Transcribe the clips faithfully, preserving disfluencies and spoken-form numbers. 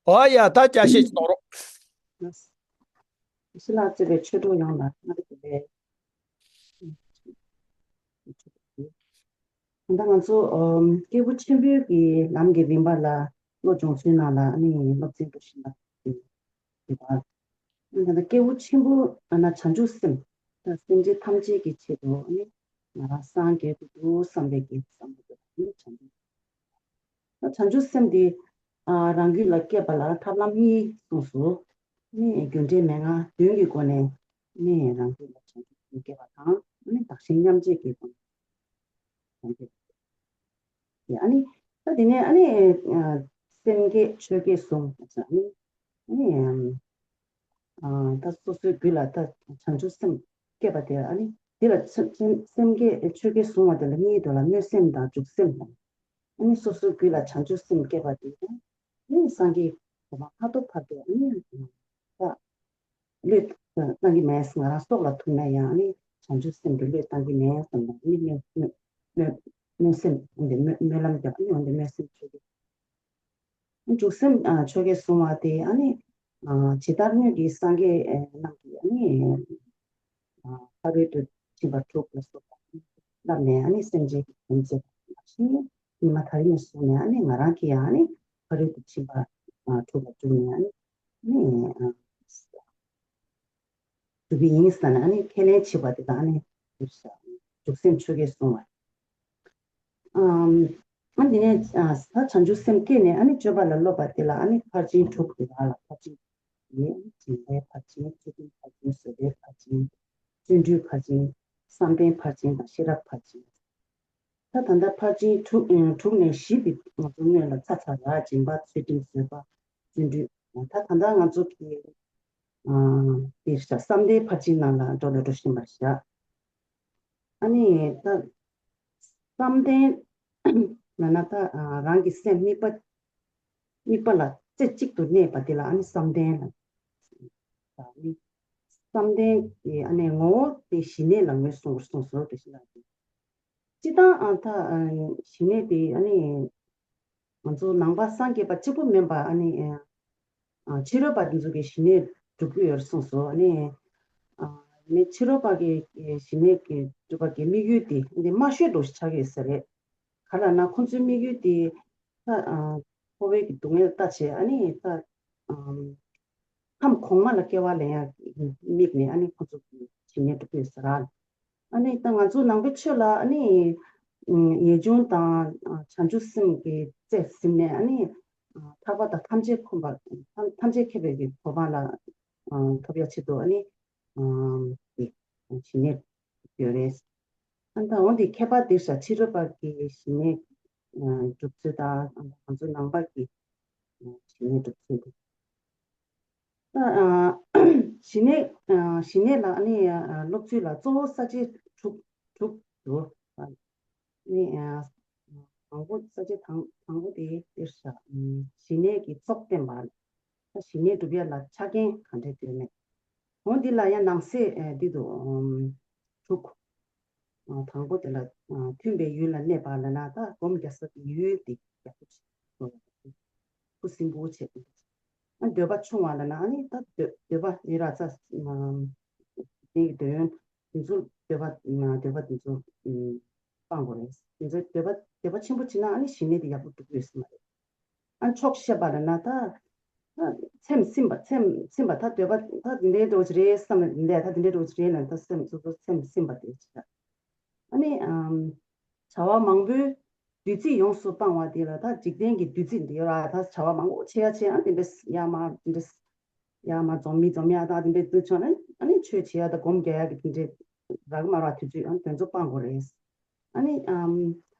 ཨོ་ཡ། ད་བརྒྱ་བཤད་ཅིག་གཏོང་རོགས། ཞི་ལ་བརྩེ་བའི་ཆོས་གྲོགས་ཡོངས་ལ་སྔ་དྲོ་བདེ་ལེགས། ད་ང་ཚོ་ཨམ་སྐྱེས་བུ་ཆེན་པོའི་གི་ལམ་གྱི་རིམ་པ་ལ་བློ་སྦྱོང་ཚུལ་ནང་ལ་ཨ་ནི་སློབ་ཚན་འགྲོ་བཞིན་པ་དེ་དང་། ད་ལྟ་སྐྱེས་བུ་ཆེན་པོ་ཨ་ན་བྱང་ཆུབ་སེམས། ད་སེམས་ཅན་ཐམས་ཅད་ཀྱི་ཆེད་དུ་ཨ་ནི་ང་རང་སངས་རྒྱས་དགོས་འདུག་བསམ་པའི་གི་བསམ་བློ་དེ་ཨ་ནི་བྱང་ཆུབ། ད་བྱང་ཆུབ་སེམས་དེ་ཨ་རང་རྒྱུད་ལ་སྐྱེས་པ་ལ་ཐབས་ལམ་གཉིས་གསུངས་སོ། ཨ་ནི་རྒྱུ་འབྲས་མན་ངག་བདུན་གྱི་སྒོ་ནས་ཨ་ནི་རང་རྒྱུད་ལ་བྱང་ཆུབ་སེམས་སྐྱེས་པ་དང་ཨ་ནི་བདག་གཞན་མཉམ་བརྗེ་གི་སྒོ་ནས་དེ་ཨ་ནི། ད་དེ་ནས་ཨ་ནི་ཨ་སེམས་བསྐྱེད་ཆོས་བསྐྱེད་གསུམ་ཟེར་ཨ་ནི། ཨ་ནི་ཨམ་ཨ་ད་སོ་སོའི་རྒྱུད་ལ་ད་བྱང་ཆུབ་སེམས་བསྐྱེད་པ་དེ་ཨ་ནི་དེ་ལ་སེམས་སེམས་སེམས་བསྐྱེད་ཆོས་བསྐྱེད་གསུམ་པ་དེ་ལ་གཉིས་འདུག་ལ། སྨོན་སེམས་དང་འཇུག་སེམས་དང་། ཨ་ནི་སོ་སོའི་རྒྱུད་ལ་བྱང་ཆུབ་སེམས་བསྐྱེད་པ་དེ་ཨ་ནི་སངས་རྒྱས་གོ་འཕང་མཐར་ཐུག་བར་དུ་ཨ་ནི་ད། བློས་བཏང་གི་མེད། ང་རང་སྲོག་ལ་ཐུག་ན་ཡང་ནི་བྱང་ཆུབ་སེམས་དེ་བློས་བཏང་གི་མེད་བསམ་ན་ནི་སྨོན་སྨོན་སྨོན་སྨོན་སེམས་འོན་ཏེ་སྨོན་སྨོན་ལམ་རྒྱབ་ནི་འོན་ཏེ་སྨོན་སེམས་ཆོས་ཀྱི་འཇུག་སེམས་ཨ་ཆོས་ཀྱི་གསུང་བ་དེ་ཨ་ནི་ཨ་ཇི་ལྟར་སྔོན་གྱི་སངས་རྒྱས་ཨ་རྣམས་ཀྱིས་ཨ་ནི་ཨ་ཕ་རོལ་ཏུ་ཕྱིན་པ་དྲུག་ལ་སོགས་པ་བསླབས་ནས་ཨ་ནི་སེམས་ཅན་གྱི་དོན་མཛད་པ་ནང་བཞིན་ཉི་མ་དར་ཡོད་གསུངས་ནས་ཨ་ནི་ང་རང་གིས་ཡང་ཨ་ནི་ཕ་རོལ་ཏུ་ཕྱིན་པ་ཨ་དྲུག་ལ་འཇུག་ནས་ཨ་ནི་ནི་ཨ་སྒྲུབ་པ་ཡིན་ཟེར་ནས་ཨ་ནི་ཁས་ལེན་བྱེད་པ་དེ་དང་ཨ་ནི་འཇུག་སེམས་ཆོས་ཀྱི་གསུང་བ། ཨམ་ཨ་འདི་ནས་ཨ་ད་བྱང་ཆུབ་སེམས་བསྐྱེད་ནས་ཨ་ནི་སྤྱོད་པ་ལ་སློབ་པ་དེ་ལ་ཨ་ནི་ཕར་ཕྱིན་དྲུག་དེ་དག་ལ་ཕར་ཕྱིན་ཡིན། དྲིན་ལན་ཕར་ཕྱིན། ཚུལ་ཁྲིམས་ཕར་ཕྱིན། བཟོད་པའི་ཕར་ཕྱིན། བརྩོན་འགྲུས་ཕར་ཕྱིན། བསམ་གཏན་ཕར་ཕྱིན་དང་ཤེས་རབ་ཕར་ཕྱིན། ད་ད་ལྟ་ཕར་ཕྱིན་དྲུག་ཨ་དྲུག་ནས་བཞི་དེ་ང་ཚོ་སྔོན་ལ་ཚར་ཚར་ལ། སྦྱིན་པ། ཚུལ་ཁྲིམས། བཟོད་པ། བརྩོན་འགྲུས། ད་ད་ལྟ་ང་ཚོ་གི་ཨ་དེ་བཞག་བསམ་གཏན་ཕར་ཕྱིན་ནང་ལ་འགྲོ་ལ་འགྲོ་བཞིན་པ་བཞག་ཨ་ནི་ད་བསམ་གཏན་ལབ་ན་ད་ཨ་རང་གི་སེམས་དམིགས་པ་དམིགས་པ་ལ་རྩེ་གཅིག་ཏུ་གནས་པ་དེ་ལ་ཨ་ནི་བསམ་གཏན་ལ། ཨ་ནི་བསམ་གཏན་གྱི་ཨ་ནི་ངོ་བོ་དེ་ཞི་གནས་ལ་ངོས་བཟུང་བར་གསུངས་སོ། དེ་ཞི་ལ་དེ། སྤྱིར་བཏང་ཨ་ད་ཨ་ཞི་གནས་དེ་ཨ་ནི་ང་ཚོ་ནང་པ་སངས་རྒྱས་པ་གཅིག་པུ་མིན་པ་ཨ་ནི་ཨ་ཕྱི་རོལ་པ་དེ་ཚོ་གིས་ཞི་གནས་སྒྲུབ་ཀྱི་ཡོད་གསུངས་སོ། ཨ་ནི་ཨ་ནི་ཕྱི་རོལ་པ་གིས་ཞི་གནས་ཀྱི་སྒྲུབ་པ་གི་དམིགས་ཡུལ་དེ་འདི་དམའ་ཤོས་འདྲ་ཞིག་ཆགས་ཡོད་ས་རེད། ག་རེ་ལབ་ན་ཁོང་ཚོའི་དམིགས་ཡུལ་དེ་ད་ཨ་འཁོར་བའི་གི་སྡུག་བསྔལ་ལྟ་བྱས་ཨ་ནི་ད་ཨ་ཁམས་གོང་མ་ལ་སྐྱེ་བ་ལེན་ཡ་དམིགས་ནས་ཨ་ནི་ཁོང་ཚོ་གིས་ཞི་གནས་སྒྲུབ་ཀྱི་ཡོད་ས་རེད། ཨ་ནི་ད་ང་ཚོ་ནང་པའི་ཆོས་ལ་ཨ་ནི་ངེས་འབྱུང་དང་བྱང་ཆུབ་སེམས་ཀྱི་རྩལ་ཟིན་ནས་ཨ་ནི་ཐར་པ་དང་ཐམས་ཅད་ཁོམ་པ་ཐམས་ཅད་མཁྱེན་པའི་གི་གོ་འཕང་ལ་ཐོབ་ཡ་ཆེད་དུ་ཨ་ནི་དེ་ཞི་གནས་ཡོད་རེད། ཨ་ད་འོན་ཏེ་མཁས་པ་འདིར་ས་ཕྱི་རོལ་པ་གི་ཞི་གནས་སྒྲུབ་ཚུལ་དང་ང་ཚོ་ནང་པ་གི་ཞི་གནས་སྒྲུབ་ཚུལ་དང་། ད་ཨ་ཞི་གནས་ཨ་ཞི་གནས་ལ་ཨ་ནི་ཨ་སློབ་ཚུལ་ལ་གཙོ་བོ་ས་བཅད་དྲུག་དྲུག་འདུག་ཨ་ནི་ཨ་དང་པོ་ས་བཅད་དང་དང་པོ་དེ་འདིར་ས་ཞི་གནས་ཀྱི་ཚོགས་བསྟན་པ། ད་ཞི་གནས་སྒྲུབ་ཡ་ལ་ཆ་རྐྱེན་ག་འདྲ་ཡོད་མེད། འོ་འདི་ལ་ཡང་ནང་གསེས་ཨ་འདི་འདུག་ཨམ་དྲུག་ཨ་དང་པོ་དེ་ལ་ཨ་མཐུན་པའི་ཡུལ་ལ་གནས་པ་ལབ་ན་ད་སྒོམ་རྒྱག་ས་ཀྱི་ཡུལ་དེ་ཡག་པོ་བྱེད་དགོས། ཁུ་སིམ་པོ་བྱེད་དགོས། ཨ་འདོད་པ་ཆུང་བ་ལབ་ན་ཨ་ནི་ད་འདོད་འདོད་པ་ཡི་ར་ཚ་ཨ་དེ་གི་འདོད་ཡོན་དེ་ཚོ་འདོད་པ་ཨ་འདོད་པ་དེ་ཚོ་ཨ་སྤང་དགོས་རེད། དེ་ཚོ་འདོད་པ་འདོད་པ་ཆེན་པོ་བྱེད་ན་ཨ་ནི་ཞི་གནས་དེ་ཡག་པོ་འགྲུབ་ཀྱི་ཡོད་ས་མ་རེད། ཨ་ཆོག་ཤེས་པ་ལབ་ན་ད་ད་སེམས་སིམ་པ་སེམས་སིམ་པ་ད་འདོད་པ་ད་འདི་འདྲའི་འགྲོ་གི་རེད་བསམ་ནས་འདི་འདྲ་ད་འདི་འདྲའི་འགྲོ་གི་རེད་ལབ་ད་སེམས་སོ་སོ་སེམས་སིམ་པ་དེ་བྱེད། ཨ་ནི་ཨམ་བྱ་བ་མང་པོའི་བདུད་རྩི་ཡོངས་སུ་སྤང་བ་དེ་ལ་ད་འཇིག་རྟེན་གྱི་བདུད་རྩི་འདི་ཡོད་ར། ད་བྱ་བ་མང་པོ་བྱེད་ཡ་བྱེད་ཨ་དེ་འདྲས་ཡ་མ་དེ་འདྲས་ཡ་མ་འཛོམས་མི་འཛོམས་ཡ་ད་དེ་འདྲས་བདུད་ཆོག་ན་ཨ་ནི་ཆོས་བྱེད་ཡ་ད་སྒོམ་རྒྱག་ཡ་གི་དེ་འདྲས་རག་མ་རག་དུས་ཚོད་ཨ་དེ་ཚོ་སྤང་དགོས་རེད། ཨ་ནི་ཨམ་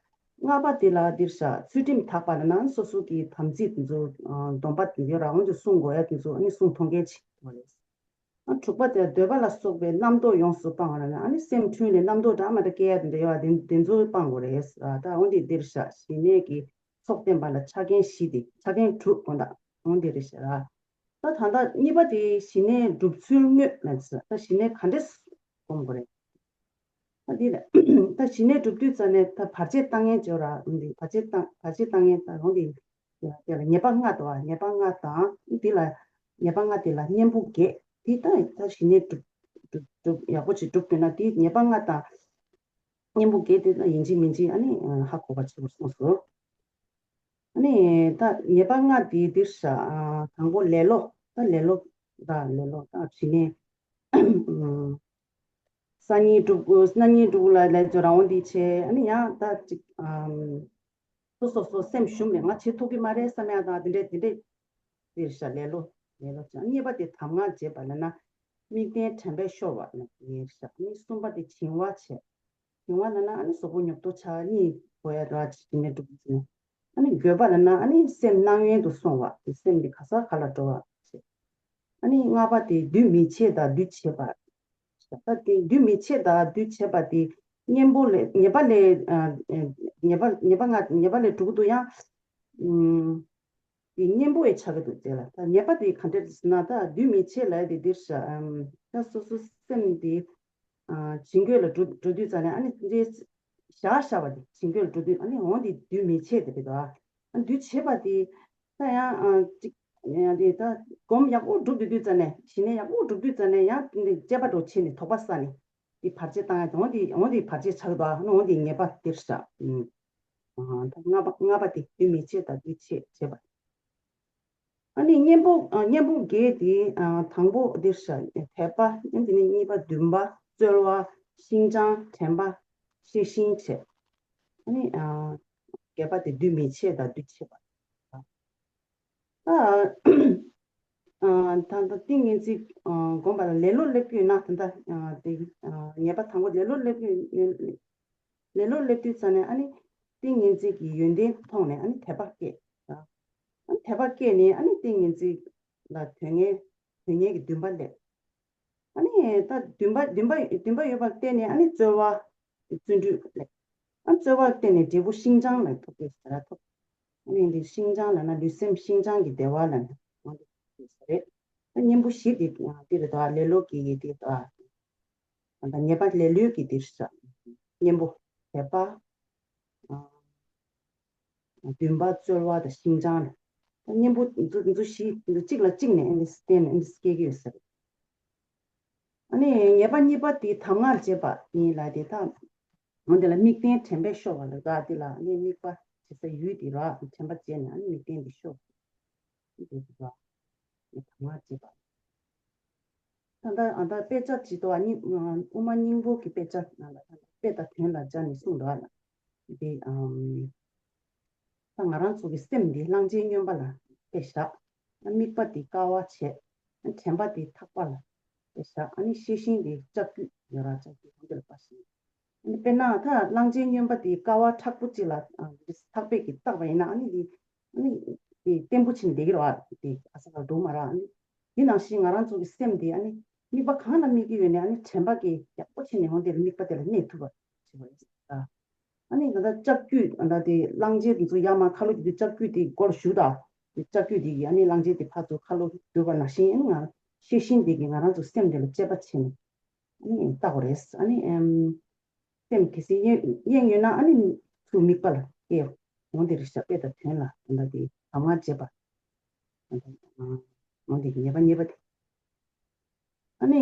ལྔ་པ་དེ་ལ་འདིར་བཞག་ཚུལ་ཁྲིམས་དག་པ་ལ་ན་སོ་སོ་གི་དམ་ཚིག་དེ་ཚོ་ཨ་སྡོམ་པ་དེ་ཡོད་ར་འོན་ཏེ་སྲུང་དགོས་ཡ་དེ་ཚོ་ཨ་ནི་སྲུང་ཐུབ་མཁན་ཅིག་དགོས་རེད། ཨ་དྲུག་པ་དེ་འདོད་པ་ལ་སོགས་པའི་རྣམ་རྟོག་ཡོངས་སུ་སྤང་བ་ལ་ན་ཨ་ནི་སེམས་འཁྲུལ་ནས་རྣམ་རྟོག་འདྲ་མ་འདྲ་སྐྱེ་ཡ་དེ་འདྲ་ཡོད་ར་དེ་དེ་ཚོ་སྤང་དགོས་རེད། ད་འོན་ཏེ་འདིར་བཞག་ཞི་གནས་ཀྱི་ཚོགས་བསྟན་པ་ལ་ཆ་རྐྱེན་བཞི་དེ་ཆ་རྐྱེན་དྲུག་དགོངས་དག་འོན་ཏེ་རེད་ཤག་ར། ད་ད་ལྟ་གཉིས་པ་དེ་ཞི་གནས་སྒྲུབ་ཚུལ་དངོས་ལ་ཟེར། ད་ཞི་གནས་ག་འདྲས་སྒོམ་དགོས་རེད། ད་འདི་ལ་ད་ཞི་གནས་སྒྲུབ་དུས་ཙ་ནས་ད་བར་ཆད་བཏང་མཁན་བྱོས་ར། འོན་ཏེ་བར་ཆད་བཏང་བར་ཆད་བཏང་མཁན་ད་འོན་ཏེ་ དེ་ལ་ཉེས་པ་ལྔ་འདུག་བ། ཉེས་པ་ལྔ་དང་དེ་ལ་ཉེས་པ་ལྔ་དེ་ལ་གཉེན་པོ་བརྒྱད་དེ་ད་ད་ཞི་གནས་སྒྲུབ་སྒྲུབ་སྒྲུབ་ཡག་པོ་ཅིག་སྒྲུབ་དགོས་ན་དེ་ཉེས་པ་ལྔ་དང་གཉེན་པོ་བརྒྱད་དེ་ད་ཡིན་གཅིག་མིན་གཅིག་ཨ་ནི་ཧ་གོ་བ་བྱེད་དགོས་གསུངས་སོ། ཨ་ནི་ད་ཉེས་པ་ལྔ་དེ་འདིར་བཞག་དང་པོ་ལེ་ལོ། ད་ལེ་ལོ་ད་ལེ་ལོ་ད་ཞི་གནས་སང་ཉིན་སྒྲུབ་སང་ཉིན་སྒྲུབ་ལ་ལས་ཚོ་རང་དབང་འདི་བྱས། ཨ་ནི་ཡང་ད་ཅིག་སོ་སོ་སོ་སེམས་ཞུམ་ནས་ང་བྱེད་ཐུབ་ཀྱི་མ་རེད་བསམ་ཡག་དང་དེ་འདྲས་དེ་འདྲས་དེར་བཞག་ལེ་ལོ་ལེ་ལོ་བྱས། གཉིས་པ་དེ་དམ་ངར་བྱེད་པ་ལབ་ན་དམིགས་རྟེན་དྲན་པས་ཤོར་བ་ལ་དེར་བཞག་ཨ་ནི་གསུམ་པ་དེ་བྱིང་བ་བྱས། བྱིང་བ་ལབ་ན་ཨ་ནི་གཟུགས་པོ་ཉོབ་ཏོ་ཆགས་གཉིད་ཁུག་ཡ་འདྲ་ཅིག་ནས་འགྲོ་གི་ཡོད། ཨ་ནི་འགྱོད་པ་ལབ་ན་ཨ་ནི་སེམས་སྣང་བརྙན་དུ་སོང་བ། དེ་སེམས་དེ་ག་ས་ག་ལ་འགྲོ་བ་བྱས། ཨ་ནི་ལྔ་པ་དེ་འདུས་མི་བྱེད་དང་འདུས་བྱས་པ། ད་དེ་འདུས་མི་བྱེད་དང་འདུས་བྱས་པ་དེ་གཉེན་པོ་ལས་ཉེས་པ་ལས་ཨ་ཨ་ཉེས་པ་ཉེས་པ་ལྔ་ཉེས་པ་ལས་དྲུག་ཏུ་ཡང་ཨུམ། དེ་གཉེན་པོ་ཡི་ཆགས་ཀྱི་འདུག་ཅེས་ལ། ད་ཉེས་པ་དེ་ག་འདྲ་ཟེར་ན་ད་འདུས་མི་བྱེད་ལབ་དེ་འདིར་བཞག་ཨམ། ད་སོ་སོ་སེམས་དེ་ཨ་བྱིང་རྒོད་ལ་འགྲོ་འགྲོ་དུས་ཙ་ནས་ཨ་ནི་དེ་འདྲའི་བཞག་བཞག་པ་དེ་བྱིང་རྒོད་ལ་འགྲོ་དུས་ཨ་ནི་འོང་དེ་འདུས་མི་བྱེད་དེ་རེད་དོ། ཨ་འདུས་བྱེད་པ་དེ་ད་ཡང་ཨ་ཅིག་ཡང་དེ་ད་སྒོམ་ཡག་པོ་སྒྲུབ་དུས་དུས་ཙ་ནས་ཞི་གནས་ཡག་པོ་སྒྲུབ་དུས་ཙ་ནས་ཡང་དེ་འདྲའི་དཔྱད་པ་འགྲོ་བྱས་ནས་དོགས་པ་ཟ་ནས་དེ་བར་ཆད་བཏང་ཡ་དེ་འོང་དེ་འོང་དེ་བར་ཆད་ཆགས་དོ། ཨ་ནི་འོང་དེ་ཉེས་པ་དེར་བཞག་ཨ་ད་ལྔ་པ་ལྔ་པ་དེ་འདུས་མི་བྱེད་དང་འདུས་བྱེད་བྱེད་པ། ཨ་ནི་གཉེན་པོ་ཨ་གཉེན་པོ་བརྒྱད་དེ་ཨ་དང་པོ་འདིར་བཞག་དད་པ། ཨ་ནི་དེ་ནས་གཉིས་པ་འདུན་པ། རྩོལ་བ། ཤིན་སྦྱངས། དྲན་པ། ཤེས་བཞིན་བྱས། ཨ་ནི་ཨ་བརྒྱད་པ་དེ་འདུས་མི་བྱེད་དང་འདུས་བྱེད་པ། ད་ཨ་ད་ལྟ་ཏིང་ངེ་འཛིན་ཨ་སྒོམ་པ་ལ་ལེ་ལོ་སླེབས་ཀྱི་ཡོད་ན་ད་ལྟ་ཨ་དེ་ཨ་ཉེས་པ་དང་པོ་ལེ་ལོ་སླེབས་ཀྱི་ཡོད། ལེ་ལོ་སླེབས་དུས་ཙ་ནས་ཨ་ནི་ཏིང་ངེ་འཛིན་གྱི་ཡོན་ཏན་མཐོང་ནས་ཨ་ནི་དད་པ་སྐྱེ། ཨ་ནི་དད་པ་སྐྱེས་ནས་ཨ་ནི་ཏིང་ངེ་འཛིན་ལ་དོན་གཉེར་དོན་གཉེར་གྱི་འདུན་པ་སླེབས། ཨ་ནི་ད་འདུན་པ་འདུན་པ་འདུན་པ་ཡོད་པར་བརྟེན་ནས་ཨ་ནི་རྩོལ་བ་བརྩོན་འགྲུས་སླེབས། ཨ་རྩོལ་བར་བརྟེན་ནས་འབྲས་བུ་ཤིན་སྦྱངས་ལ་ཐོབ་པའི་ཟེར་བ་ཐོབ། ཨ་ནི་འདི་ཤིན་སྦྱངས་ལབ་ན་ལུས་སེམས་ཤིན་སྦྱངས་ཀྱི་བདེ་བ་ལ་ནི་ང་ཚོ་ཐོབ་པའི་ཟེར་རེད། ད་གཉེན་པོ་བཞི་འདི་འདི་རེད་དོ། ལེ་ལོ་གི་འདི་དང་། ད་ཉེས་པ་ལེ་ལོའི་གི་འདིར་བཞག་གཉེན་པོ། དད་པ། ཨ་འདུན་པ། རྩོལ་བ་དང་ཤིན་སྦྱངས་ལ། ད་གཉེན་པོ་འདི་ཚོ་འདི་ཚོ་བཞི་འདི་གཅིག་ལ་གཅིག་ནས་ཨེ་འདི་བརྟེན་ནས་ཨེ་འདི་སྐྱེ་གི་ཡོད་ཟེར། ཨ་ནི་ཉེས་པ་གཉིས་པ་དེ་དམ་ངར་བྱེད་པ་ཡིན་ལ་དེ་དག་འོན་དེ་ལ་དམིགས་རྟེན་དྲན་པས་ཤོར་བ་ལ་དགག་དེ་ལ་ཨ་ནི་དམིགས་པ་བྱེད་ས་ཡུལ་དེ་ར་དྲན་པ་བྱས་ནས་ཨ་ནི་དམིགས་རྟེན་དེ་ཤོར། དེ་དེ་དག་དམ་ངར་བྱེད་པ། ད་ལྟ་ཨ་ད་དཔེ་ཆ་ཇི་ལྟ་བ་ཉིད་དབུ་མ་སྙིང་པོ་གི་དཔེ་ཆ་ནང་ལ་ད་དཔེ་དང་དོན་ལ་སྦྱར་ནས་གསུངས་འདུག་ཨ། འདི་ཨམ་ད་ང་རང་ཚོ་གི་སེམས་འདི་གླང་ཆེན་སྨྱོན་པ་ལ་དཔེ་བཞག་དམིགས་པ་འདི་དཀའ་བ་བྱས། དྲན་པ་འདི་ཐག་པ་ལ་དཔེ་བཞག་ཨ་ནི་ཤེས་བཞིན་འདི་ལྕགས་ཀྱུ་ཡོད་ར་ལྕགས་ཀྱུ་འོང་འདིར་པ་ཞིག་དཔེར་ན་ད་གླང་ཆེན་སྨྱོན་པ་དེ་ཀ་བ་མཁྲེགས་པོ་གཅིག་ལ་ཨ་ཐག་པས་ཀྱིས་བཏགས་པ་ཡིན་ན་ཨ་ནི་དེ་ཨ་ནི་དེ་བརྟན་པོ་ཕྱིན་བསྡད་ཀྱི་རེད་བ། དེ་ཨ་ས་ལ་འགྲོ་མ་རེད། ཨ་ནི་དེ་ནང་བཞིན་ང་རང་ཚོ་གི་སེམས་དེ་ཨ་ནི་དམིགས་པ་གང་ལ་དམིགས་ཀྱི་ཡོད་ནས་ཨ་ནི་དྲན་པ་གིས་ཡག་པོ་བྱས་ནས་འོང་དེ་ལ་དམིགས་པ་དེ་ལ་གནས་ཐུབ་པ་བྱེད་པ་རེད། ཨ་ནི་ད་ལྟ་ལྕགས་ཀྱུ་ད་ལྟ་དེ་གླང་ཆེན་དེ་ཚོ་ཡར་མར་ཁ་ལོ་དེ་ལྕགས་ཀྱུ་དེ་སྒོར་ཞུགས་དང་དེ་ལྕགས་ཀྱུ་དེ་གིས་ཨ་ནི་གླང་ཆེན་དེ་ཕར་ཚུར་ཁ་ལོ་བསྡུར་བ་ནང་བཞིན་ཨ་ནི་ང་ཤེས་བཞིན་དེ་གིས་ང་རང་ཚོ་སེམས་དེ་ལ་དཔྱད་པ་བྱས་ནས། ཨ་ནི་ལྟ་དགོས་རེད། ཨ་ནི་ཨམ་སེམས་གལ་སྲིད་གཡེང་གཡེང་ཡོད་ན་ཨ་ནི་ཚུར་དམིགས་པ་ལ་སྐྱེ། འོང་དེ་རེད་ཤག་དཔེ་དང་དོན་ལ་ད་ལྟ་དེ་གདམས་ངག་བྱེད་པ། འོང་དེ་ཉེས་པ་ཉེས་པ་དེ། ཨ་ནི་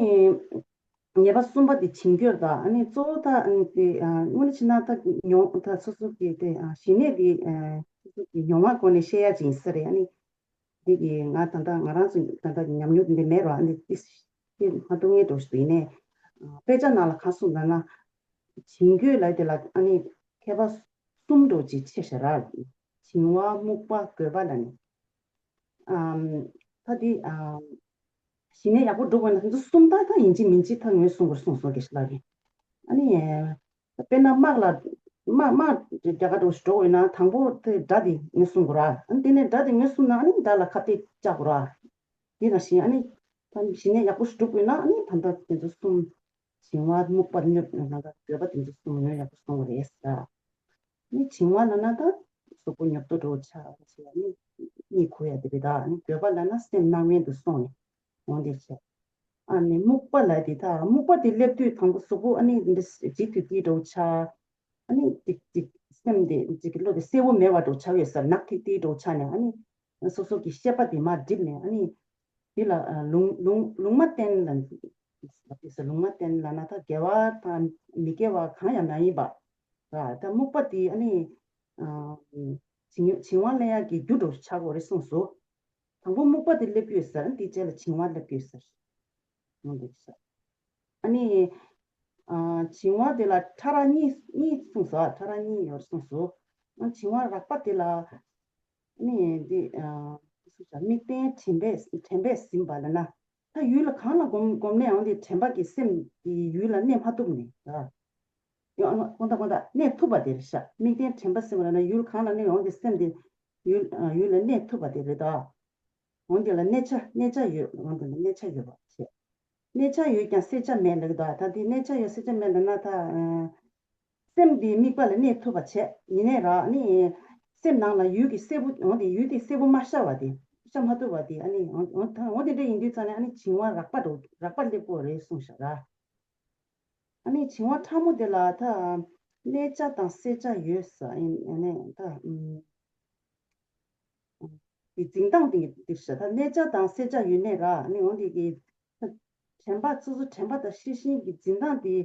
ཉེས་པ་གསུམ་པ་དེ་བྱིང་རྒོད་དང་ཨ་ནི་གཙོ་བོ་ད་ཨ་ནི་དེ་ཨ་དངོས་གནས་བྱས་ན་ད་མྱོང་ད་སོ་སོ་གི་དེ་ཨ་ཞི་གནས་དེ་ཨ་སོ་སོ་གི་མྱོང་བ་སྒོ་ནས་བཤད་ཡ་ཅིག་ཡིན་ས་རེད། ཨ་ནི། འདི་གི་ང་ད་ལྟ་ང་རང་ཚོ་ད་ལྟ་ཉམས་མྱོང་འདི་མེད་རོགས། ཨ་ནི་ཏིས་ཏིས་མ་གཏོགས་ངའི་འགྲོ་ཞིག་ཡིན་ནས། དཔེ་ཆ་ནང་ལ་གང་གསུངས་ལབ་ན། བྱིང་རྒོད་ལབ་དེ་ལ་ཨ་ནི་མཁས་པ་གསུམ་འགྲོ་ཅིག་ཆེ་ཤ་ར། བྱིང་བ། རྨུགས་པ། རྒོད་པ་ལ་ནི། ཨམ་ད་འདི་ཨམ་ཞི་གནས་ཡག་པོ་སྒྲུབ་དགོས་ན་ང་ཚོ་གསུམ་ད་ད་ཡིན་གཅིག་མིན་གཅིག་ད་ངོས་བཟུང་དགོས་གསུངས་སོང་གི་ལགས་ཀྱི། ཨ་ནི། དཔེར་ན་དམག་ལ་དམག་དམག་རྒྱ་གར་འགྲོ་ཞིག་འགྲོ་དགོས་ན་དང་པོ་དེ་དགྲ་དེ་ངོས་བཟུང་དགོས་ར། ཨ་ནི་དེ་ནས་དགྲ་དེ་ངོས་བཟུང་ན་ཨ་ནི་དགྲ་ལ་ཁ་གཏད་བཅག་དགོས་ར། དེ་ནང་བཞིན་ཨ་ནི་ད་ཞི་གནས་ཡག་པོ་ཞིག་སྒྲུབ་དགོས་ན་ཨ་ནི་ད་ལྟ་དེ་ཚོ་གསུམ་བྱིང་བ་རྨུགས་པ་ཉོབ་ན་ད་འགྱོད་པ་དེ་ཚོ་གསུམ་ངོས་ཡག་པོ་སོང་བ་རེད་ཟེར། ཨ་ནི་བྱིང་བ་ལབ་ན་ད་གཟུགས་པོ་ཉོབ་ཏོ་འགྲོ་ཆགས་ཟེར་ཨ་ནི་གཉིད་ཁུག་ཡ་དེ་རེད། ད་ཨ་ནི་འགྱོད་པ་ལབ་ན་སེམས་སྣང་བརྙན་དུ་སོང་ནས། འོང་དེ་བྱས། ཨ་ནི་རྨུགས་པ་ལ་དེ་དག་རྨུགས་པ་དེ་སླེབས་དུས་དང་པོ་གཟུགས་པོ་ཨ་ནི་འདི་ཇི་དུས་དཀྱིལ་འགྲོ་ཆ། ཨ་ནི་ཏིག་ཏིག་ སེམས་དེ་ཅིག་གི་བློ་དེ་གསལ་པོ་མེད་པ་འདྲ་ཆགས་ཡོད་ས་རེད། ནག་ཐིག་ཐིག་འདྲ་ཆགས་ནས་ཨ་ནི་སོ་སོ་གི་ཤེས་པ་དེ་མར་བསྒྲིབས་ནས་ཨ་ནི་དེ་ལ་ཨ་ལུང་ལུང་ལུང་མ་བསྟན་ལ་ལབ་དུས་ལུང་མ་བསྟན་ལབ་ན་ད་དགེ་བ་དང་མི་དགེ་བ་གང་ཡང་མ་ཡིན་པ་ར། ད་རྨུགས་པ་དེ་ཨ་ནི་ཨ་བྱིང་བྱིང་བ་སླེབས་ཡག་གི་རྒྱུ་འདྲ་ཆགས་ཀྱི་ཡོད་རེད་གསུངས་སོ། དང་པོ་རྨུགས་པ་དེ་སླེབས་ཀྱི་ཡོད་ས་རེད། དེའི་རྗེས་ལ་བྱིང་བ་སླེབས་ཀྱི་ཡོད་ས་རེད། ཡོང་འདུག་ས། ཨ་ནི། ཨ་བྱིང་བ་དེ་ལ་ཕྲ་རགས་གཉིས་གཉིས་གསུངས་སོ། ཕྲ་རགས་གཉིས་ཡོད་གསུངས་སོ། ཨ་བྱིང་བ་རགས་པ་དེ་ལ། ཨ་ནི་འདི། ཨ་སུ་ཆ་དམིགས་རྟེན་དྲན་པས་དྲན་པས་ཟིན་པ་ལབ་ན། ད་ཡུལ་ལ་གང་ལ་གོམས་གོམས་ནའང་དེ་དྲན་པ་གི་སེམས་དེ་ཡུལ་ལ་གནས་མ་ཐུབ་ནས་ད། ཡང་དགོངས་དག་དགོངས་དག་གནས་ཐུབ་པ་དེ་རེད་ཤག་དམིགས་རྟེན་དྲན་པ་ཟིན་པ་ལབ་ན་ཡུལ་གང་ལ་གནས་ཡོང་དེ་སེམས་དེ་ཡུལ་ཡུལ་ལ་གནས་ཐུབ་པ་དེ་རེད་ད། འོན་ཏེ་ལ་གནས་ཆ་གནས་ཆ་ཡོད། འོན་ཏེ་ལ་གནས་ཆ་ཡོད་པ་བྱས། གནས་ཆ་ཡོད་ཀྱང་བསྲེག་བཅད་མེད་ལབ་ཀྱི་འདུག་ད་དེ་གནས་ཆ་ཡོད་བསྲེག་བཅད་མེད་ལབ་ན་ད། ཨ་སེམས་འདི་དམིགས་པ་ལ་གནས་ཐུབ་པ་བྱས་ཡིན་ནའི་ར་ཨ་ནི། སེམས་ནང་ལ་ཡུལ་གྱི་གསལ་པོ་འོན་ཏེ་ཡུལ་དེ་གསལ་པོ་མ་ཤར་བ་དེ་ཤར་མ་ཐུབ་པ་དེ་ཨ་ནི་འོན་འོན་ད་འོན་དེ་འདྲ་ཡིན་དུས་ཙང་ནས་ཨ་ནི་བྱིང་བ་རགས་པ་འགྲོ་རགས་པ་སླེབས་དགོས་རེད་གསུངས་ཤག་ར། ཨ་ནི་བྱིང་བ་ཕྲ་མོ་དེ་ལ་ད་གནས་ཆ་དང་བསྲེག་བཅད་ཡོད་ས་ཨ་ནི་ད། ཨུམ། དེ་འཛིན་སྟངས་དེ་འདིར་བྱ། ད་གནས་ཆ་དང་བསྲེག་བཅད་ཡོད་ནའི་ར་ནི་འོང་དེ་གི། དྲན་པ་སོ་སོ་དྲན་པ་དང་ཤེས་བཞིན་གྱི་འཛིན་སྟངས་དེ་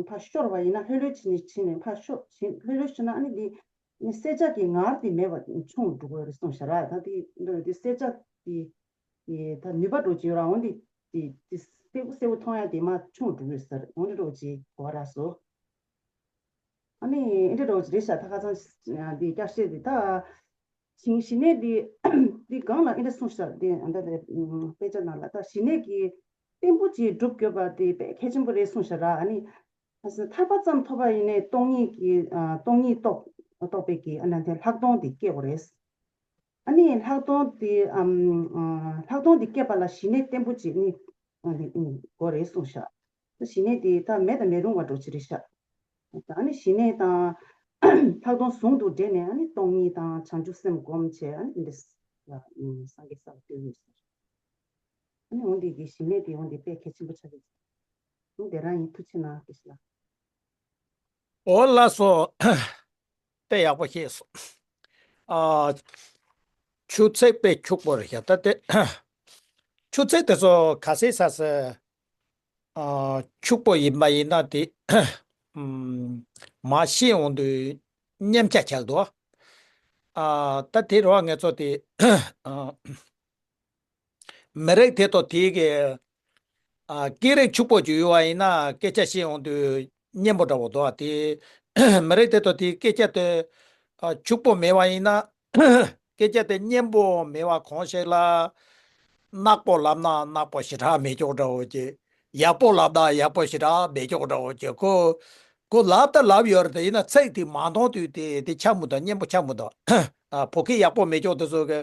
ཕར་ཤོར་བ་ཡིན་ན་ལྷོད་ལྷོད་བྱས་ནས་བྱས་ནས་ཕར་ཤོར་བྱས་ལྷོད་ལྷོད་བྱས་ན་ཨ་ནི་དེ་ནི་བསྲེག་བཅད་ཀྱི་ངར་དེ་མེད་པ་ཆུང་རུ་འགྲོ་གི་རེད་གསུངས་ཤག་ར། ད་དེ་འདྲ་དེ་བསྲེག་བཅད་དེ་དེ་ད་ནུས་པ་འགྲོ་གི་ཡོད་ར། འོང་དེ་དེ་དེ་གསལ་པོ་གསལ་པོ་མཐོང་ཡ་དེ་མར་ཆུང་རུ་འགྲོ་གི་ཡོད་ས་རེད། འོང་དེ་འགྲོ་བྱས་གོ་བ་རག་སོ། ཨ་ནི་ཨེ་འདྲ་འདྲ་བོ་ཅིག་རེད་ཤག་ད་ཁ་སང་འདི་བསྐྱར་བཤད་འདི་ད། ཞིང་ཞི་གནས་འདི་འདི་སྒང་ལ་ཨེ་འདྲ་གསུངས་ཤག་འདི་ཨ་འདྲ་རེད། དཔེ་ཆ་ནང་ལ་ད་ཞི་གནས་ཀྱི་བརྟན་པོ་ཅིག་སྒྲུབ་དགོས་པ་དེ་དཔེ་གལ་ཆེན་པོ་རེད་གསུངས་ཤག་ར། ཨ་ནི་ཐར་པ་ཙམ་ཐོབ་པ་ཡིན་ནའི་སྟོང་ཉིད་ཀྱི་སྟོང་ཉིད་རྟོགས་རྟོགས་པའི་གི་ཨ་ནི་དེ་ལྷག་མཐོང་དེ་སྐྱེ་དགོས་རེད། ཨ་ནི་ལྷག་མཐོང་དེ་ཨམ་ཨ་ལྷག་མཐོང་དེ་སྐྱེས་པ་ལ་ཞི་གནས་བརྟན་པོ་ཅིག་ནི་ཨ་ནི་ཨུམ་དགོས་རེད་གསུངས་ཤག་ཞི་གནས་དེ་ད་མེད་དང་མི་རུང་བ་འདྲ་ཅིག་རེད་ཤག་ཨ་ནི་ཞི་གནས་དང་ལྷག་མཐོང་ཟུང་དུ་འབྲེལ་ནས་ཨ་ནི་སྟོང་ཉིད་དང་བྱང་ཆུབ་སེམས་སྒོམ་བྱས་ཨ་ནི་འདི་འདྲ་སངས་རྒྱས་ས་ལ་ལྟོས་ཡོད་ཟེར། ཨ་ནི་འོན་ཏེ་གི་ཞི་གནས་དེ་འོན་ཏེ་དཔེ་གལ་ཆེན་པོ་ཆགས་ཀྱི་འདུག་དེ་རང་ཡིན། ཐུགས་ཆེ་གནང་། དགེ་བཤེས་ལགས། འོ་ལགས་སོ། དཔེ་ཡག་པོ་བཤད་སོང་། ཨ། ཆུ་ཚོད་དཔེ་འཁྱུག་པོ་རེད་ཤག་ད་དེ། ཆུ་ཚོད་དེ་ཚོ་ག་ཚོད་ཟ་ཟེར། ཨ། འཁྱུག་པོ་ཡིན་པ་ཡིན་ན་དེ། ཨམ། མར་བཤད་འོང་དུས་མཉམ་ཆ་ཆགས་འདུག་ཨ། ད་དེ་རུ་ང་ཚོ་དེ། ཨ། མི་རིགས་དེ་དང་དེའི་གི། ཨ། སྐད་རིགས་འཁྱུག་པོ་ཅིག་ཡོད་པ་ཡིན་ན་སྐད་ཆ་བཤད་འོང་དུས་སྙན་པོ་འདྲ་བོ་འདུག་ཨ། དེ་མི་རིགས་དེ་དང་དེའི་སྐད་ཆ་དེ། ཨ། འཁྱུག་པོ་མེད་པ་ཡིན་ན། སྐད་ཆ་དེ་སྙན་པོ་མེད་པ་གང་ཞིག་ལ། ནག་པོ་ལབ་ན་ནག་པོ་ཞེ་དྲག་མེད་ཀྱོག་འདྲ་བོ་ཅིག་ཡག་པོ་ལབ་ན་ཡག་པོ་ཞེ་དྲག་མེད་ཀྱོག་འདྲ་བོ་ཅིག་ཁོ། ཁོ་ལབ་ད་ལབ་ཡོད་རེད། དེ་ཡིན་ན་ཚིག་དེ་མ་མཐོང་དུས་དེ་དེ་ཆགས་མི་འདུག་སྙན་པོ་ཆགས་མི་འདུག་ཨ། བོད་སྐད་ཡག་པོ་མེད་ཀྱོག་དེ་ཚོ་གི།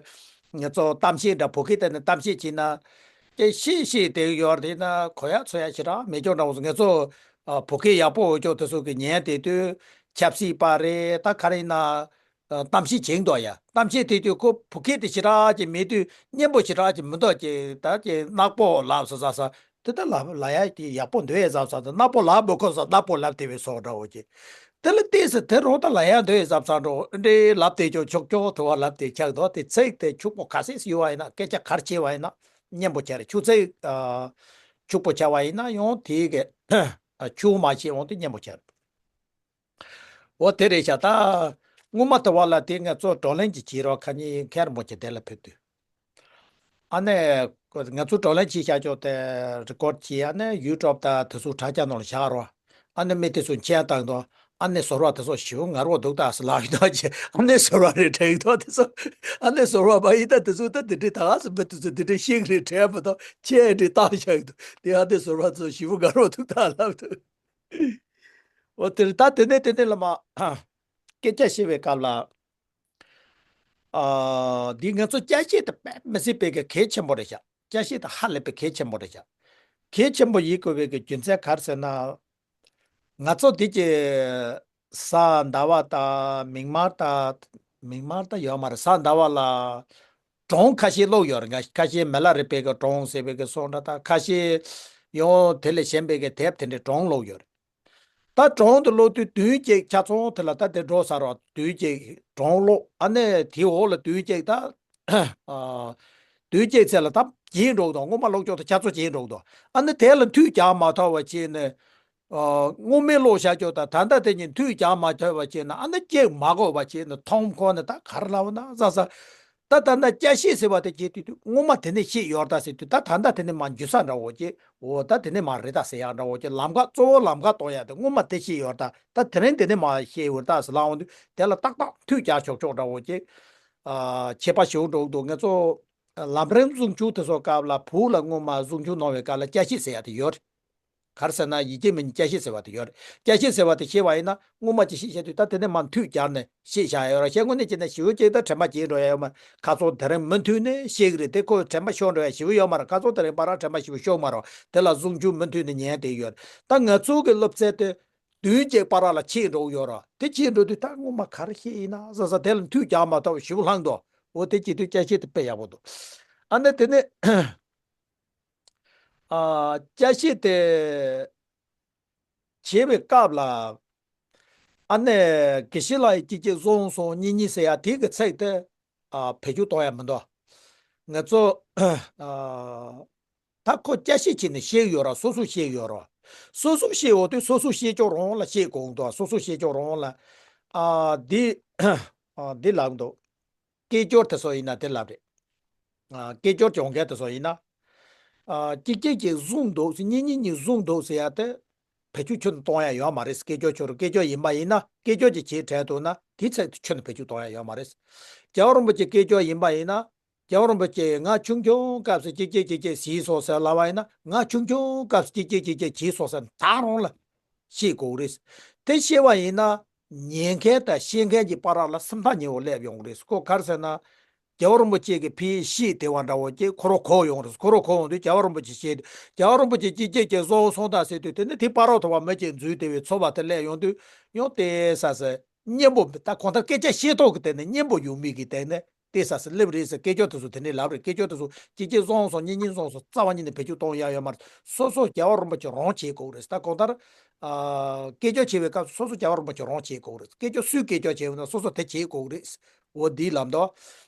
ང་ཚོ་གཏམ་བཤད་འདྲ་བོད་སྐད་དེ་ནས་གཏམ་བཤད་བྱས་ན། ཀྱེ་ཤེས་ཤེས་དེ་ཡོད་རེད་ན་གོ་ཡག་ཚོར་ཡག་ཞེ་དྲག་མེད་ཀྱོག་འདྲ་བོ་ང་ཚོ། ཨ། བོད་སྐད་ཡག་པོ་ཡོད་ཀྱོག་དེ་ཚོ་གི་ཉན་བསྡད་དུས་ཆབ་སྲིད་པ་རེད་ད་ག་རེ་ཡིན་ན། ཨ། གཏམ་བཤད་བྱེད་འདུག་ཡ། གཏམ་བཤད་དེ་དུས་ཁོ་བོད་སྐད་དེ་ཞེ་དྲག་ཅིག་མེད་དུས་སྙན་པོ་ཞེ་དྲག་ཅིག་མི་འདུག་ཅེས་ད་ཅེས་ནག་པོ་ལབ་སོ་ཟ་ས་དེ་ད་ལབ་ལབ་ཡ་དེ་ཡག་པོ་འདུག་ཡ་ཟབ་ས་དེ་ནག་པོ་ལབ་མི་ཁོ་ས་ནག་པོ་ལབ་དེ་བས་སོགས་འདྲ་བོ་ཅིག་དེ་ལ་བལྟས་སེ་དེ་རོ་ད་ལབ་ཡ་འདུག་ཡ་ཟབ་ས་འགྲོ་འདྲེ་ལབ་དེ་ཅོ་ཆོག་ཆོག་དུ་བ་ལབ་དེ་ཆགས་འདུག་དེ་ཚིག་དེ་འཁྱུག་པོ་ག་སེ་ཡོད་བ་ཡིན་ན་སྐད་ཆ་གར་ཆེ་བ་ཡིན་ན་སྙན་པོ་ཆགས་རེད། ཆུ་ཚིག་ཨ། འཁྱུག་པོ་ཆགས་བ་ཡིན་ན་ཡང་དེ་གི་ཨ། ཆུ་མ་ཆེ་འོང་དུས་སྙན་པོ་ཆགས་རེད། འོ་དེ་རེད་ཤག་ད་སྔོན་མ་དུ་བ་ལ་དེ་ང་ཚོ་བགྲོ་གླེང་ཅིག་བྱེད་རོགས་ཁ་ཉིན་མཁན་རིན་པོ་ཆེ་དེ་ལ་ཕེབས་དུས། ཨ་ནེ། ང་ཚོ་བགྲོ་གླེང་བྱེད་བཞག་ཆོག་དེ་རི་ཀོར་བྱེད་ཨ་ནེ་ཡུ་ཊུབ་དང་དེ་ཚོ་དྲ་རྒྱ་ནང་ལ་བཞག་རོགས། ཨ་ནེ་མི་དེ་ཚོ་མཁྱེན་བཏང་དོ། ཨ་ནེ་ཟོར་བ་དེ་ཚོ་ཞིའུ་ངར་བོ་འདུག་ད་ཟེར་ལབ་ཡོད་ད་ཅེ་ཨ་ནེ་ཟོར་བ་རེད་དྲན་དོ་དེ་ཚོ། ཨ་ནེ་ཟོར་བ་མ་ཡིན་ད་དེ་ཚོ་ད་དེ་འདྲའི་ད་ཟེར་མི་དེ་ཚོ་དེ་འདྲའི་ཤིག་རེད་དྲན་མི་དོ་ཁྱེད་འདྲའི་བཏང་བཞག་ཡོད་དོ་དེ་ཨ་ནེ་ཟོར་བ་ཚོ་ཞིའུ་ངར་བོ་འདུག་ད་ལབ་དོ། འོ་དེར་ད་དེ་ནས་དེ་ནས་ལ་མ། སྐད་ཆ་བཤད་པའི་སྐབས་ལ། ཨ། འདི་ང་ཚོ་སྐད་ཆ་དེ་དཔེ་མི་སྲིད་པའི་གི་གལ་ཆེན་པོ་རེད་ཤག་སྐད་ཆ་དེ་ཧ་ལས་པའི་གལ་ཆེན་པོ་རེད་ཤག་གལ་ཆེན་པོ་ཡིན་དགོས་པའི་གི་རྒྱུ་མཚན་ག་རེ་ཟེར་ན། ང་ཚོ་འདི་གི་གཟའ་ཟླ་བ་དང་མིག་དམར་དང་མིག་དམར་དང་ཡོད་མ་རེད། གཟའ་ཟླ་བ་ལ་སྒྲུང་ཁ་ཤས་ཀློག་ཡོད་རེད། ང་ཁ་ཤས་མི་ལ་རས་པའི་གི་སྒྲུང་ཟེར་བའི་གི་སོང་འདྲ་དང་ཁ་ཤས་ཡང་དེ་ལས་གཞན་པའི་གི་དེབ་དེ་འདྲའི་སྒྲུང་ཀློག་ཡོད་རེད། ད་གྲོང་དུ་ལོག་དུས་བདུན་གཅིག་ཆ་ཚང་དེ་ལ་ད་དེ་འགྲོ་ས་རོགས་བདུན་གཅིག་གྲོང་ལོག་ཨ་ནི་དེའི་འོག་ལ་བདུན་གཅིག་ད་ཨ་བདུན་གཅིག་ཚེ་ལ་ད་བརྗེད་འགྲོ་གི་འདུག་སྔོན་མ་ལོག་ཅོག་ད་ཆ་ཚང་བརྗེད་འགྲོ་གི་འདུག་ཨ་ནི་དེ་ལ་མཐུད་རྒྱག་མ་ཐུབ་པ་བྱས་ནས། ཨ། སྔོན་མའི་ལོ་ཤར་ཕྱོགས་དང་ད་ལྟ་དེ་གཉིས་མཐུད་རྒྱག་མ་ཐུབ་པ་བྱས་ན་ཨ་ནི་གཅིག་མ་གོ་བ་བྱས་ན་ཐོང་ཁོ་ནི་ད་ག་རེ་ལབ་ན་ཟ་ཟ། ད་ད་ན་སྐྱ་ཤེད་ཟེར་བ་དེ་བྱེད་དུས་དུས་སྔོན་མ་དེ་ནས་ཤེས་ཡོད་ད་ཟེར་དུས་ད་ད་ལྟ་དེ་ནས་མ་འཇུ་ས་འདྲ་བོ་ཅིག་འོ་ད་དེ་ནས་མ་རེད་ད་ཟེར་ཡག་འདྲ་བོ་ཅིག་ལམ་ཁ་གཙོ་བོ་ལམ་ཁ་གཏོང་ཡག་དེ་སྔོན་མ་དེ་ཤེས་ཡོད་ད་ད་དེ་རིང་དེ་ནས་མ་ཤེས་ཡོད་ད་ཟེར་ལབ་འོང་དུས་དེ་ལ་ཏག་ཏག་མཐུད་རྒྱག་ཆོག་ཆོག་འདྲ་བོ་ཅིག་ཨ། ཁྱད་པར་ཞིག་འགྲོ་གི་འདུག་ང་ཚོ་ལམ་རིམ་བཟུང་ཆུ་དེ་ཚོ་སྐབས་ལ་བུ་ལ་སྔོན་མ་བཟུང་ཆུ་གནང་བའི་སྐབས་ལ་སྐྱ་ཤེད་ཟེར་ཡག་དེ་ཡོད་རེད། ག་རེ་ཟེར་ན་ཡིད་ཀྱི་མི་ཉིད་སྐྱ་ཤེད་ཟེར་བ་དེ་ཡོད་རེད། སྐྱ་ཤེད་ཟེར་བ་དེ་ཤེས་པ་ཡིན་ན་སྔོན་མ་ཅིག་ཤེས་བྱས་དུས་ད་དེ་ནས་མར་མཐུད་སྦྱར་ནས་ཤེས་བྱ་ཡོད་ར་ཤེས་དངོས་གནས་བྱས་ན་ཞེ་པོ་ཅིག་ད་དྲན་པ་བརྗེད་འགྲོ་ཡ་ཡོད་མ་རེད། ཁ་སང་དེ་རིང་མུ་མཐུད་ནས་ཤེས་ཀྱི་རེད་དེ་ཁོ་དྲན་པ་ཤོར་འགྲོ་ཡ་ཞེ་པོ་ཡོད་མ་རེད། ཁ་སང་དེ་རིང་བར་དྲན་པ་ཞེ་པོ་ཤོར་མ་རེད་དེ་ལ་བཟུང་ཆུ་མུ་མཐུད་ནས་ཉན་བསྡད་ཡོད་རེད། ད་ང་ཚོ་གི་སློབ་ཚན་དེ་བདུན་གཅིག་བར་ལ་ཆད་འགྲོ་གི་ཡོད་རེད། དེ་ཆད་འགྲོ་དུས་ད་སྔོན་མ་ག་རེ་ཤེས་ཡིན་ན་ཟ་ཟ་དེ་ལ་མཐུད་རྒྱག་མ་ཐུབ་ཞེ་པོ་ལྷང་འདུག་འོ་དེ་བྱེད་དུས་སྐྱ་ཤེད་དེ་དཔེ་ཡག་པོ་འདུག་ཨ་ནི་དེ་ནས། ཨ། སྐྱ་ཤེད་དེ་བྱེད་པའི་སྐབས་ལ། ཨ་ནི་དགེ་བཤེས་ལགས་ཀྱིས་གཅིག་གཅིག་བཟུང་སོང་གཉིས་གཉིས་ཟེར་ཡ་དེ་གི་ཚིག་དེ། ཨ། བེད་སྤྱོད་གཏོང་ཡ་མི་འདུག་ང་ཚོ། ཨ། ད་ཁོ་སྐྱ་ཤེད་བྱས་ནས་ཤེས་ཡོད་ར་སོ་སོ་ཤེས་ཡོད་ར། སོ་སོ་ཤེས་འོ་དུས་སོ་སོ་ཤེས་ཕྱོགས་རང་ལ་ཤེས་དགོས་འདུག་སོ་སོ་ཤེས་ཕྱོགས་རང་ལ། ཨ། འདི། ཨ། འདི་ལབ་འདུག་སྐད་ཅོར་དེ་ཚོ་ཡིན་ན་དེ་ལབ་རེད། ཨ། སྐད་ཅོར་སྦྱོང་མཁན་དེ་ཚོ་ཡིན་ན། ཨ། གཅིག་གཅིག་གཅིག་བཟུང་འདུག་ཟེར་གཉིས་གཉིས་གཉིས་བཟུང་འདུག་ཟེར་ཡ་དེ། བེད་སྤྱོད་ཁྱོན་ནས་གཏོང་ཡ་ཡོད་མ་རེད། སྐད་ཅོར་ཁྱོད་རང་སྐད་ཅོར་ཡིན་པ་ཡིན་ན་སྐད་ཅོར་གྱི་བྱེད་བྲལ་འདུག་ན་དེའི་ཚད་དུ་ཁྱོན་ནས་བེད་སྤྱོད་གཏོང་ཡ་ཡོད་མ་རེད། རྒྱལ་བ་རིན་པོ་ཆེ་སྐད་ཅོར་ཡིན་པ་ཡིན་ན། རྒྱལ་བ་རིན་པོ་ཆེ་ང་ཆུང་ཆུང་སྐབས་སུ་གཅིག་གཅིག་གཅིག་གཅིག་བྱས་སོང་ཟེར་ལབ་པ་ཡིན་ན་ང་ཆུང་ཆུང་སྐབས་སུ་གཅིག་གཅིག་གཅིག་གཅིག་བྱས་སོང་ཟེར་ད་རང་ལ་ཤེས་དགོས་རེད། དེ་ཤེས་པ་ཡིན་ན་ཉན་མཁན་དང་བཤད་མཁན་གྱི་བར་ལ་སེམས་ཐག་ཉེ་བོ་སླེབས་ཡོང་གི་རེད། ཁོ་ག་རེ་ཟེར་ན། རྒྱལ་བ་རིན་པོ་ཆེ་གི་ཕའི་ཤེས་དེ་བ་འདྲ་བོ་ཅིག་ཁོ་རང་གོ་ཡོང་རེད། ཁོ་རང་གོ་ཡོང་དུས་རྒྱལ་བ་རིན་པོ་ཆེ་ཤེས་དུས་རྒྱལ་བ་རིན་པོ་ཆེ་གཅིག་གཅིག་གཅིག་བཟུང་སོང་ད་ཟེར་དུས་དེ་ནི་དེ་ཕ་རོལ་ཐོབ་པ་མི་གཅིག་འཛུལ་བསྡད་པའི་ཚོར་བ་དེ་སླེབས་ཡོང་དུས་ཡང་དེ་ས་ཟེར། སྙན་པོ་མི་ད་གང་ལྟར་སྐད་ཆ་བཤད་ཐོག་གི་སྟེང་ནས་སྙན་པོ་ཡོང་མི་གི་སྟེང་ནས་དེ་ས་ཟེར་སླེབས་རེད་ཟེར། སྐད་ཅོར་དེ་ཚོ་དེ་ནས་ལབ་རེད། སྐད་ཅོར་དེ་ཚོ་གཅིག་གཅིག་བཟུང་སོང་གཉིས་གཉིས་བཟུང་སོང་རྩ་བ་ཉིད་ནས་བེད་སྤྱོད་གཏོང་ཡ་ཡོད་མ་རེད། སོ་སོ་རྒྱལ་བ་རིན་པོ་ཆེ་རང་བྱེད་དགོས་རེད། ད་གང་ལྟར། ཨ། སྐད་ཅོར་བྱེད་པའི་སྐབས་སུ་སོ་སོ་རྒྱལ་བ་རིན་པོ་ཆེ་རང་བྱེད་དགོས་རེད། སྐད་ཅོར་སུས་སྐད་ཅོར་བྱེད་འོང་ན་སོ་སོ་དེ་བྱེད་དགོས་རེད། འོ་འདི་ལབ་འདུག་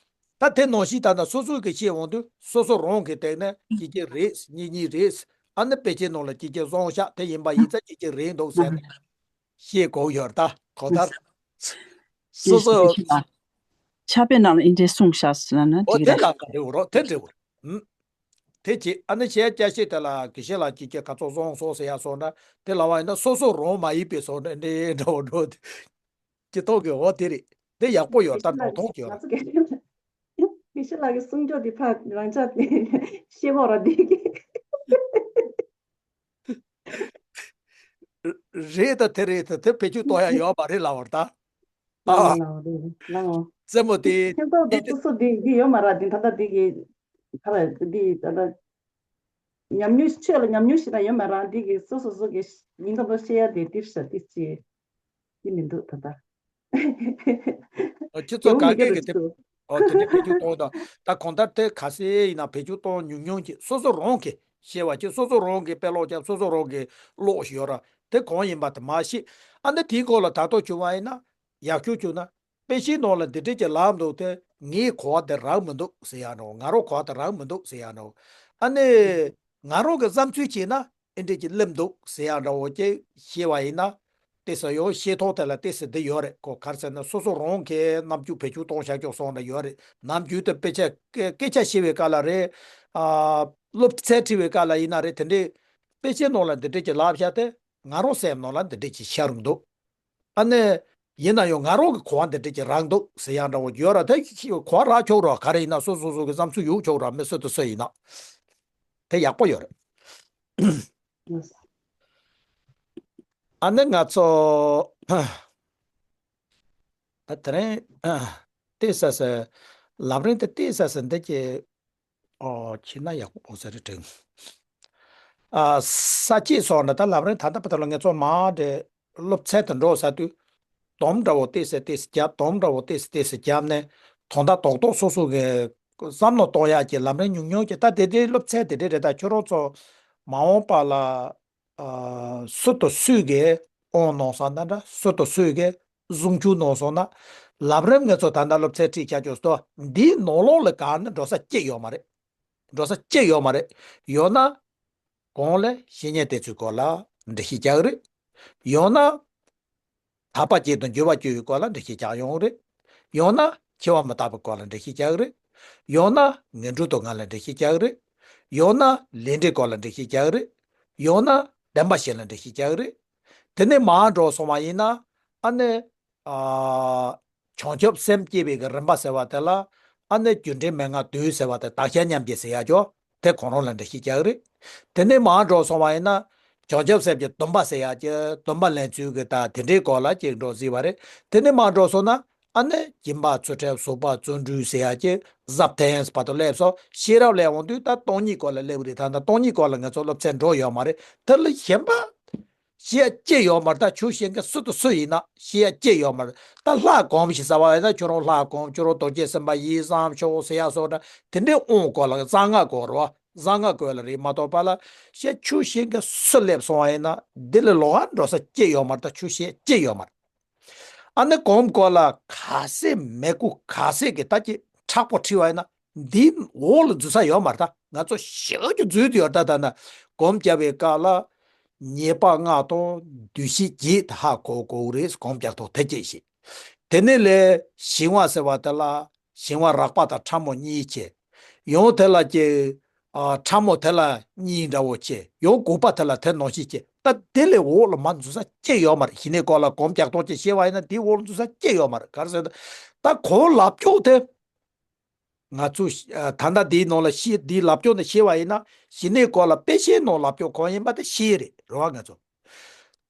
ད་དེ་ནང་བཞིན་ད་ལྟ་སོ་སོ་གི་བཤད་འོང་དུས་སོ་སོ་རང་གི་སྟེང་ནས་གཅིག་གཅིག་རེད་གཉིས་གཉིས་རེད། ཨ་ནི་དཔེ་ཆའི་ནང་ལ་གཅིག་གཅིག་བཟུང་བཞག་དེ་ཡིན་པ་ཡིན་ཙང་གཅིག་གཅིག་རེད་འདུག་ཟེར་ནས། ཤེས་དགོས་ཡོད་ད་གང་ལྟར། སོ་སོ། ཕྱག་དཔེ་ནང་ལ་ཨིན་འདྲའི་གསུངས་བཞག་ཟེར་ན་འོ་དེ་འགྲིག་གི་ལ་ག་རེ་འོ་རོགས་དེ་འགྲིག་འོ། ཨུམ། དེ་བྱེད་ཨ་ནི་བྱས་སྐྱ་ཤེད་དེ་ལ་དགེ་བཤེས་ལགས་ཀྱིས་ཀྱི་ག་ཚོད་བཟང་སོང་ཟེར་ཡ་སོང་ན་དེ་ལ་བ་ཡིན་ན་སོ་སོ་རང་མ་ཡིན་པའི་སོང་ན་འདྲའི་འདྲ་བོ་འགྲོ་དེ། ཀྱི་ཐོག་གི་འོ་དེ་རེད། དེ་ཡག་པོ་ཡོད་ད་དགེ་བཤེས་ལགས་ཀྱིས་ང་ཚོ་དགེ་བཤེས་ལགས་ཀྱིས་གསུང་ཕྱོགས་དེ་ཕར་རང་ཅག་དེ་ཤེས་མོ་ར་དེ་གི། རེད་ད་དེ་རེད་ད་དེ་བེད་སྤྱོད་གཏོང་ཡ་ཡོད་མ་རེད་ལབ་པ་རེད་ད། ཨ། ལའོ་རེད་ལའོ། རྩེད་མོ་དེ་ཁྱེད་ཚོ་དེ་སོ་སོ་དེ་གི་ཡོད་མ་ར་དེ་ད་ལྟ་དེ་གི་ད་ལ་དེ་ད་ལྟ་ཉམས་མྱོང་ཆོས་ལ་ཉམས་མྱོང་ཞིག་ད་ཡོད་མ་ར་དེ་གི་སོ་སོ་སོ་གི་ཡིན་ད་ད་བཤད་ཡ་དེ་དེ་ས་དེ་ཅི་དེ་མི་འདུག་ད་ལྟ། ཨོ་ཁྱེད་ཚོ་ག་གེ་གི་དེ། ཨོ་དེ་འདྲའི་བེད་སྤྱོད་གཏོང་དང་ད་གང་ལྟར་དེ་ག་སེ་ཡིན་ན་བེད་སྤྱོད་གཏོང་ཉུང་ཉུང་གི་སོ་སོ་རང་གི་ཤེས་པ་ཅིག་སོ་སོ་རང་གི་དཔེ་ཀློག་ཀྱང་སོ་སོ་རང་གི་ཀློག་ཞིག་ཡོད་ར་དེ་གང་ཡིན་པ་དེ་མ་ཤེས། ཨ་ནི་དེའི་སྐོར་ལ་ད་ལྟ་བྱུང་བ་ཡིན་ན་ཡག་ཤོས་བྱུང་ན་དཔེ་ཆའི་ནང་ལ་འདི་འདྲས་ཀྱི་ལབ་འདུག་དེ་ངའི་གོ་བ་དེ་རག་མི་འདུག་ཟེར་ཡ་འགྲོ། ང་རང་གོ་བ་དེ་རག་མི་འདུག་ཟེར་ཡ་འགྲོ། ཨ་ནི་ང་རང་གི་བསམ་ཚུལ་བྱས་ན། ཨེ་འདྲས་ཀྱི་སླེབས་འདུག་ཟེར་ཡ་འདྲ་བོ་ཅིག་ཤེས་པ་ཡིན་ན། ཏོག་ཙམ་ཡང་ཤེས་ཐོག་དེ་ལ་ཏོག་ཙམ་འདི་ཡོད་རེད་གོ། ག་རེ་ཟེར་ན་སོ་སོ་རང་གི་རྣམ་འགྱུར་བེད་སྤྱོད་གཏོང་བྱ་ཆོག་སོང་ན་ཡོད་རེད། ནམ་རྒྱུན་དུ་དཔེ་ཆ་སྐད་སྐད་ཆ་བཤད་པའི་སྐབས་ལ་རེད། ཨ། སློབ་ཚན་ཁྲིད་པའི་སྐབས་ལ་ཡིན་ན་རེད། དེ་འདྲས་དཔེ་ཆའི་ནང་ལ་འདི་འདྲས་ཀྱི་ལབ་བཞག་སྟེ་ང་རང་སེམས་ནང་ལ་འདི་འདྲས་ཀྱི་ཤར་འདུག་ཨ་ནི། ཡིན་ན་ཡང་ང་རང་གི་གོ་བ་འདི་འདྲས་ཀྱི་རག་འདུག་ཟེར་ཡ་འདྲ་བོ་ཡོད་ར། དེ་གོ་བ་རག་ཆོག་ར། ག་རེ་ཡིན་ན་སོ་སོ་སོ་གི་བསམ་ཚུལ་ཡོད་ཆོག་ར། མི་སུ་དང་སུ་ཡིན་ན། དེ་ཡག་པོ་ཡོད་རེད། ཨ་ནི་ང་ཚོ། ད་དེ་རིང་། ཏེ་ས་ས། ལམ་རིམ་དེ་ཏེ་ས་ས་འདི་ཀྱི། ཨོ། ཁྱེད་ན་ཡག་པོ་ཟེར་རེ་དྲན། ཨ། ས་སྐྱེས་སོགས་ནི་ད་ལམ་རིམ་ད་ལྟ་བར་དུ་ལ་ངེད་ཚོ་མ་འདྲེ་སློབ་ཚན་དུ་འགྲོ་ས་དུས། དོམ་འདྲ་བོ་ཏེ་ས་ཏེ་ས་རྒྱབ། དོམ་འདྲ་བོ་ཏེ་ས་ཏེ་ས་རྒྱབ་ནས། དོན་དག་རྡོག་རྡོག་སོ་སོ་གི་བསམ་བློ་གཏོང་ཡག་གི་ལམ་རིམ་ཉུང་ཉུང་གི་ད་དེ་འདྲའི་སློབ་ཚན་དེ་འདྲའི་རེད། ད་ཁྱོད་རང་ཚོ་མ་འོངས་པ་ལ། ཨ། སུ་དང་སུས་གི་ ཨོང་གནང་སོང་ན་འདྲ། སུ་དང་སུས་ཀྱི་གཟུང་འཇུག་གནང་སོང་ན། ལམ་རིམ་ང་ཚོ་ད་ལྟ་སློབ་ཚན་ཁྲིད་བྱ་རྒྱུ་སྟོ་འདིའི་ནང་ལོགས་ལ་གང་ནི་འགྲོ་ས་སྐྱེ་ཡོད་མ་རེད། འགྲོ་ས་སྐྱེ་ཡོད་མ་རེད། ཡོད་ན། གོང་ལ་བཤེས་གཉེན་དེ་ཚོའི་སྐོར་ལ་འགྲེལ་བཤད་རྒྱག་གི་རེད། ཡང་ན། ཐར་པ་བཅས་དང་འབྱོར་བ་བཅུའི་སྐོར་ལ་འགྲེལ་བཤད་རྒྱག་ཡོང་གི་རེད། ཡང་ན་འཆི་བ་མི་རྟག་པའི་སྐོར་ལ་འགྲེལ་བཤད་རྒྱག་གི་རེད། ཡང་ན་ངན་འགྲོ་དང་ངན་ལ་འགྲེལ་བཤད་རྒྱག་གི་རེད། ཡང་ན་ལས་འབྲས་སྐོར་ལ་འགྲེལ་བཤད་རྒྱག་གི་རེད། ཡང་ན་བདེན་པ་བཞི་ལ་འགྲེལ་བཤད་རྒྱག་གི་རེད། དེ་ནས་མར་འགྲོ་སོང་བ་ཡིན་ན། ཨ་ནི། ཨ། བྱང་ཆུབ་སེམས་བསྐྱེད་པའི་གི་རིམ་པ་ཟེར་བ་དེ་ལ། ཨ་ནི་རྒྱུ་འབྲས་མན་ངག་བདུན་ཟེར་བ་དེ་དག་བྱ་མཉམ་བརྗེ་ཟེར་ཡ་ཅོ། དེ་གང་རུང་ལ་འགྲེལ་བཤད་རྒྱག་གི་རེད། དེ་ནས་མར་འགྲོ་སོང་བ་ཡིན་ན། བྱང་ཆུབ་སེམས་ཀྱི་སྡོམ་པ་ཟེར་ཡ་ཅི། སྡོམ་པ་ལེན་ཚུལ་གི་ད་དེ་འདྲའི་སྐོར་ལ་ཅིག་འགྲོ་སྲིད་པ་རེད། དེ་ནས་མར་འགྲོ་སོང་ན། ཨ་ནི་སྦྱིན་པ་ཚུལ་ཁྲིམས་བཟོད་པ་བརྩོན་འགྲུས་ཟེར་ཡ་ཅི། ཟབ་དོན་བར་དུ་སླེབས་སོང་། ཤེས་རབ་ལ་འོང་དུས་ད་སྟོང་ཉིད་སྐོར་ལ་སླེབས་རེད། ད་ད་སྟོང་ཉིད་སྐོར་ལ་ང་ཚོ་སློབ་ཚན་འགྲོ་ཡོད་མ་རེད། དེ་ལ་གཞན་པ། ཤེས་ཡ་ཅི་ཡོད་མ་རེད། ད་ཆོས་བཤད་མཁན་སུ་དང་སུ་ཡིན་ན་ཤེས་ཡ་ཅི་ཡོད་མ་རེད། ད་ལྷ་གོམས་ཤིག་ཟེར་བ་ཡིན་ན་ཁྱོད་རང་ལྷ་གོམས། ཁྱོད་རང་རྡོ་རྗེ་སེམས་དཔའ་ཡིན་བསམ་ཤོག་ཟེར་ཡ་སོགས་འདྲ། དེ་འདྲའི་དབང་སྐོར་ལ་གསང་སྔགས་སྐོར་རོ། གསང་སྔགས་སྐོར་ལ་རེད་མ་གཏོགས་པ་ལ་ཤེས་ཆོས་བཤད་མཁན་སུ་སླེབས་སོང་བ་ཡིན་ན་འདི་ལས་ལོགས་ཀ་འགྲོ་ས་ཅི་ཡོད་མ་རེད། ད་ཆོས་བཤད་ཅི་ཡོད་མ་རེད། ཨ་ནི་གོམས་སྐོར་ལ་ག་ཚད་མི་དགོས་ག་ཚད་ཀྱི་ད་ཀྱི་མཁྲེགས་པོ་ཁྲིད་བ་ཡིན་ན། འདིའི་འོག་ལ་འཛུལ་ས་ཡོད་མ་རེད། ད་ང་ཚོ་ཞེ་པོ་ཅིག་འཛུལ་དུ་ཡོད་རེད། ད་ད་ན་གོམས་བརྒྱབ་པའི་སྐབས་ལ་ཉེས་པ་ལྔ་དང་འདུ་ཤེས་བརྒྱད་དེ་ཧ་གོ་དགོས་རེད། གོམས་བརྒྱབ་ཐོག་དེ་སྐྱེས་ཤིག་དེ་ནས་ལས་ཞི་བ་ཟེར་བ་དེ་ལ་ཞི་བ་རགས་པ་དང་ཕྲ་མོ་གཉིས་བྱས། ཡང་དེ་ལ་ཀྱི་ཨ། ཕྲ་མོ་དེ་ལ་གཉིས་འདྲ་བོ་བྱས། ཡང་དགུ་པ་དེ་ལ་དེ་ནང་བཞིན་བྱས། ད་དེ་ལས་འོག་ལ་མར་འཛུལ་ས་ཅི་ཡོད་མ་རེད། ཞི་གནས་སྐོར་ལ་གོམས་བརྒྱབ་ཐོག་ཅིག་བཤད་པ་ཡིན་ན་དེའི་འོག་ལ་འཛུལ་ས་ཅི་ཡོད་མ་རེད། ག་རེ་ཟེར་ན། ད་གོང་ལབ་ཕྱོགས་དེ། ང་ཚོ་ཨ། ད་ལྟ་འདིའི་ནང་ལ་ཤེས། འདིའི་ལབ་ཕྱོགས་ནས་བཤད་པ་ཡིན་ན་ཞི་གནས་སྐོར་ལ་དཔེ་བཤད་ནང་ལབ་ཕྱོགས་གང་ཡིན་པ་དེ་ཤེས་རེད་རེད་བ། ང་ཚོ་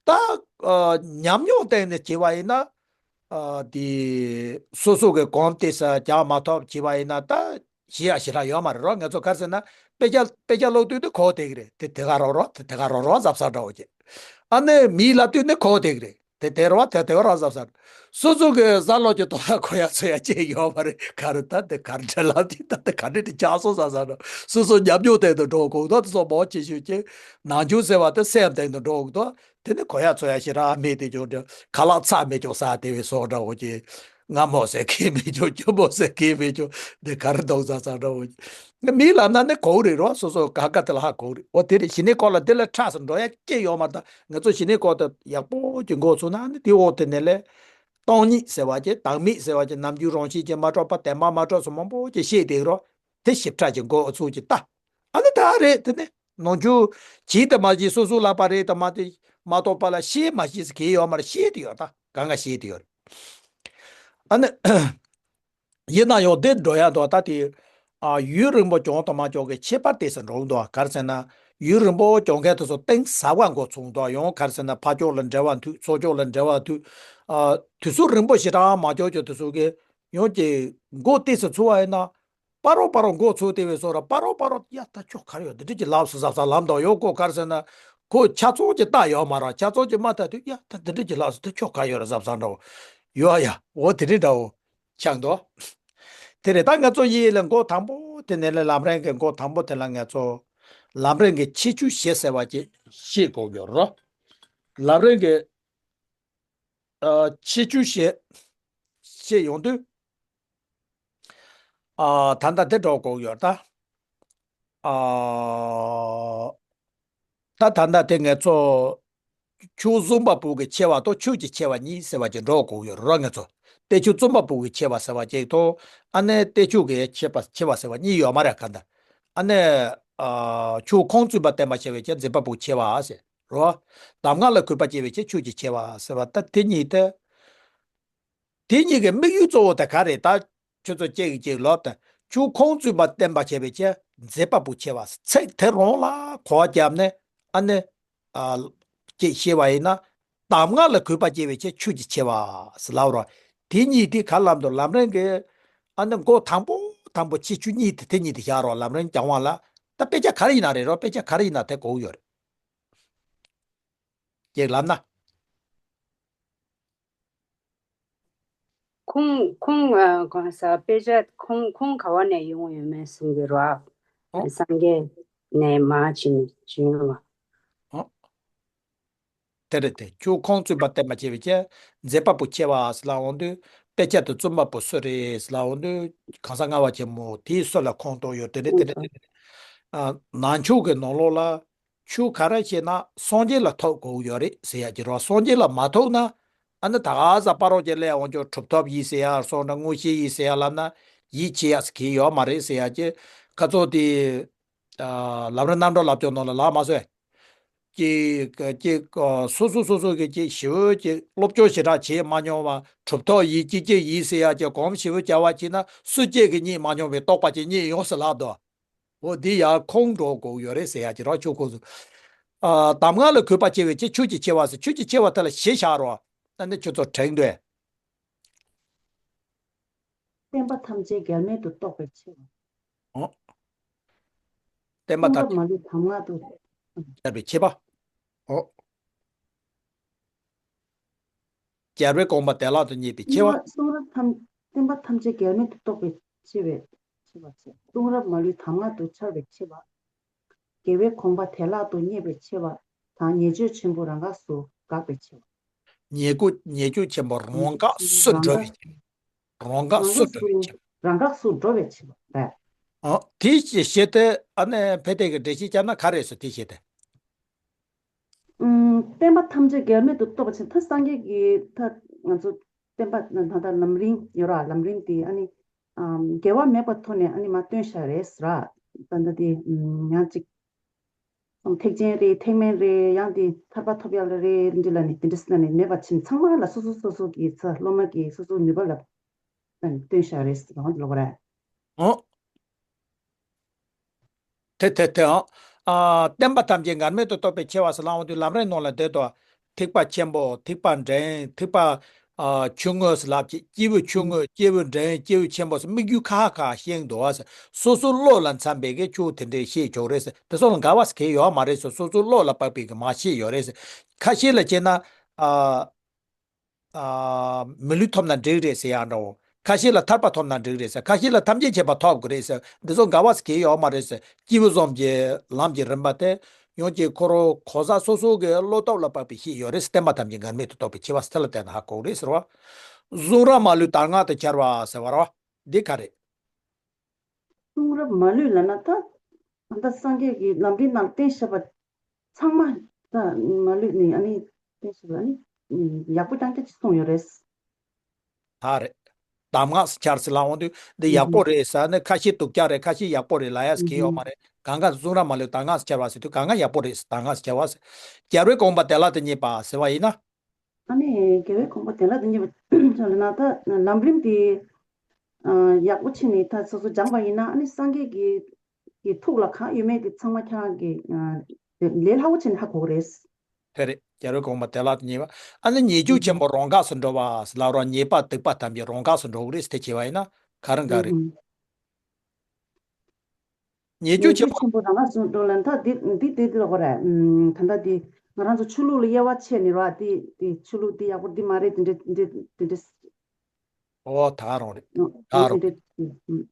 ད་ཨ། ཉམས་མྱོང་སྟེང་ནས་བྱས་པ་ཡིན་ན། ཨ། དེ་སོ་སོ་གི་གོམས་ཏོག་ཙམ་རྒྱག་མ་ཐུབ་བྱས་པ་ཡིན་ན་ད་ཤེས་ཡ་ཞེ་དྲག་ཡོད་མ་རེད་རོ། ང་ཚོ་ག་རེ་ཟེར་ན་དཔེ་ཆ། དཔེ་ཆ་ཀློག་དུས་དེ་གོ་བསྡད་ཀྱི་རེད། དེ་དེ་ག་རོ་རོ། དེ་དེ་ག་རོ་རོ་གཟབ་གཟབ་འདྲ་བོ་བྱས། ཨ་ནི་མིས་ལབ་དུས་ནི་གོ་བསྡད་ཀྱི་རེད། དེ་དེ་རོ་དེ་དེ་ག་རོ་གཟབ་གཟབ། སོ་སོ་གི་གཟའ་ལོག་གི་དོ་ལ་གོ་ཡ་ཚོ་ཡ་ཅིག་ཡོད་མ་རེད། ག་རེ་ད་དེ་ག་རེ་འདྲ་ལབ་དུས་ད་དེ་ག་འདྲ་དེ་ཆགས་སོང་ཟ་ཟ་འདྲ། སོ་སོ་ཉམས་མྱོང་སྟེང་དུ་འགྲོ་དགོས་དོ། དེ་ཚོ་མང་ཆེ་ཤོས་ཀྱི་ནང་ཆུང་ཟེར་བ་དེ་སེམས་སྟེང་དུ་འགྲོ་དགོས་དོ། དེ་ནི་གོ་ཡ་ཚོ་ཡ་ཞེ་དྲག་མེད་དེ་ཅོག་འདྲ། ཁ་ལག་ཚ་མེད་ཅོག་ཟ་དེ་བས་སོགས་འདྲ་བོ་ཅིག་སྔ་མོ་ཟེར་མཁན་མེད་ཅོག་སྐྱོ་མོ་ཟེར་མཁན་མེད་ཅོག་དེ་ག་རེ་འདུག་ཟ་ཟ་འདྲ་བོ་ཅིག་མི་ལབ་ན་ནི་གོ་རེད་རོ། སོ་སོ་ག་ག་དེ་ལ་ཧ་གོ་རེད། འོ་དེ་རེད། ཞི་གནས་སྐོར་ལ་དེ་ལས་ཕྲ་ས་འགྲོ་ཡ་སྐྱེ་ཡོད་མ་རེད། ད་ང་ཚོ་ཞི་གནས་སྐོར་དེ་ཡག་པོ་ཅིག་འགོ་ཚུགས་ན་ནི་དེ་འོག་དེ་ནས་ལས་སྟོང་ཉིད་ཟེར་བ་ཅིག་བདག་མེད་ཟེར་བ་ཅིག་རྣམ་འགྱུར་རང་བཞིན་གྱིས་མ་གྲུབ་པ། བདེན་པར་མ་གྲུབ་སོགས་མང་པོ་ཅིག་བཤད་བསྡད་རོ། དེ་ཞིབ་ཕྲ་ཅིག་འགོ་ཚུགས་ཅིག་ལྟ། ཨ་ནི་ད་རེད། དེ་ནི་ནང་ཆོས་བྱས་དང་མ་བྱས། སོ་སོ་ལབ་པ་རེད་དང་མ་དེ་མ་གཏོགས་པ་ལ་ཤེས་མ་ཤེས་ཟེར་གྱི་ཡོད་མ་རེད། ཤེས་དེ་ཡོད། ད་གང་ག་ཤེས་དེ་ཡོད་རེད། ཨ་ནི་ཡིན་ན་ཡང་འདི་འགྲོ་ཡ་འདུག་ད་དེ་ཨ། ཡུན་རིང་པོ་སྦྱོང་དང་མ་སྦྱོང་གི་ཁྱད་པར་དེ་ཚོ་འགྲོ་གི་འདུག་ག་རེ་ཟེར་ན་ཡུན་རིང་པོ་སྦྱོང་མཁན་དེ་ཚོ་གཏིང་ཟབ་པ་འགོ་ཚུགས་འདུག་ཡང་ག་རེ་ཟེར་ན་ཕར་ཕྱོགས་ལ་འགྲེལ་བ་མཐུད། ཚུར་ཕྱོགས་ལ་འགྲེལ་བ་མཐུད། ཨ། དུས་ཚོད་རིང་པོ་ཞེ་དྲག་མ་སྦྱོང་རྒྱུ་དེ་ཚོ་གི་ཡང་གི་འགོ་ཏོག་ཙམ་ཚུགས་པ་ཡིན་ན། པ་རོ་པ་རོ་འགོ་ཚུགས་དེ་བས་སོ་ར། པ་རོ་པ་རོ་ཡ་ད་ཁྱོད་ག་རེ་ཡོད་འདི་འདྲ་ཅིག་ལབ་སོང་ཟབ་ཟབ་ལབ་འདུག་ཡོད་ཀོ། ག་རེ་ཟེར་ན་ཁོ་ཆ་ཚང་ཅིག་ལྟ་ཡོད་མ་རེད། ཆ་ཚང་ཅིག་མ་ལྟ་དུས་ཡ་ད་འདི་འདྲ་ཅིག་ལབ་སོང་། ད་ཁྱོད་ག་རེ་ཡོད་ར་ཟབ་ཟབ་འདྲ་བོ་ཡོད་ཡ། འོ་དེ་འདྲ་འདྲ་བོ་ཆགས་འདུག་དེ་རེད། ད་ང་ཚོ་ཡིད་ལ་འགོ་དང་པོ་དེ་ནས་ལ་ལམ་རིམ་གྱི་འགོ་དང་པོ་དེ་ལ་ང་ཚོ་ལམ་རིམ་གྱི་ཁྱད་ཆོས་བཞི་ཟེར་བ་ཅིག་ཤེས་དགོས་ཀྱི་ཡོད་རེད། ལམ་རིམ་གྱི་ཨ། ཁྱད་ཆོས་བཤད། བཤད་ཡོང་དུས། ཨ། ད་ལྟ་དེ་འགྲོ་དགོས་ཡོད་ད། ཨ། ད་ད་ལྟ་དེ་ང་ཚོ་ཆོས་གསུམ་པ་པོ་གི་ཆེ་བ་དང་ཆོས་ཀྱི་ཆེ་བ་གཉིས་ཟེར་བ་ཅིག་འགྲོ་དགོས་ཡོད་རེད། ང་ཚོ་བསྟན་བཅོས་གསུམ་པ་པོ་གི་ཆེ་བ་ཟེར་བ་ཅིག་དང་། ཨ་ནི་བསྟན་བཅོས་ཀྱི་ཆེ་བ་ཆེ་བ་ཟེར་བ་གཉིས་ཡོད་མ་རེད་ག་འདྲ། ཨ་ནི། ཨ། ཆོས་ཁུངས་བཙུན་པ་བསྟན་པ་ཆེ་བའི་ཕྱིར་འཛིན་པ་པོ་ཆེ་བ་ཟེར་རོ། གདམས་ངག་ལ་གུས་པ་བསྐྱེད་པའི་ཕྱིར་ཆོས་ཀྱི་ཆེ་བ་ཟེར་བ་ད་དེ་གཉིས་ཏེ། དེ་གཉིས་ཀྱི་དམིགས་ཡུལ་གཙོ་བོ་དེ་ག་རེད། ད་ཁྱོད་ཚོ་གཅིག་གིས་གཅིག་ལབ་དང་། ཆོས་ཁུངས་བཙུན་པ་བསྟན་པ་ཆེ་བའི་ཕྱིར་འཛིན་པ་པོ་ཆེ་བ། ཚིག་དེ་རང་ལ་གོ་བ་བརྒྱབ་ནས་ཨ་ནི། ཨ། ཅེས་བཤད་པ་ཡིན་ན། གདམས་ངག་ལ་གུས་པ་བསྐྱེད་པའི་ཕྱིར་ཆོས་ཀྱི་ཆེ་བ་ཟེར་ལབ་རོ། དེ་གཉིས་དེ་ག་ལབ་འདུག་ལམ་རིམ་གྱི་ཨ་ནི་འགོ་དང་པོ་དང་པོ་ཁྱད་ཆོས་གཉིས་དེ་དེ་གཉིས་དེ་བཞག་རོགས། ལམ་རིམ་སྦྱང་བ་ལ་ད་དཔེ་ཆ་ག་རེ་ཡིན་ན་རེད་རོགས། དཔེ་ཆ་ག་རེ་ཡིན་ན་དེ་གོ་གི་ཡོད་རེད། ཅེས་ལབ་ན། ཁུངས་ཁུངས་ཨ། གང་ཟག་དཔེ་ཆ་ཁུངས་ཁུངས་ག་བ་ནས་ཡོང་ཡོད་མེད་གསུང་གི་རོགས། ཨོ། སངས་རྒྱས་ནས་མར་ཕྱིན་ནས་བྱུང་ཡོད་པ། ཨོ། དེ་རེད་དེ། ཆོས་ཁུངས་བཙུན་པ་བསྟན་པ་བྱས་པའི་ཕྱིར། མཛད་པ་པོ་ཆེ་བ་ཟེར་ལབ་འོང་དུས་དཔེ་ཆ་དེ་བཙུན་པ་པོ་སུ་རེད་ཟེར་ལབ་འོང་དུས་གང་ཟག་ལྔ་པ་ཆེན་མོ་དེའི་སུ་ལ་ཁུངས་གཏུགས་ཡོད། དེ་རེད་དེ་རེད་དེ་རེད། ཨ། ནང་ཆོས་ཀྱི་ནང་ལོགས་ལ་ཆོས་ག་རེ་བྱས་ན་སངས་རྒྱས་ལ་ཐོབ་དགོས་ཡོད་རེད་ཟེར་ཡ་ཅིག་རེད། སངས་རྒྱས་ལ་མ་ཐོབ་ན་ཨ་ནི་ད་ག་ཟ་པ་རོགས་ཀྱི་ལས་འོང་ཆོག་གྲུབ་ཐོབ་ཡིན་ཟེར་ཡ་སོང་ན་དངོས་གཞི་ཡིན་ཟེར་ཡ་ལབ་ན་ཡིད་ཆེས་ཡ་ཟེར་གྱི་ཡོད་མ་རེད་ཟེར་ཡ་ཅིག་ཁ་ཚོ་དེ། ཨ། ལམ་རིམ་རྣམ་གྲོལ་ལབ་ཀྱོག་ནང་ལ་ལབ་མ་སོང་། ཀྱི་ཀྱི་སོ་སོ་སོ་སོ་གི་ཀྱི་ཞི་བོ་ཀྱི་སློབ་སྦྱོང་ཞེ་དྲག་བྱེད་མ་མྱོང་བ་གྲུབ་ཐོབ་ཡིན་ཀྱི་ཀྱི་ཡིན་ཟེར་ཡ་ཀྱི་གོམས་ཞི་བོ་བྱ་བ་བྱས་ན་སུ་སྐྱེ་གི་རྙེད་མ་མྱོང་བའི་རྟོགས་པ་ཅིག་རྙེད་ཡོང་ཟེར་ལབ་དོ། འོ་འདི་ཡར་ཁོང་འགྲོ་དགོས་ཡོད་རེད་ཟེར་ཡ་ཀྱི་རོགས་ཆོས་ཁོ་ཚོ། ཨ། གདམས་ངག་ལ་གུས་པ་ཆེ་བའི་ཕྱིར་ཆོས་ཀྱི་ཆེ་བ་ཟེར། ཆོས་ཀྱི་ཆེ་བ་དེ་ལ་གཞི་བཞག་རོགས། ཨ་ནི་ཁྱོད་ཚོ་དྲན་འདོད། བསྟན་པ་ཐམས་ཅད་འགལ་མེད་དུ་རྟོགས་པའི་ཆེ་བ། ཨོ། བསྟན་པ་གསུང་ཐམས་རབ་མ་ལུས་གདམས་ངག་ཏུ། ཅད་པའི་ཆེ་བ། ཨོ། རྒྱལ་བའི་དགོངས་པ་བདེ་བླག་ཏུ་རྙེད་པའི་ཆེ་བ། གསུང་རབ་ཐམས། བསྟན་པ་ཐམས་ཅད་འགལ་མེད་དུ་རྟོགས་པའི་ཆེ་བའི་ཆེ་བ་ཆེ། གསུང་རབ་མ་ལུས་གདམས་ངག་ཏུ་འཆར་བའི་ཆེ་བ། རྒྱལ་བའི་དགོངས་པ་བདེ་བླག་ཏུ་རྙེད་པའི་ཆེ་བ་དང་། ཉེས་སྤྱོད་ཆེན་པོ་རང་འགགས་སུ་འགག་པའི་ཆེ་བ། ཉེས་སྐུ་ཉེས་སྤྱོད་ཆེན་པོ་རང་འགགས་སུ་འགྲོ་བའི་ཆེ་བ། རང་འགགས་སུ་འགྲོ་བའི་ཆེ་བ། རང་འགགས་སུ་འགྲོ་བའི་ཆེ་བ་རེད། ཨ། དེའི་ཞེས་དེ་ཨ་ནི་ཕལ་སྐད་ཀྱི་འགྲེལ་བཤད་བརྒྱབ་ན་ག་རེ་ཟེར་དེའི་ཞེས་དེ། ཨུམ། བསྟན་པ་ཐམས་ཅད་འགལ་མེད་དུ་རྟོགས་པ་ཕྱིན། ད་སངས་རྒྱས་ཀྱི་ད་ང་ཚོ་བསྟན་པ་ད་ལྟ་ལམ་རིམ་ཡོད་ར། ལམ་རིམ་དེ་ཨ་ནི་ཨམ། འགལ་བ་མེད་པའི་ཐོག་ནས་ཨ་ནི་མར་སྟོན་བཞག་རེད་ཟེར་ར། ད་ལྟ་དེ་ཨུམ། ཡང་ཅིག་ཐེག་ཆེན་རེད། ཐེག་དམན་རེད། ཡང་དེ་ཐར་པ་ཐོབ་ཡག་ལ་རེད། འདི་ལ་ནི་དེ་འདྲ་ཟེར་ནས་མེད་པ་ཕྱིན། ཚང་མ་ལ་སོ་སོ་སོ་སོ་གི་ཚ་སློབ་མ་གི་སོ་སོ་ནུས་པ་ལ་སྟོན་བཞག་རེད་ཟེར་བ་ལོག་ར། ཨོ། དེ་དེ་དེ་ཨང་། ཨ། བསྟན་པ་ཐམས་ཅད་འགལ་མེད་དུ་རྟོགས་པའི་ཆེ་བ་ཟེར་ལབ་འོང་དུས་ལམ་རིམ་ནང་ལ་བསྡད་དོ། ཐེག་པ་ཆེན་པོ། ཐེག་པ་འབྲིང་། ཐེག་པ། ཨ། ཆུང་ངུ་ཟེར་ལབ་ཀྱི། སྐྱེས་བུ་ཆུང་ངུ། སྐྱེས་བུ་འབྲིང་། སྐྱེས་བུ་ཆེན་པོ་ཟེར་དམིགས་ཡུལ་ཁ་ཁ་ཤེས་འདུག་བ་ཟེར། སོ་སོ་བློ་ལ་འཚམ་པའི་གི་ཆོས་དེ་འདྲའི་བཤད་ཆོག་རེད་ཟེར། དེ་སོགས་ལ་འགལ་བ་ཟེར་གྱི་ཡོད་མ་རེད་ཟེར། སོ་སོ་བློ་ལ་དཔག་པའི་གི་མ་བཤད་ཡོད་རེད་ཟེར། ཁ་ཤས་ལ་བྱས་ན། ཨ། ཨ། མི་ལུས་ཐོབ་ན་འགྲིག་རེད་ཟེར་ཡ་འདྲ་བོ། ཁ་ཤས་ལ་ཐར་པ་ཐོབ་ན་འགྲིག་རེད་ཟེར། ཁ་ཤས་ལ་ཐམས་ཅད་མཁྱེན་པ་ཐོབ་དགོས་རེད་ཟེར། འདི་ཚོ་འགལ་བ་ཟེར་གྱི་ཡོད་མ་རེད་ཟེར། སྐྱེས་བུ་གསུམ་གྱི་ལམ་གྱི་རིམ་པ་དེ་ཡང་ཅིག་ཁོ་རང་གོ་ས་སོ་སོ་གི་བློ་སྟོབས་ལ་དཔག་པའི་བཤད་ཡོད་རེད་ཟེར། བསྟན་པ་ཐམས་ཅད་འགལ་མེད་དུ་རྟོགས་པའི་ཆེ་བ་ཟེར་དེ་ལ་བལྟས་ན་ཧ་གོ་གི་རེད་ཟེར་བ། གསུང་རབ་མ་ལུས་གདམས་ངག་ཏུ་འཆར་བ་ཟེར་བ་རེད་བ། འདི་ག་རེད། གསུང་རབ་མ་ལུས་ལབ་ན་ད་ད་ལྟ་སངས་རྒྱས་ཀྱི་ལམ་རིམ་ནང་བསྟན་བཞག་པ་ཚང་མ་ད་མ་ལུས་ནི་ཨ་ནི་བསྟན་བཞག་པ་ཨ་ནི་ཡག་པོ་རྐྱང་རྐྱང་ཅིག་གསུངས་ཡོད་རེད། ད་རེད། གདམས་ངག་ཟེར་འཆར་ཟེར་ལབ་འོང་དུས་འདི་ཡག་པོ་རེད་ཟེར་ནས་ཁ་ཤས་སྡུག་ཅག་རེད། ཁ་ཤས་ཡག་པོ་རེད་ལབ་ཡ་ཟེར་གྱི་ཡོད་མ་རེད། གང་ག་གསུང་རབ་མ་ལུས་གདམས་ངག་ཟེར་འཆར་བ་ཟེར་དུས་གང་ག་ཡག་པོ་རེད་ཟེར། གདམས་ངག་ཟེར་འཆར་བ་ཟེར། རྒྱལ་བའི་དགོངས་པ་བདེ་བླག་ཏུ་རྙེད་པ་ཟེར་བ་ཡིན་ན། ཨ་ནི་རྒྱལ་བའི་དགོངས་པ་བདེ་བླག་ཏུ་རྙེད་པ་ལབ་ན་ད་ལམ་རིམ་དེ་ཨ་ཡག་པོ་ཕྱིན་ནས་ད་སོ་སོ་སྦྱངས་པ་ཡིན་ན་ཨ་ནི་སངས་རྒྱས་ཀྱི་ཀྱི་ཐུགས་ལ་གང་ཡོད་མེད་དེ་ཚང་མ་ཁྱེད་རང་གི་ཨ་ལས་སླ་བོ་བྱས་ནས་ཧ་གོ་གི་རེད། དེ་རེད། རྒྱལ་བའི་དགོངས་པ་བདེ་བླག་ཏུ་རྙེད་པ། ཨ་ནི་ཉེས་སྤྱོད་ཆེན་པོ་རང་འགགས་སུ་འགྲོ་བ་ཟེར་ལབ་རོགས། ཉེས་པ་སྡིག་པ་ཐམས་ཅད་རང་འགགས་སུ་འགྲོ་གི་རེད་ཟེར་དེ་བྱས་པ་ཡིན་ན་ག་རེ་འགག་རེད། ཨུ་ཨུ། ཉེས་སྤྱོད་ཉེས་ཆེན་སྤྱོད་པོ། ཆེན་པོ་རང་འགགས་སུ་འགྲོ་ལ་ད་འདི་འདི་འདི་འདི་ལ་གོ་རེད། ཨུམ། ད་ལྟ་འདི་ང་རང་ཚོ་ཆོས་ལུགས་ལ་དབྱེ་བ་ཕྱེ་ནས་རོགས། འདི་འདི་ཆོས་ལུགས་འདི་ཡག་པོ་འདི་མ་རེད། འདི་འདྲ་འདི་འདྲ་འདི་འདྲ། ཨོ་ད་རང་རེད། ཨོ་ད་རང་། འདི་འདྲ། ཨུམ།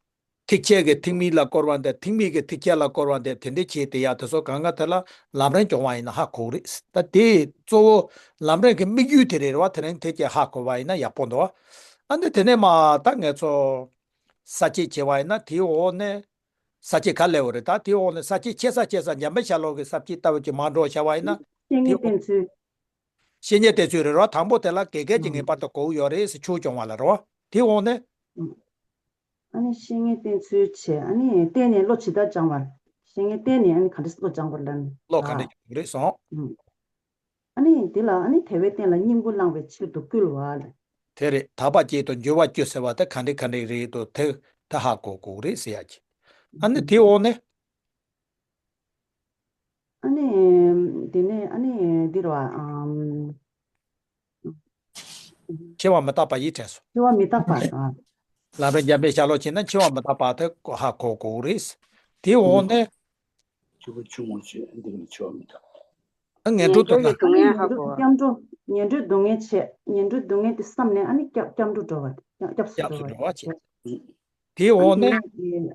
ཐེག་ཆེན་གྱི་ཐེག་དམན་ལ་བསྐོར་བ་འདི་ཐེག་དམན་གྱི་ཐེག་ཆེན་ལ་བསྐོར་བ་འདི་དེ་འདྲ་བྱས་དེ་ཡ་དེ་ཚོ་གང་ག་དེ་ལ་ལམ་རིམ་སྦྱོང་བ་ཡིན་ན་ཧ་གོ་གི་རེད། ད་དེ་གཙོ་བོ་ལམ་རིམ་གྱི་དམིགས་ཡུལ་དེ་རེད་རེད་བ། དེ་རིང་དེ་ཀྱི་ཧ་གོ་བ་ཡིན་ན་ཡག་པོ་འདུག་བ། ཨ་འདི་དེ་ནས་མ་ད་ངས་ཚོ་ས་བཅད་བྱས་པ་ཡིན་ན་དེའི་འོག་ནས་ས་བཅད་ག་ལེ་བ་རེད། ད་དེའི་འོག་ནས་ས་བཅད་ཆེ་ས་ཆེ་ས་འཇམ་དཔལ་ཤར་ལྷོ་གི་ས་བཅད་ལྟ་བུ་ཅིག་མར་འགྲོ་བྱ་བ་ཡིན་ན་བཤེས་གཉེན་དེའི་འོག་བསྟེན་ཚུལ། བཤེས་གཉེན་བསྟེན་ཚུལ་རེད་རོ། དང་པོ་དེ་ལ་དགེ་རྒན་གྱིས་ངེས་པར་དུ་དགོས་ཡོད་རེད་ཟེར་ཆོས་སྐྱོང་བ་ལ་རོ། དེའི་འོག་ནས། ཨ་ནི་བཤེས་གཉེན་བསྟེན་ཚུལ་བྱས། ཨ་ནི་བསྟེན་ནས་བློ་ཇི་ལྟར་སྦྱང་བ། བཤེས་གཉེན་བསྟེན་ནས་ཨ་ནི་ག་འདྲ་བློ་སྦྱང་བ་ལ། བློ་ག་འདྲ་སྦྱང་དགོས་རེད་སོང་། ཨ་ནི་དེ་ལ་ཨ་ནི་དལ་བའི་རྟེན་ལ་སྙིང་པོ་བླང་བའི་ཕྱིར་དུ་བསྐུལ་བ་ལ། དེ་རེད། དག་པ་བསྐྱེད་དོ་འགྱུར་བ་བསྐྱོད་ཟེར་བ་དེ་ག་འདྲ་ག་འདྲ་རེད་དོ། དེ་དེ་ཧ་གོ་དགོས་རེད་ཟེར་ཡ་གྱི། ཨ་ནི་དེའི་འོག་ནས། ཨ་ནི། དེ་ནས་ཨ་ནི་འདི་རེད་བ། ཨམ། འཆི་བ་མི་རྟག་པ་ཡིད་དྲན་སོང་། འཆི་བ་མི་རྟག་པ། ཨ། ལམ་རིམ་འཇམ་དཔལ་ཤར་ལྷོ་བྱས་ན་འཆི་བ་མི་རྟག་པ་དེ་ཧ་གོ་དགོས་རེད། དེའི་འོག་ནས། འཆི་བ་ཆུང་ངུ་བྱས། འདི་ནི་འཆི་བ་མི་རྟག་པ། ངན་འགྲོ་ངན་འགྲོ་དང་ཡི་སྡུག་བསྔལ་ཧ་གོ་བ། སྐྱབས་འགྲོ། ངན་འགྲོའི་སྡུག་བསྔལ་བྱས། ངན་འགྲོའི་སྡུག་བསྔལ་དེ་བསམས་ནས་ཨ་ནི་སྐྱབས་སྐྱབས་འགྲོ་འགྲོ་བ། སྐྱབས་སུ་འགྲོ་བ་བྱས། དེའི་འོག་ནས།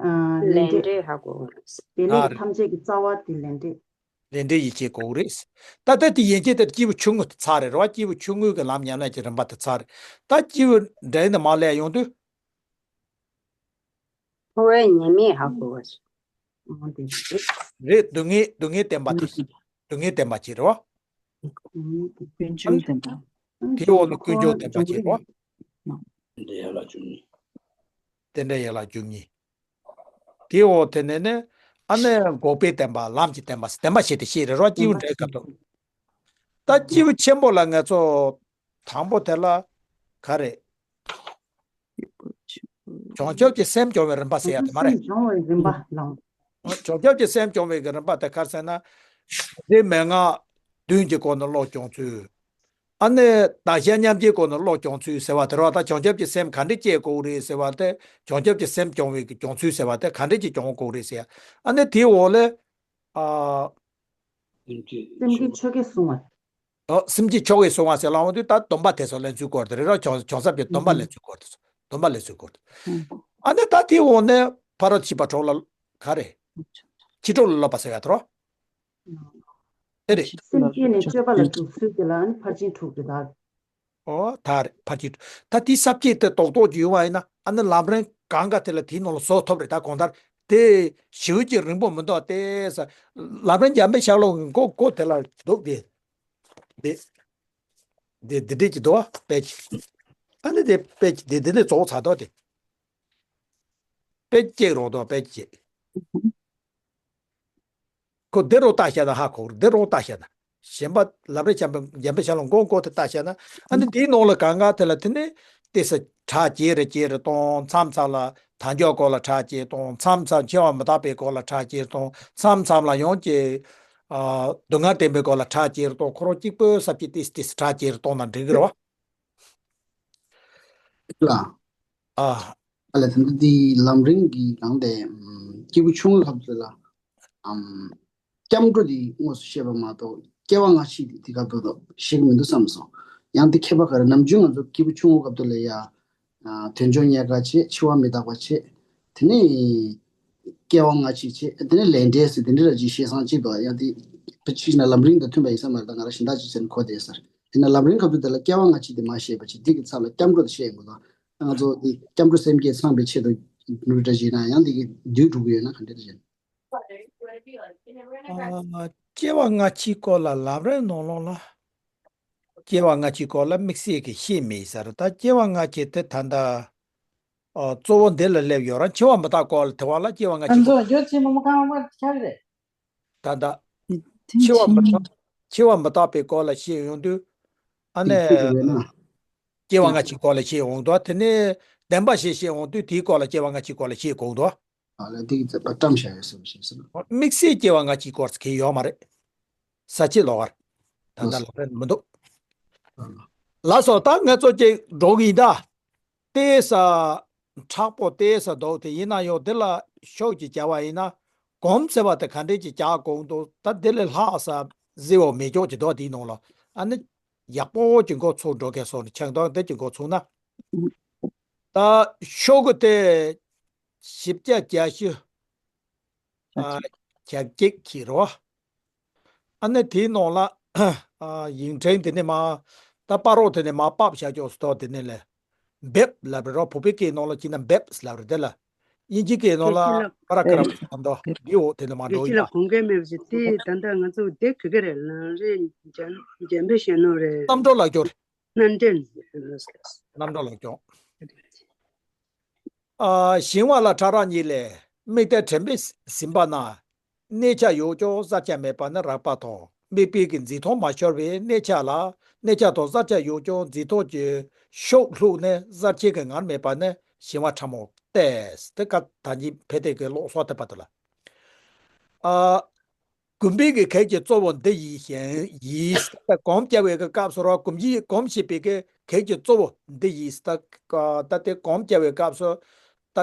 ཨ། ལས་འབྲས། ལས་འབྲས་ཧ་གོ་བ། དེ་ནས་ཨ་རེད། ཐམས་ཅད་ཀྱི་རྩ་བ་དེ་ལས་འབྲས། ལས་འབྲས་ཡིད་ཆེས་དགོས་རེད། ད་ལྟ་དེ་ཡན་ཆད་དེར་སྐྱེས་བུ་ཆུང་ངུ་དེ་ཚར་རེད་རོ། སྐྱེས་བུ་ཆུང་ངུ་གི་ལམ་ཉམས་ལེན་གྱི་རིམ་པ་དེ་ཚར་རེད། ད་སྐྱེས་བུ་འབྲིང་དུ་མར་སླེབས་ཡོང་དུས། འཁོར་བའི་ཉེས་དམིགས་ཧ་གོ་བ་ཞིག་ཨང་དེ་རེད། རེད། སྡུག་བསྔལ་སྡུག་བསྔལ་བསྟན་པ་དེ། སྡུག་བསྔལ་བསྟན་པ་ཅིག་རེད་བ། ཀུན་འབྱུང་བསྟན་པ། དེའི་འོག་ལ་ཀུན་འབྱུང་བསྟན་པ་ཅིག་རེད་བ། དེ་འདྲ་ཡན་ལག་བཅུ་གཉིས། དེའི་འོག་དེ་ནས་ནི། ཨ་ནི་འགོག་པའི་བསྟན་པ། ལམ་གྱི་བསྟན་པ། བསྟན་པ་ཞེས་དེ་ཤེས་རེད་རོ། སྐྱེས་བུ་འབྲིང་སྐབས་དུ། ད་སྐྱེས་བུ་ཆེན་པོ་ལ་ང་ཚོ་དང་པོ་དེ་ལ་ག་རེ། བྱང་ཆུབ་ཀྱི་སེམས་སྦྱོང་བའི་རིམ་པ་ཟེར་ཡ་དེ་མ་རེད། སེམས་སྦྱོང་བའི་རིམ་པ་ལམ། བྱང་ཆུབ་ཀྱི་སེམས་སྦྱོང་བའི་གི་རིམ་པ་དེ་ག་རེ་ཟེར་ན། སྡིག་མན་ངག་བདུན་གྱི་སྒོ་ནས་བློ་སྦྱོང་ཚུལ། ཨ་ནི་བདག་གཞན་མཉམ་བརྗེའི་སྒོ་ནས་བློ་སྦྱོང་ཚུལ་ཟེར་བ་དེ་རེད་བ། ད་བྱང་ཆུབ་ཀྱི་སེམས་ག་འདྲ་སྐྱེ་དགོས་རེད་ཟེར་བ་དེ། བྱང་ཆུབ་ཀྱི་སེམས་སྦྱོང་བའི་གི་སྦྱོང་ཚུལ་ཟེར་བ་དེ་ག་འདྲ་ཅིག་སྦྱོང་དགོས་རེད་ཟེར་ཡ། ཨ་ནི་དེའི་འོག་ལ། ཨ། སེམས་བསྐྱེད་ཆོ་གས་བསྲུང་བ། ཨོ། སེམས་བསྐྱེད་ཆོ་གས་བསྲུང་བ་ཟེར་ལབ་ཡོང་དུས་ད་སྡོམ་པ་དེ་ཚོ་ལེན་ཚུལ་སྐོར་དེ་རེད་རོ། བྱང་བྱང་སེམས་ཀྱི་སྡོམ་པ་ལེན་ཚུལ་སྐོར་དེ་ཚོ། སྡོམ་པ་ལེན་ཚུལ་སྐོར་དེ། ཨ་ནི་ད་དེའི་འོག་ནས་ཕ་རོལ་ཏུ་ཕྱིན་པ་དྲུག་ལ་ག་རེ། ཕྱི་དྲོ་ལ་སློབ་པ་ཟེར་ཡ་དེ་རོ། ཨེ་རེད། སེམས་བསྐྱེད་ནས་སྤྱོད་པ་ལ་འཇུག་ཚུལ་དེ་ལ་ནི་ཕར་ཕྱིན་དྲུག་རེད་ད། ཨོ། ད་རེད། ཕར་ཕྱིན་དྲུག་ད་དེའི་ས་བཅད་དེ་རྡོག་རྡོག་ཅིག་ཡོང་བ་ཡིན་ན། ཨ་ནི་ལམ་རིམ་གང་ག་དེ་ལ་དེའི་ནང་ལ་བཟོ་ཐུབ་རེད། ད་གང་ལྟར་དེ་ཞེ་པོ་ཅིག་རིང་པོ་མི་འདུག་སྟེ་ས། ལམ་རིམ་འཇམ་དཔལ་ཤར་ལྷོ་གི་མགོ་མགོ་དེ་ལ་འདུག་སྟེ། དེ། དེ་དེ་འདྲས་ཀྱི་འདུག་བ། དཔེ་ཅིག་ཨ་ནི་དེ་དཔེ་ཅིག་དེ་དེ་ནས་རྫོགས་ཚར་འདུག་སྟེ། དཔེ་ཅིག་རོགས་འདུག་དཔེ་ཅིག་ཁོ་འདི་རུ་བལྟ་བྱས་ན་ཧ་གོ་རེད། འདི་རུ་བལྟ་བྱས་ན། གཞན་པ་ལམ་རིམ་འཇམ་དཔལ་འཇམ་དཔལ་ཤར་ལྷོ་མགོ་མགོ་དེ་བལྟ་བྱས་ན། ཨ་ནི་དེའི་ནང་ལ་གང་ག་དེ་ལ་དེ་ནི་ཏོག་ཙམ་གྲ་རྒྱས་རེ་རྒྱས་རེ་གཏོང་། མཚམས་མཚམས་ལ་དལ་འབྱོར་སྐོར་ལ་གྲ་རྒྱས་གཏོང་། མཚམས་མཚམས་འཆི་བ་མི་རྟག་པའི་སྐོར་ལ་གྲ་རྒྱས་གཏོང་། མཚམས་མཚམས་ལ་ཡང་ཅིག་ཨ། སྡུག་བསྔལ་བསྟན་པའི་སྐོར་ལ་གྲ་རྒྱས་རེ་གཏོང་། ཁོ་རང་གཅིག་པོའི་ས་བཅད་ཏོག་ཙམ་ཏོག་ཙམ་གྲ་རྒྱས་རེ་གཏོང་ན་འགྲིག་གི་རེད་བ། ལ། ཨ། ཨ་ལས་ད་ལྟ་འདིའི་ལམ་རིམ་གྱི་ནང་དེ། ཨམ། སྐྱེས་བུ་ཆུང་ངུའི་སྐབས་དེ་ལ། ཨམ། སྐྱབས་འགྲོ་དེ་དངོས་སུ་བཤད་པ་མ་གཏོགས་སྐྱེ་བ་སྔ་ཕྱི་དེ་དེ་སྐབས་དེ་ལ་བཤད་ཀྱི་མི་འདུག་བསམ་སོང་། ཡང་དེ་ཁྱད་པར་ག་རེ། ནམ་རྒྱུན་ང་ཚོ་སྐྱེས་བུ་ཆུང་ངུའི་སྐབས་དེ་ལ་ཡ། ཨ། དལ་འབྱོར་རྙེད་དཀའ་བྱས། འཆི་བ་མི་རྟག་པ་བྱས། དེ་ནས་སྐྱེ་བ་སྔ་ཕྱི་བྱས། དེ་ནས་ལས་འབྲས་ཟེར་དེ་འདྲ་ར་ཅིག་བཤད་སྟངས་གཅིག་འདུག་ཡང་དེ་ཕལ་ཆེར་ན་ལམ་རིམ་དང་མཐུན་པ་ཡིན་ས་མ་རེད། ད་ང་རང་གཞན་དག་ཅིག་བྱས་ན་གོ་བསྡད་ས་རེད། དེ་ན་ལམ་རིམ་ཁ་ཐུག་དེ་ལ་སྐྱེ་བ་སྔ་ཕྱི་དེ་མ་བཤད་པ་བྱས། འདི་གི་ཚབ་ལ་སྐྱབས་འགྲོ་དེ་བཤད་ཡོང་གི་འདུག་ང་ཚོ་འདི་སྐྱབས་འགྲོ་སེམས་བསྐྱེད་ཚངས་པའི་ཆེད་དུ་འགྲོ་འདྲ་ཞིག་ན་ཡང་འདི་གི་བསྡུས་འགྲོ་གི་ཡོད་ན་ག་འདྲ་རེད། ཨ། སྐྱེ་བ་སྔ་ཕྱིའི་སྐོར་ལ་ལམ་རིམ་ནང་ལོགས་ལ། སྐྱེ་བ་སྔ་ཕྱིའི་སྐོར་ལ་དམིགས་བསལ་གྱི་བཤད་མེད་ས་རེད། ད་སྐྱེ་བ་སྔ་ཕྱི་དེ་ད་ལྟ། ཨ། གཙོ་བོ་འདི་ལ་སླེབས་ཡོད་ར། འཆི་བ་མི་རྟག་སྐོར་ལ་དེ་བ་ལ་སྐྱེ་བ་སྔ་ཕྱི་ང་ཚོ་སྐོར། རྒྱུ་ཆེན་མོ་མོ་གང་བ་ཆགས་རེད། ད་ལྟ། དེ་འཆི་བ་མི་རྟག་འཆི་བ་མི་རྟག་པའི་སྐོར་ལ་བཤད་ཡོང་དུས། ཨ་ནི། དེ་ཡོད་ན། སྐྱེ་བ་སྔ་ཕྱིའི་སྐོར་ལ་བཤད་ཡོང་དུས། དེ་ནས་བདེན་པ་བཤད་བཤད་ཡོང་དུས་དེའི་སྐོར་ལ་སྐྱེ་བ་སྔ་ཕྱིའི་སྐོར་ལ་བཤད་དགོས་འདུག་ཨ་ལས་འདི་གི་རྩོད་པ་བཀྲམ་བཞག་ཡོད་ཟེར་བ་ཞིག་ཟེར་ན། དམིགས་བསལ་སྐྱེ་བ་སྔ་ཕྱིའི་སྐོར་ཟེར་གྱི་ཡོད་མ་རེད། ས་བཅད་ལོགས་ཀར། ད་ལྟ་ལོགས་ཀར་མི་འདུག་ཨ་ལ། ལགས་སོ། ད་ང་ཚོ་ཅིག་འགྲོ་གི་ཡིན་ད། ཏོག་ཙམ་མཁྲེགས་པོ་ཏོག་ཙམ་འདུག་དེ་ཡིན་ན་ཡང་འདི་ལ་ཤུགས་ཅིག་རྒྱག་པ་ཡིན་ན། གོམས་ཟེར་བ་དེ་ག་འདྲས་ཅིག་རྒྱག་དགོས་འདུག་ད་འདི་ལས་ལྷག་ས་གཟི་བོ་མེ་སྒྱོགས་ཀྱི་འདུག་དེའི་ནང་ལ། ཨ་ནི་ཡག་པོ་ཅིག་འགོ་ཚུགས་འགྲོ་མཁན་སོགས་ནི་ཆགས་འདུག་འདི་ཅིག་འགོ་ཚུགས་ན། ད་ཤོག་གུ་དེ་བཞི་བརྒྱ་བརྒྱད་ཅུ། ཨ། གྱ་གཅིག་གི་རོ། ཨ་ནི་དེའི་ནང་ལ། ཨ། ཡིག་ཕྲེང་དེ་ནས་མར། ད་པར་རོ་དེ་ནས་མར་ཕབ་བཞག་ཅོག་སྟོ་དེ་ནས་ལས། འབེབས་ལབ་རེད་རོ། བོད་པའི་སྐད་ནང་ལ་བྱས་ན་འབེབས་ལབ་རེད། དེ་ལ་དབྱིན་ཇིའི་སྐད་ནང་ལ་པ་ར་གྷ་རབ་ལབ་འདུག་འདི་འོག་དེ་ནས་མར་འགྲོ་ཡིན་ལ། གོང་གལ་མེད་པ་ཞིག་དེ་ད་ལྟ་ང་ཚོ་དེ་ག་གི་རེད། ལམ་རིམ་འཇམ་འཇམ་དཔལ་བཤད་ནོ་རེད། རྣམ་གྲོལ་ལག་སྐྱོར། རྣམ་འདྲེན། རྣམ་གྲོལ་ལག་སྐྱོར། ཨ། ཞིང་བ་ལ་ཕྲ་རགས་གཉིས་ལས། དམིགས་གཏད་དྲན་པས་ཟིན་པ་ན། གནས་ཆགས་ཡོད་ཀྱང་བསླད་བྱ་མེད་པ་ནི་རགས་པ་དང་། དམིགས་པའི་གི་འཛིན་སྟངས་མ་ཤོར་བས་གནས་ཆགས་ལ། གནས་ཆགས་དང་བསླད་བྱ་ཡོད་ཀྱང་འཛིན་སྟངས་ཀྱི་ཤུགས་ལྷུག་ནས་བསླད་བྱའི་གི་ངར་མེད་པ་ནི་ཞིང་བ་ཕྲ་མོ་སྟེ། དེ་ཀ་ད་གིན་ཕལ་ཆེར་གི་ལོགས་སུ་དེ་པ་དེ་ལ། ཨ། གུམ་པའི་གི་གེགས་ཀྱི་གཙོ་བོ་འདི་ཡིན་ཞིང་ཡིན། ད་གོམས་བཀྱག་པའི་གི་སྐབས་སུ་རོ། གུམ་གྱིས་གོམས་བྱེད་པའི་གི་གེགས་ཀྱི་གཙོ་བོ་འདི་ཡིན། ད་ད་དེ་གོམས་བཀྱག་པའི་སྐབས་སུ་ད་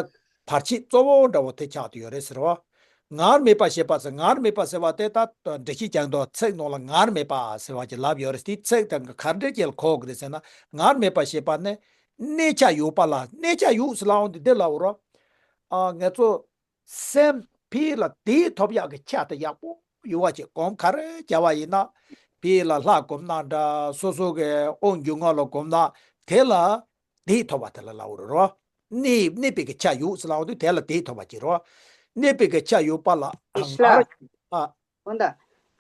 བར་ཆད་གཙོ་བོ་འདྲ་བོ་དེ་ཆགས་བསྡད་ཡོད་རེད་ཟེར་བ། ངར་མེད་པ་ཞེས་པ་ཟེར། ངར་མེད་པ་ཟེར་བ་དེ་ད་འགྲེལ་བཤད་ཀྱང་འདུག་ཚིག་ནང་ལ་ངར་མེད་པ་ཟེར་བ་ཅིག་ལབ་ཡོད་རེད། དེའི་ཚིག་དེ་ག་འདྲ་ཅིག་ལ་གོ་དགོས་རེད་ཟེར་ན། ངར་མེད་པ་ཞེས་པ་ནི་གནས་ཆགས་ཡོད་པ་ལ། གནས་ཆགས་ཡོད་ཟེར་ལབ་ཡོང་དུས་འདི་ལབ་རོ། ཨ། ང་ཚོ་སེམས་ཕི་ལ་དེའི་ཐོབ་ཡག་གི་ཆ་དེ་ཡག་པོ་ ཡོད་པ་ཅིག་གོམས་ག་རེ་བྱ་བ་ཡིན་ན། ཕི་ལ་ལྷ་གོམས་ན་འདྲ། སོ་སོ་གི་དབང་སྒྱུ་ངག་ལ་གོམས་ན། དེ་ལ་བདེ་ཐོབ་པ་དེ་ལ་ལབ་དགོས་རེད་རོ། གནས་གནས་པའི་གི་ཆ་ཡོད་ཟེར་ལབ་དུས་དེ་ལ་བདེ་ཐོབ་པ་ཅིག་རོ། གནས་པའི་གི་ཆ་ཡོད་པ་ལ། ཨེ་ཤ་ལ། ཨ། འོ་ད།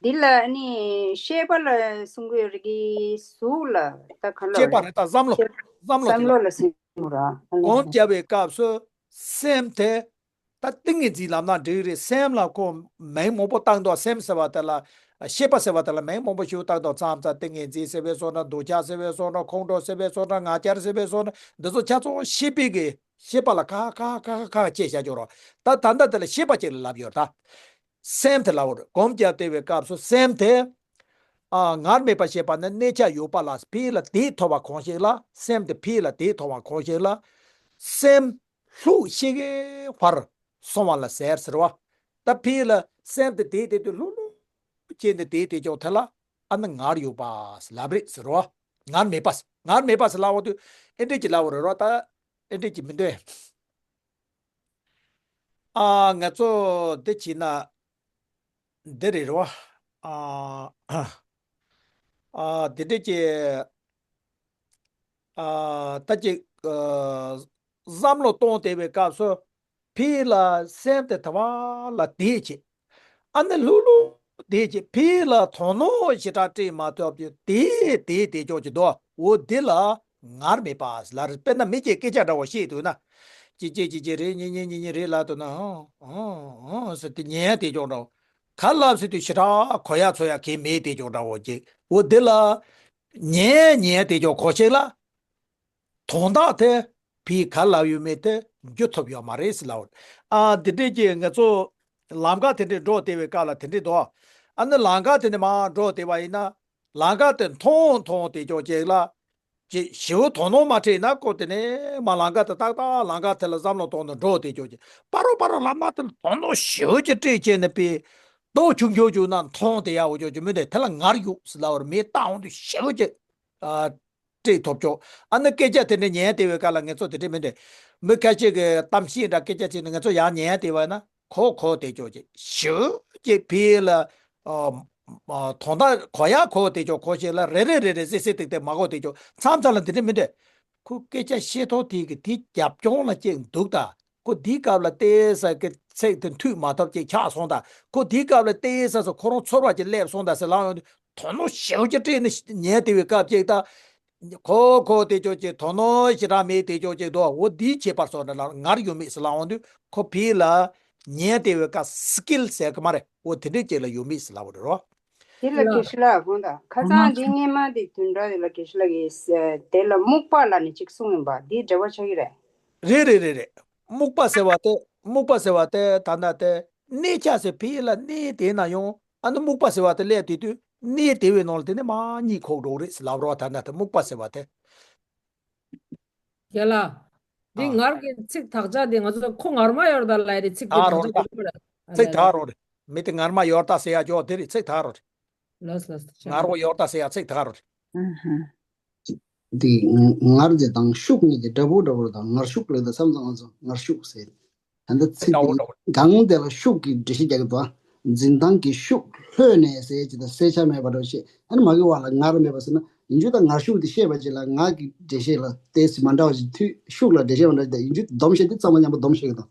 འདི་ལ་ནི་ཤེས་པ་ལ་གསུང་གི་ཡོད་རེད་གི་གཟུགས་ལ་ད་ག་ལ་ཤེས་པ་རེད། ད་བསམ་བློ། ཤེས། བསམ་བློ་དེ་བསམ་ལ། བློ་ལ་གསུང་གི་ར། ཨ་ལ། གོམས་བྱ་བའི་སྐབས་སུ་སེམས་དེ། ད་ཏིང་ངེ་འཛིན་ལབ་ན་འགྲིག་རེད། སེམས་ལ་ཁོ་མིང་མང་པོ་བཏགས་འདུག་སེམས་ཟེར་བ་དེ་ལ། ཤེས་པ་ཟེར་བ་དེ་ལ་མིང་མང་པོ་ཞིག་བཏགས་འདུག་མཚམས་མཚམས་ཏིང་ངེ་འཛིན་ཟེར་བའི་བཟོ་འདྲ། འདུ་བྱེད་ཟེར་བའི་བཟོ་འདྲ། ཁོང་ཁྲོ་ཟེར་བའི་བཟོ་འདྲ། ང་རྒྱལ་ཟེར་བའི་བཟོ་འདྲ། འདི་ཚོ་ཆ་ཚང་ཤེས་པའི་གི་ཤེས་པ་ལ་ཁ་ཁ་ཁ་ཁ་ཁ་ཁ་བྱས་བཞག་ཀྱོག་རོགས། ད་ད་ལྟ་དེ་ལ་ཤེས་པ་ཅིག་ལ་ལབ་ཡོད་ད། སེམས་དེ་ལ་འོར་གོམས་བརྒྱབ་བསྡད་པའི་སྐབས་སུ་སེམས་དེ། ཨ། ངར་མེད་པ་ཞེས་པ་ནི་གནས་ཆ་ཡོད་པ་ལ། ཕི་ལ་དེ་ཐོབ་པ་གང་ཞིག་ལ། སེམས་དེ་ཕི་ལ་དེ་ཐོབ་པ་གང་ཞིག་ལ། སེམས་ལྷུག་ཤིག་གི་བར་སོང་བ་ལ་ཟེར་ཟེར་བ། ད་ཕི་ལ་སེམས་དེ་དེ་དེ་དུས་ལྷུག་ལྷུག་བྱས་ནས་དེ་དེ་ཅོག་དེ་ལ་ཨ་ནི་ངར་ཡོད་པ་ལབ་རེད་ཟེར་བ། ངར་མེད་པ། ངར་མེད་པ་ཟེར་ལབ་འོ་དུས་ཨེ་འདྲས་ཀྱི་ལབ་འོ་རེད་རོ། ད་ཨེ་འདྲས་ཀྱི་མི་འདོད། ཨ། ང་ཚོ་འདི་བྱས་ན་འདི་རེད་རོ། ཨ། ཨ། འདི་འདྲས་ཀྱི། ཨ། ད་ཅིག་ཨ། བསམ་བློ་གཏོང་བསྡད་པའི་སྐབས་སུ་ཕི་ལ་སེམས་དེ་ད་བ་ལ་དེད་བྱེད། ཨ་ནི་ལྷུག་ལྷུག་དེད་བྱེད། ཕི་ལ་དོ་སྣང་ཞེ་དྲག་སྤྲད་མ་ཐུབ་ཀྱི་དེད་དེད་དེད་ཅོག་ཅིག་འདུག་འོ་འདི་ལ་ངར་མེད་པ་ལ་རེད། དཔེར་ན་མི་གཅིག་སྐད་ཆ་འདྲ་བོ་བཤད་འདུག་ན། ཅི་ཅི་ཅི་ཅི་རེད། ཉི་ཉི་ཉི་ཉི་རེད་ལབ་འདུག་ན། ཨང་ཨང་ཨང་ཟེར་ཏེ་ཉན་དེད་ཅོག་འདྲ་བོ། ག་ལབ་ཟེར་དུས་ཞེ་དྲག་གོ་ཡ་ཚོར་ཡ་གང་མེད་དེད་ཅོག་འདྲ་བོ་ཅིག་འོ་འདི་ལ་ཉན་ཉན་དེད་ཅོག་གོ་ཤེས་ལ། དོན་དག་དེ་ཕི་ག་ལབ་ཡོད་མེད་དེ་འགྱུར་ཐུབ་ཡོད་མ་རེད་ཟེར་ལབ། ཨ། འདི་འདྲས་ཀྱི་ང་ཚོ་ལམ་ཁ་དེ་འདྲས་འགྲོ་བསྡད་པའི་སྐབས་ལ་དེ་འདྲས་འདུག་ཨ་ནི་ལམ་ཁ་དེ་ནས་མར་འགྲོ་བསྡད་པ་ཡིན་ན། ལམ་ཁ་དེ་མཐོང་མཐོང་དེད་ཅོག་ཅིག་ལ། ཅིག་ཞེ་པོ་དོ་སྣང་མ་སྤྲད་ན་ཁོ་དེ་ནས་མར་ལམ་ཁ་དེ་ཏག་ཏག་ལམ་ཁ་དེ་ལ་བསམ་བློ་གཏོང་ནས་འགྲོ་བསྡད་ཅོག་ཅིག་པ་རོ་པ་རོ་ལམ་ཁ་དེ་ལ་དོ་སྣང་ཞེ་པོ་ཅིག་སྤྲད་བྱས་ནས་པའི་རྡོ་ཆུང་ཆུང་བྱུང་ན་མཐོང་དེ་ཡག་འོ་ཅོག་ཅིག་མི་འདུག་དེ་ལ་ངར་ཡོད་ཟེར་ལབ་པ་རེད། མི་ལྟ་འོང་དུས་ཞེ་པོ་ཅིག་ཨ། སྤྲད་ཐུབ་ཅོག་ཨ་ནི་སྐད་ཆ་དེ་འདྲ་ཉན་བསྡད་པའི་སྐབས་ལ་ང་ཚོ་དེ་འདྲ་མི་འདུག་མི་ཁ་ཤས་ཀྱིས་གཏམ་བཤད་འདྲ་སྐད་ཆ་བྱས་ནས་ང་ཚོ་ཡང་ཉན་བསྡད་པ་ན་གོ་གོ་བསྡད་ཅོག་ཅིག་ཞེ་པོ་ཅིག་ཕི་ལ། ཨ། ཨ། དོན་དག་གོ་ཡ་གོ་བསྡད་ཅོག་གོ་ཤེས་ལ་རེ་རེ་རེ་རེ་སེ་སེ་ཏིག་ཏིག་མ་གོ་བསྡད་ཅོག་མཚམས་མཚམས་ལ་འདི་འདྲ་མི་འདུག་ཁོ་སྐད་ཆ་བཤད་ཐོག་དེ་གི་དེ་རྒྱབ་ལྗོངས་ལ་ཅིག་འདུག་ད། ཁོ་དེའི་སྐབས་ལ་ཏེ་ས་གི་ཚིག་དེ་མཐུད་མ་ཐུབ་ཅིག་ཆགས་སོང་ད། ཁོ་དེའི་སྐབས་ལ་ཏེ་ས་སུ་ཁོ་རང་ཚོར་བ་ཅིག་སླེབས་སོང་ད་ཟེར་ལབ་ཡོང་དུས་དོ་སྣང་ཞེ་པོ་ཅིག་སྤྲད་ནས་ཉན་བསྡད་པའི་སྐབས་ཅིག་ད། གོ་གོ་བསྡད་ཅོག་ཅིག་དོ་སྣང་ཞེ་དྲག་མེད་བསྡད་ཅོག་ཅིག་འདུག་འོ་འདིའི་ཁྱད་པར་སོགས་ནི་ལ་ངར་ཡོད་མེད་ཟེར་ལབ་འོང་དུས་ཁོ་ཕི་ལ་ཉན་བསྡད་པའི་སྐབས་སི་ཀིལ་ཟེར་གི་མ་རེད། འོ་དེ་འདྲའི་ཅིག་ལ་ཡོད་མེད་ཟེར་ལབ་པ་རེད་རོ། དེ་ལ་དགེ་བཤེས་ལགས་དགོངས་དག་ཁ་སང་འདི་སྔས་མ་དེ་བདུན་ཕྲག་དེ་ལ་དགེ་བཤེས་ལགས་ཀྱིས་དེ་ལ་རྨུགས་པ་ལ་ནི་ཅིག་གསུངས་ཡིན་པ་འདི་འབྲེལ་བ་ཆགས་ཀྱི་རེད། རེད་རེད་རེད་རེད། རྨུགས་པ་ཟེར་བ་དེ་རྨུགས་པ་ཟེར་བ་དེ་ད་ལྟ་དེ་གནས་ཆ་ཟེར་ཕི་ལ་གནས་དེ་ན་ཡང་ཨ་ནི་རྨུགས་པ་ཟེར་བ་དེ་སླེབས་དེ་དུས་གནས་དེ་བའི་ནང་ལ་དེ་ནི་མ་གཉིད་ཁུག་འགྲོ་གི་རེད་ཟེར་ལབ་རོགས། ད་ལྟ་དེ་རྨུགས་པ་ཟེར་བ་དེ། རྒན་ལགས། འདི་ཨ། ངར་གྱི་ཚིག་དག་ཆ་དེ་ང་ཚོ་ཁོ་ངར་མ་ཡོར་ད་ལབ་ཡ་དེ་ཚིག་དེ་དག་ཆ་རོགས་དེ་ལ། ཚིག་དག་རོགས་རེད། མི་དེ་ངར་མ་ཡོར་ད་ཟེར་ཡ་ཅོག་དེ་རེད། ཚིག་དག་རོགས་རེད། ལགས་ལགས། ངར་བོ་ཡོར་ད་ཟེར་ཡ་ཚིག་དག་རོགས་རེད། ཨ་ཧ། འདི་ངར་དེ་དང་ཤུགས་གཉིས་དེ་འདྲ་པོ་འདྲ་པོ་རེད། ད་ངར་ཤུགས་ལབ་ད་བསམ་ཚང་ང་ཚོ་ངར་ཤུགས་ཟེར། ད་ལྟ་ཚིག་འདྲ་པོ་འདྲ་པོ། གང་དེ་ལ་ཤུགས་ཀྱི་འགྲེལ་བཤད་རྒྱག་གི་འདུག་འཛིན་སྟངས་ཀྱི་ཤུགས་ལྷོད་ནས་ཟེར་ཅི་ད་གསལ་ཆ་མེད་པ་འདྲ་བཤད། ཨ་ནི་མ་གི་བ་ལ་ངར་མེད་པ་ཟེར་ན་ཡིན་རྒྱུ་ད་ངར་ཤུགས་དེ་བཤད་པ་ཅིག་ལ་ངར་གྱི་འགྲེལ་བཤད་ལ་ཏོག་ཙམ་མ་འདྲ་བ་ཞིག་མཐུད། ཤུགས་ལ་འགྲེལ་བཤད་མ་འདྲ་ཞིག་ད་ཡིན་རྒྱུ་སྡོམ་བཤད་དེ་ཚང་མ་མཉམ་པོ་སྡོམ་བཤད་གི་འདུག་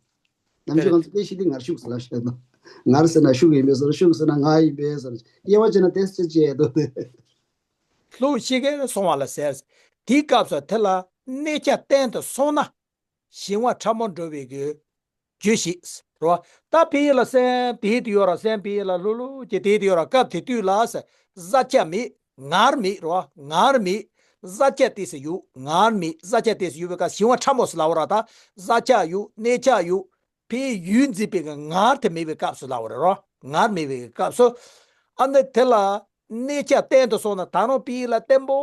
ནམ་རྒྱུན་ང་ཚོ་དཔེ་བཤད་དུས་ངར་ཤུགས་ཟེར་ལབ་བཤད་དོ། ངར་ཟེར་ན་ཤུགས་ཡིན་པའི་བཟོ་འདྲ། ཤུགས་ཟེར་ན་ངར་ཡིན་པའི་བཟོ་འདྲ། དབྱེ་བ་ཕྱེ་ན་དེ་སྤྱི་བྱེད་དོ་དེ། ལྷུག་ཤིག་གེ་སོང་བ་ལ་ཟེར། དེའི་སྐབས་སུ་དེ་ལ་གནས་ཆ་བརྟན་དུ་སོང་ན་ཞི་བ་ཕྲ་མོ་འགྲོ་བའི་གི་རྒྱུ་ཞིག་རོ། ད་ཕི་ལ་སེམས་དེ་དུ་ཡོད་ར། སེམས་ཕི་ལ་ལྷུག་ལྷུག་ཀྱི་དེ་དུ་ཡོད་ར། སྐབས་དེ་དུས་ལ་ཟེར། བཟའ་བཅའ་མེད། ངར་མེད་རོ། ངར་མེད། བཟའ་བཅའ་ཏོག་ཙམ་ཡོད། ངར་མེད། བཟའ་བཅའ་ཏོག་ཙམ་ཡོད་པའི་སྐབས་ཞི་བ་ཕྲ་མོ་ཟེར་ལབ་པ་ར། ད་བཟའ་བཅའ་ཡོད། གནས་ཆ་ཡོད། ཕའི་ཡུལ་འཛིན་པའི་གི་ངར་དེ་མེད་པའི་སྐབས་སུ་ལབ་པ་རེད་རོ། ངར་མེད་པའི་སྐབས་སུ། ཨ་ནི་དེ་ལ་གནས་ཆ་བརྟན་དུ་སོང་ན་ད་རུང་ཕའི་ལ་བརྟན་པོ་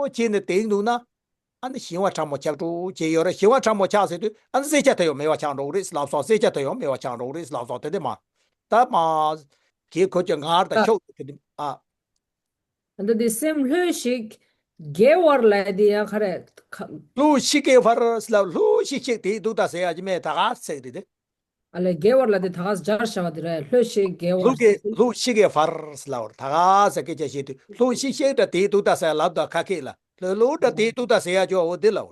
བྱས་ནས་དེང་འདུག་ན། ཨ་ནི་ཞི་བ་ཕྲ་མོ་ཆགས་འགྲོ་བྱས་ཡོད་རེད། ཞི་བ་ཕྲ་མོ་ཆགས་ཟེར་དུས་ཨ་ནི་བཟའ་བཅའ་དེ་ཡང་མེད་པ་ཆགས་འགྲོ་གི་རེད་ལབ་སོང་། བཟའ་བཅའ་དེ་ཡང་མེད་པ་ཆགས་འགྲོ་གི་རེད་ལབ་སོང་། དེ་འདྲ་མ། ད་མ། གི་ཁོ་ཚོས་ངར་དང་ཤུགས་དེ་འདྲ་ཨ། ད་འདི་སེམས་ལྷོད་ཞིག་གེ་བར་ལ་དེ་ཡང་ག་རེ། ལྷུག་ཤིག་གེ་བར་ལ་ལྷུག་ཤིག་ཤིག་དེ་འདུག་ད་ཟེར་ཡ་ཅི་མེད་ད་ག་ཚེག་རེད་དེ། ཨ་ལས་རྒྱས་པར་ལ་དེ་ད་ག་སྦྱར་བྱ་བ་དེ་རེད། ལྷོད་ཤིག་རྒྱས་པར། ལྷོད་ཀྱི་ལྷོད་ཤིག་གི་བར་ལ་བར་ད་ག་ས་སྐད་ཆ་བཤད་དུས་ལྷོད་ཤིག་ཤིག་འདྲ་དེའི་ཏུ་ད་ཟེར་ལབ་ད་ཁ་ཁེགས་ལ་ལྷོད་ལྷོད་འདྲ་དེའི་ཏུ་ད་ཟེར་ཡ་ཅོ་འོ་དེ་ལ་འོ།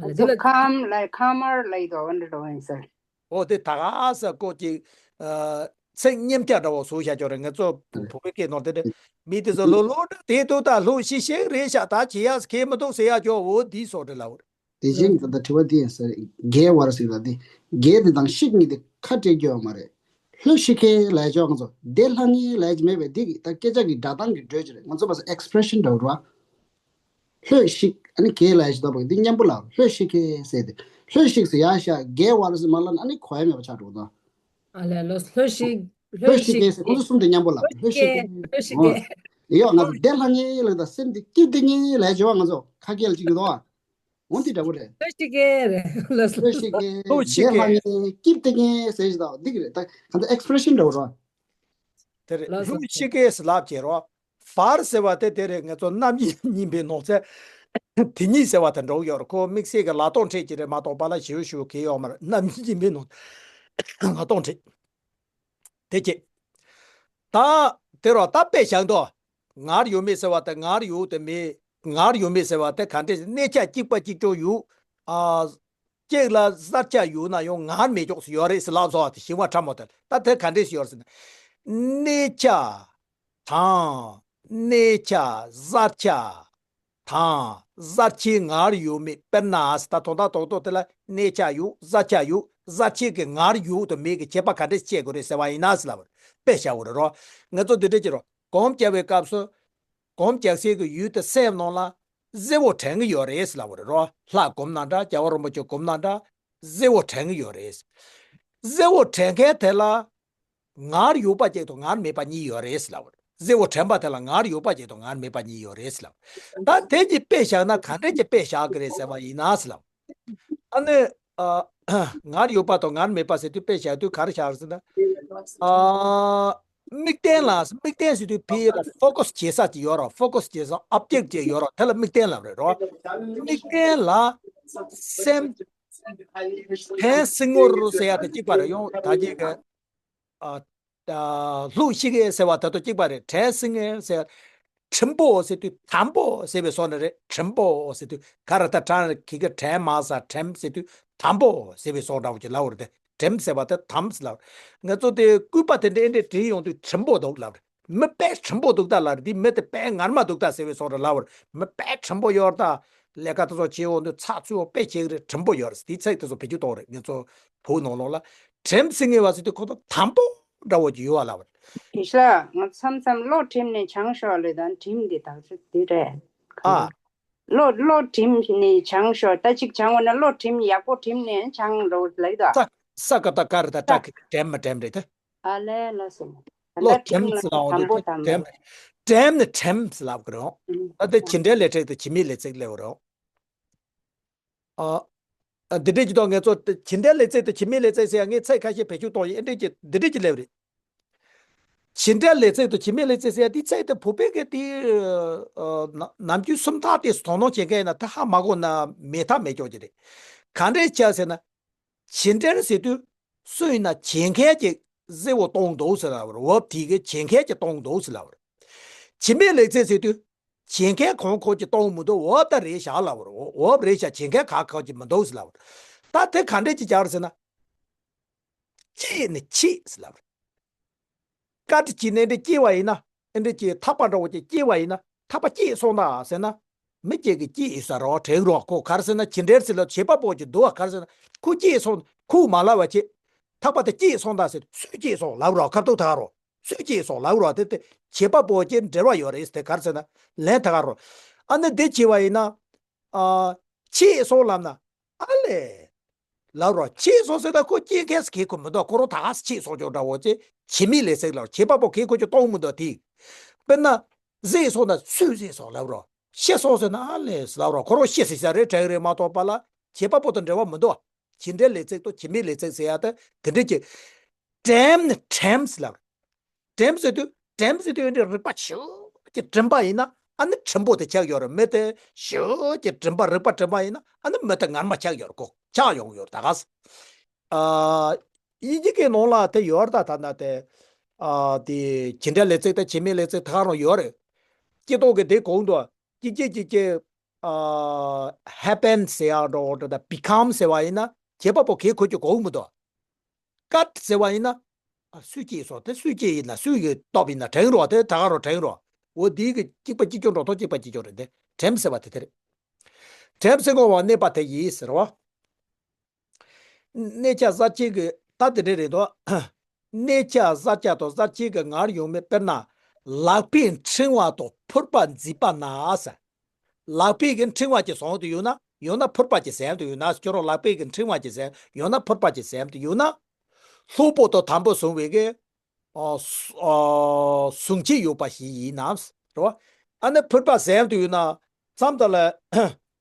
ཨ་ལས་དེ་ལ་ཁམ་ལ་ཁམ་མར་ལ་ཡི་དོ་འོན་འགྲོ་ཡིན་ཟེར། འོ་དེ་ད་ག་ས་ཀོ་ཅིག་ཚིག་སྙེམས་རྒྱག་འདྲ་བོ་བཟོ་བྱ་ཅོ་རེད། ང་ཚོ་བུ་གུའི་སྐད་ནོར་དེ་རེད། མི་དེ་ཚོ་ལྷོད་ལྷོད་འདྲ་དེའི་ཏུ་ད་ལྷོད་ཤིག་ཤིག་རེད་ཤག་ད་བྱེད་ཡ་ཁེ་མི་འདུག་ཟེར་ཡ་ཅོ་འོ་དེ་སོགས་རེད་ལ་འོ། དེ་བཞིན་གྱི་ད་དྲི་བ་འདི་ཡིན་ཟེར། རྒྱས་པར་ཟེར་ད་འདི། རྒྱས་དེ་དང་ཤིག་གཉིས་དེ་ཁ་བྲལ་རྒྱུ་ཡོད་མ་རེད། ལྷོད་ཤིག་གེ་ལས་ཆོག་ང་ཚོ་དེ་ལྷང་ངེ་ལས་ཀྱི་མེད་པས་འདི་གི་ད་སྐད་ཆ་གི་སྒྲ་གདངས་ཀྱི་འགྲོས་ཀྱི་རེད། ང་ཚོ་བ་ས་ཨེག་སི་པི་རེ་ཤན་འདྲ་བོ་རེད་བ། ལྷོད་ཤིག་ཨ་ནི་གེ་ལས་ཞིག་ད་བོ་འདི་མཉམ་པོ་ལ་ལྷོད་ཤིག་གེ་ཟེར་ཏེ། ལྷོད་ཤིག་ཟེར་ཡ་ཤ་རྒྱས་པར་ཟེར་མ་ལ་ཨ་ནི་གོ་ཡ་མེད་པ་ཆགས་འགྲོ་ད། ཨ་ལས་ལོ་ལྷོད་ཤིག་ལྷོད་ཤིག་གེ་ཟེར་ཁོ་ཚོ་གསུམ་དེ་མཉམ་པོ་ལ་ལྷོད་ཤིག་གེ། ལྷོད་ཤིག་གེ། ཡོ་ང་ཚོ་དེ་ལྷང་ངེ་ལ་ད་སེམས་དེ་སྐྱིད་དེ་ངེ་ལས་བྱེད་བ་ང་ཚོ་ཁ་སྐད་ལ་ཅིག་ཡོད་དོ། འོ་འདི་འདྲ་བོ་རེད། ལྷོད་ཤིག་གེ་རེད། ལྷོད་ཤིག་གེ། ལྷོད་ཤིག་གེ། དེ་ལྷང་ངེ་སྐྱིད་དེ་ངེ་ཟེར་ཞིག་དང་འདི་གི་རེད། ད་གང་ལྟར་ཨེག་སི་པི་རེ་ཤན་འདྲ་བོ་རེད། དེ་རེད། ལྷོད་ཤིག་གེ་ཟེར་ལབ་བྱེད་རོགས། བར་ཟེར་བ་དེ་དེ་རེད། ང་ཚོ་རྣམ་དབྱེ་གཉིས་པའི་ནང་ཚན་དེ་གཉིས་ཟེར་བ་དེ་འགྲོ་གི་ཡོད་རེད། ཁོ་དམིགས་བསལ་གྱི་ལ་སྟོང་ཕྲད་ཀྱི་རེད་མ་གཏོགས་པ་ལ་ཞེའུ་ཞེའུ་གེ་ཡོད་མ་རེད། རྣམ་དབྱེ་གཉིས་པའི་ནང་ལ་སྟོང་ཕྲད། དེ་ཅི། ད་དེ་རོ་ད་དཔེ་བཞག་འདུག་ངར་ཡོད་མེད་ཟེར་བ་དེ་ངར་ཡོད་དེ་མེད། ངར་ཡོད་མེད་ཟེར་བ་དེ་ག་འདྲས་གནས་ཆ་གཅིག་པ་གཅིག་ཀྱང་ཡོད། ཨ། གཅིག་ལ་གཟར་ཆ་ཡོད་ན་ཡང་ངར་མེད་ཀྱོག་སུ་ཡོད་རེད་ཟེར་ལབ་སོང་བ་དེ་ཞིང་བ་ཕྲ་མོ་དེ་ད་དེ་ག་འདྲས་སུ་ཡོད་རེད་ཟེར་ན། གནས་ཆ་དང་། གནས་ཆ་གཟར་ཆ་དང་། གཟར་ཆའི་ངར་ཡོད་མེད། དཔེར་ན་ད་དོན་དག་རྡོག་རྡོག་དེ་ལ་གནས་ཆ་ཡོད་གཟར་ཆ་ཡོད། གཟར་ཆའི་གི་ངར་ཡོད་དང་མེད་ཀྱི་ཁྱད་པར་ག་འདྲས་སྤྱད་དགོས་རེད་ཟེར་བ་ཡིན་ན་ཟེར་ལབ་པ་རེད། དཔེ་བཞག་དགོས་རེད་རོ། ང་ཚོ་འདི་འདྲས་ཀྱི་རོ། སྒོམ་རྒྱག་པའི་སྐབས་སུ་སྒོམ་རྒྱག་སའི་གི་ཡུལ་དེ་སེམས་ནང་ལ་གཟེར་བོ་དྲན་གི་ཡོད་རེད་ཟེར་ལབ་པ་རེད་རོ། ལྷ་སྒོམ་ན་འདྲ། རྒྱལ་བ་རིན་པོ་ཆེ་སྒོམ་ན་འདྲ། གཟེར་བོ་དྲན་གི་ཡོད་རེད། གཟེར་བོ་དྲན་མཁན་དེ་ལ་ངར་ཡོད་པ་ཅིག་དང་ངར་མེད་པ་གཉིས་ཡོད་རེད་ཟེར་ལབ་པ་རེད། གཟེར་བོ་དྲན་པ་དེ་ལ་ངར་ཡོད་པ་ཅིག་དང་ངར་མེད་པ་གཉིས་ཡོད་རེད་ཟེར་ལབ། ད་དེ་གཉིས་དཔེ་བཞག་ན་ག་འདྲས་ཀྱི་དཔེ་བཞག་གི་རེད་ཟེར་བ་ཡིན་ན་ཟེར་ལབ། ཨ་ནི། ཨ། ངར་ཡོད་པ་དང་ངར་མེད་པ་ཟེར་དུས་དཔེ་བཞག་དུས་ག་རེ་བཞག་རེད་ཟེར་ན། ཨ། དམིགས་རྟེན་ལ་དམིགས་རྟེན་ཟེར་དུས་ཕི་ལ་ཕོ་ཀ་སི་བྱེད་ས་ཅིག་ཡོད་རོགས། ཕོ་ཀ་སི་བྱེད་ས་ཨོབ་ཇེག་ཅིག་ཡོད་རོགས། དེ་ལ་དམིགས་རྟེན་ལབ་རེད་རོ། དམིགས་རྟེན་ལ་སེམས་དྲན་སེ་ངོར་ཟེར་ཡ་དེ་གཅིག་པ་རེད། ཡང་ད་གཅིག་གི། ཨ། ལྷོད་ཤིག་གེ་ཟེར་བ་ད་དུ་གཅིག་པ་རེད། དྲན་སེ་ངོར་ཟེར། དྲིམ་པོ་ཟེར་དུས་དམ་པོ་ཟེར་བའི་བཟོ་ནི་རེད། དྲིམ་པོ་ཟེར་དུས་ག་རེ་ད་དྲན་གི་གི་དྲན་མ་ཟ། དྲིམ་ཟེར་དུས་དམ་པོ་ཟེར་བའི་བཟོ་འདྲ་བོ་ཅིག་ལབ་པ་རེད་དེ། དྲིམ་ཟེར་བ་དེ་དམ་ཟེར་ལབ། ང་ཚོ་དེ་སྐུད་པ་དེ་འདྲ་ཨེ་འདྲས་དྲིལ་ཡོང་དུས་དྲིམ་པོ་འདུག་ལབ་རེད། མི་དཔེ་དྲིམ་པོ་འདུག་ད་ལབ་རེད། འདི་མི་དེ་དཔེ་ངར་མ་འདུག་ད་ཟེར་བའི་བཟོ་འདྲ་ལབ་པ་རེད། མི་དཔེ་དྲིམ་པོ་ཡོད་ད། ལས་ཀ་དེ་ཚོ་བྱེད་འོང་དུས་ཚགས་ཚུད་པོ་དཔེ་བྱེད་ཀྱི་རེད། དྲིམ་པོ་ཡོད་རེད། དེའི་ཚིག་དེ་ཚོ་བེད་སྤྱོད་གཏོང་རེད། ང་ཚོ་བོད་ནང་ལོགས་ལ་དྲིམ་སེ་ངོར་བ་ཟེར་དུས་ཁོ་ཚོ་དམ་པོ་འདྲ་བོ་ཅིག་ཡོད་པ་ལབ་པ་རེད། དེ་ཤ་ང་མཚམས་མཚམས་བློ་དྲིམ་ནས་བྱང་ཤོག་ལེ་དང་དྲིམ་འདི་དག་ཚོད་འདི་རེད། ཨ། བློ་བློ་དྲིམ་ནས་བྱང་ཤོག་ད་ཅིག་བྱང་བ་ན་བློ་དྲིམ་ཡག་པོ་དྲིམ་ནས་བྱང་རོགས་ལེ་དང་། ས་ས་ཀ་ད་ཀ་རེད། ད་ཀྲ་ཀི་དྲིམ་མ་དྲིམ་རེད་ད། ཨ་ལས་ལ་སོང་། ད་བློ་ལྟ་དྲིམ་དྲིམ་ལ་ཟེར་ལ་འོང་དམ་པོ་དུས་དམ་པོ། དྲིམ་དྲིམ་ནི་དྲིམ་ཟེར་ལབ་ཀྱི་རེད། ཨ་དེ་བྱེད་འབྲེལ་ལས་ཚིག་དང་བྱེད་མེད་ལས་ཚིག་ལབ་ཀྱི་རེད། ཨ། ཨ་འདི་འདྲས་ཀྱི་ཐོག་ང་ཚོ་བྱེད་འབྲེལ་ལས་ཚིག་དང་བྱེད་མེད་ལས་ཚིག་ཟེར་ཡ་ངས་ཚིག་ཁ་ཤས་བེད་སྤྱོད་གཏོང་ཡིན། ཨེ་འདྲས་ཀྱི་འདི་འདྲས་ཀྱི་ལབ་རེད། བྱེད་འབྲེལ་ལས་ཚིག་དང་བྱེད་མེད་ལས་ཚིག་ཟེར་ཡ་འདི་ཚིག་དེ་བོད་པའི་གི་དེ། ཨ། ནམ་རྒྱུན་སུམ་རྟགས་དེ་དོ་སྣང་བྱེད་མཁན་ཡིན་ན་ད་ཧ་མ་གོ་ན་མེད་ཐབས་མེད་ཀྱོག་ཅིག་རེད། ག་འདྲས་བྱས་ཟེར་ན། བྱེད་འབྲེལ་ཟེར་དུས་སུ་ཡིན་ན་བྱེད་མཁན་གྱི་གཟེར་བོ་གཏོང་འདུག་ཟེར་ལབ་པ་རེད། འོབ་དེ་གི་བྱེད་མཁན་གྱི་གཏོང་འདུག་ཟེར་ལབ་པ་རེད། བྱེད་མེད་ལས་ཚིག་ཟེར་དུས་བྱེད་མཁན་གང་ཁོ་ཅིག་གཏོང་མི་འདུག་འོབ་ད་རེད་བཞག་ལབ་པ་རེད། འོབ་རེད་བཞག་བྱེད་མཁན་ག་ཁོ་ཅིག་མི་འདུག་ཟེར་ལབ་པ་རེད། ད་དེ་ག་འདྲས་ཅིག་སྦྱར་ཟེར་ན། བསྐྱེད་ནི་བསྐྱེད་ཟེར་ལབ་པ་རེད། བཀའ་དྲིན་གྱིས་ནི་འདི་སྐྱེ་བ་ཡིན་ན། ཨེ་འདྲ་ཅིག་ཐག་པ་འདྲ་བོ་ཅིག་སྐྱེ་བ་ཡིན་ན། ཐག་པ་སྐྱེས་སོང་ད་ཟེར་ན། མི་སྐྱེ་གི་སྐྱེས་ཡོད་ས་རོ་དྲན་རོགས། ཁོ་ག་རེ་ཟེར་ན་བྱེད་འབྲེལ་ཟེར་ལ་བྱེད་པ་པོ་ཅིག་འདུག་བ། ག་རེ་ཟེར་ན་ཁོ་སྐྱེས་སོང་། ཁོ་མ་ལབ་པ་བྱེད། ཐག་པ་དེ་སྐྱེས་སོང་ད་ཟེར། སུས་སྐྱེས་སོང་ལབ་རོགས། ཁ་ཐུག་ཐག་རོགས། སུས་སྐྱེས་སོང་ལབ་རོགས། དེ་དེ་བྱེད་པ་པོ་ཅིག་འབྲེལ་བ་ཡོད་རེད། དེ་ག་རེ་ཟེར་ན་ལན་ཐག་རོགས། ཨ་ནི་འདི་བྱས་པ་ཡིན་ན། ཨ། སྐྱེས་སོང་ལབ་ན། ཨ་ལས། ལབ་རོགས། སྐྱེས་སོང་ཟེར་ད་ཁོ་སྐྱེ་མཁན་ཟེར་གི་ཁོ་མི་འདུག་ཁོ་རང་ད་ག་སེ་སྐྱེས་སོང་ཅོག་འདྲ་བོ་ཅིག་བྱེད་མེད་ལས་ཚིག་ལབ། བྱེད་པ་པོ་གིས་ཁོ་ཅིག་གཏོང་མི་འདུག་དེ། དཔེར་ན། གཟེར་སོང་ན་སུས་གཟེར་སོང་ལབ་རོགས། ཤི་སོང་ཟེར་ན་ཨ་ལས་ལབ་རོགས། ཁོ་རང་ཤི་ཟེར་ས་རེད་དྲན་གི་རེད་མ་གཏོགས་པ་ལ་བྱེད་པ་པོ་དང་འབྲེལ་བ་མི་འདུག་བྱེད་འབྲེལ་ལས་ཚིག་དང་བྱེད་མེད་ལས་ཚིག་ཟེར་ཡ་དེ་དེ་འདྲས་ཀྱི། དྲིམ་ནི་དྲིམ་ཟེར་ལབ། དྲིམ་ཟེར་དུས་དྲིམ་ཟེར་དུས་འདི་རིག་པ་ཞེ་ཅིག་གྲིམ་པ་ཡིན་ན་ཨ་ནི་གྲིམ་པོ་དེ་ཆགས་ཡོད་རེད། མི་དེ་ཞེ་ཅིག་གྲིམ་པ་རིག་པ་གྲིམ་པ་ཡིན་ན་ཨ་ནི་མི་དེ་ངར་མ་ཆགས་ཡོད་རེད། ཁོ་ཆགས་ཡོང་ཡོད་རེད། ད་ག་ས། ཨ། དབྱིན་ཇི་སྐད་ནང་ལ་དེ་ཡོད་རེད་ད། ད་ན་དེ་ཨ་དེ་བྱེད་འབྲེལ་ལས་ཚིག་དང་བྱེད་མེད་ལས་ཚིག་ད་ག་རང་ཡོད་རེད། སྐྱེ་ཐོག་གི་དེ་གོང་དུ་སྐྱེ་སྐྱེ་སྐྱེ་སྐྱེ་ཨ་happen ཟེར་ཡག་འགྲོ་འགྲོ་ད་become ཟེར་བ་ཡིན་ན་བྱེད་པ་པོ་གེ་ཁོ་ཅིག་གོ་གི་མི་འདུག་ཀ་ཟེར་བ་ཡིན་ན། ཨ་སུས་སྐྱེས་སོང་དེ་སུས་སྐྱེས་ཡིན་ན་སུས་ཡོད་སྟོབས་ཡིན་ན་དྲན་རོགས་དེ་ད་ག་རང་དྲན་རོགས། འོ་དེའི་གི་གཅིག་པ་གཅིག་རྐྱང་འགྲོ་ཐོག་གཅིག་པ་གཅིག་རྐྱང་རེད་དེ། དྲན་ཟེར་བ་དེ་དེ་རེད། དྲན་ཟེར་གོ་བ་གནས་པ་དེ་ཡིན་ཟེར་བ། གནས་ཆ་ས་བཅད་ཀྱི་ད་དེ་འདྲ་རེད་དོ། གནས་ཆ་ས་བཅད་དང་ས་བཅད་ཀྱི་ངར་ཡོང་མེད་དཔེར་ན། ལག་པས་འཕྲེང་བ་དང་ཕུར་པ་མཛེས་པ་ན་ཟེར། ལག་པས་ཀྱི་འཕྲེང་བ་ཅིག་བཟུང་དུ་ཡོད་ན་ཡང་ན་ཕུར་པ་ཅིག་ཟེར་དུ་ཡོད་ན་ཁྱོད་རང་ལག་པས་ཀྱི་འཕྲེང་བ་ཅིག་ཟེར་ཡང་ན་ཕུར་པ་ཅིག་ཟེར་དུ་ཡོད་ན། སློབ་པོ་དང་དམ་པོ་བཟུང་བའི་གི་ཨ་ཨ་བཟུང་བྱས་ཡོད་པ་ཞིག་ཡིན་ནམ་རེད་བ། ཨ་ནི་ཕུར་པ་ཟེར་དུ་ཡོད་ན་མཚམས་དག་ལ་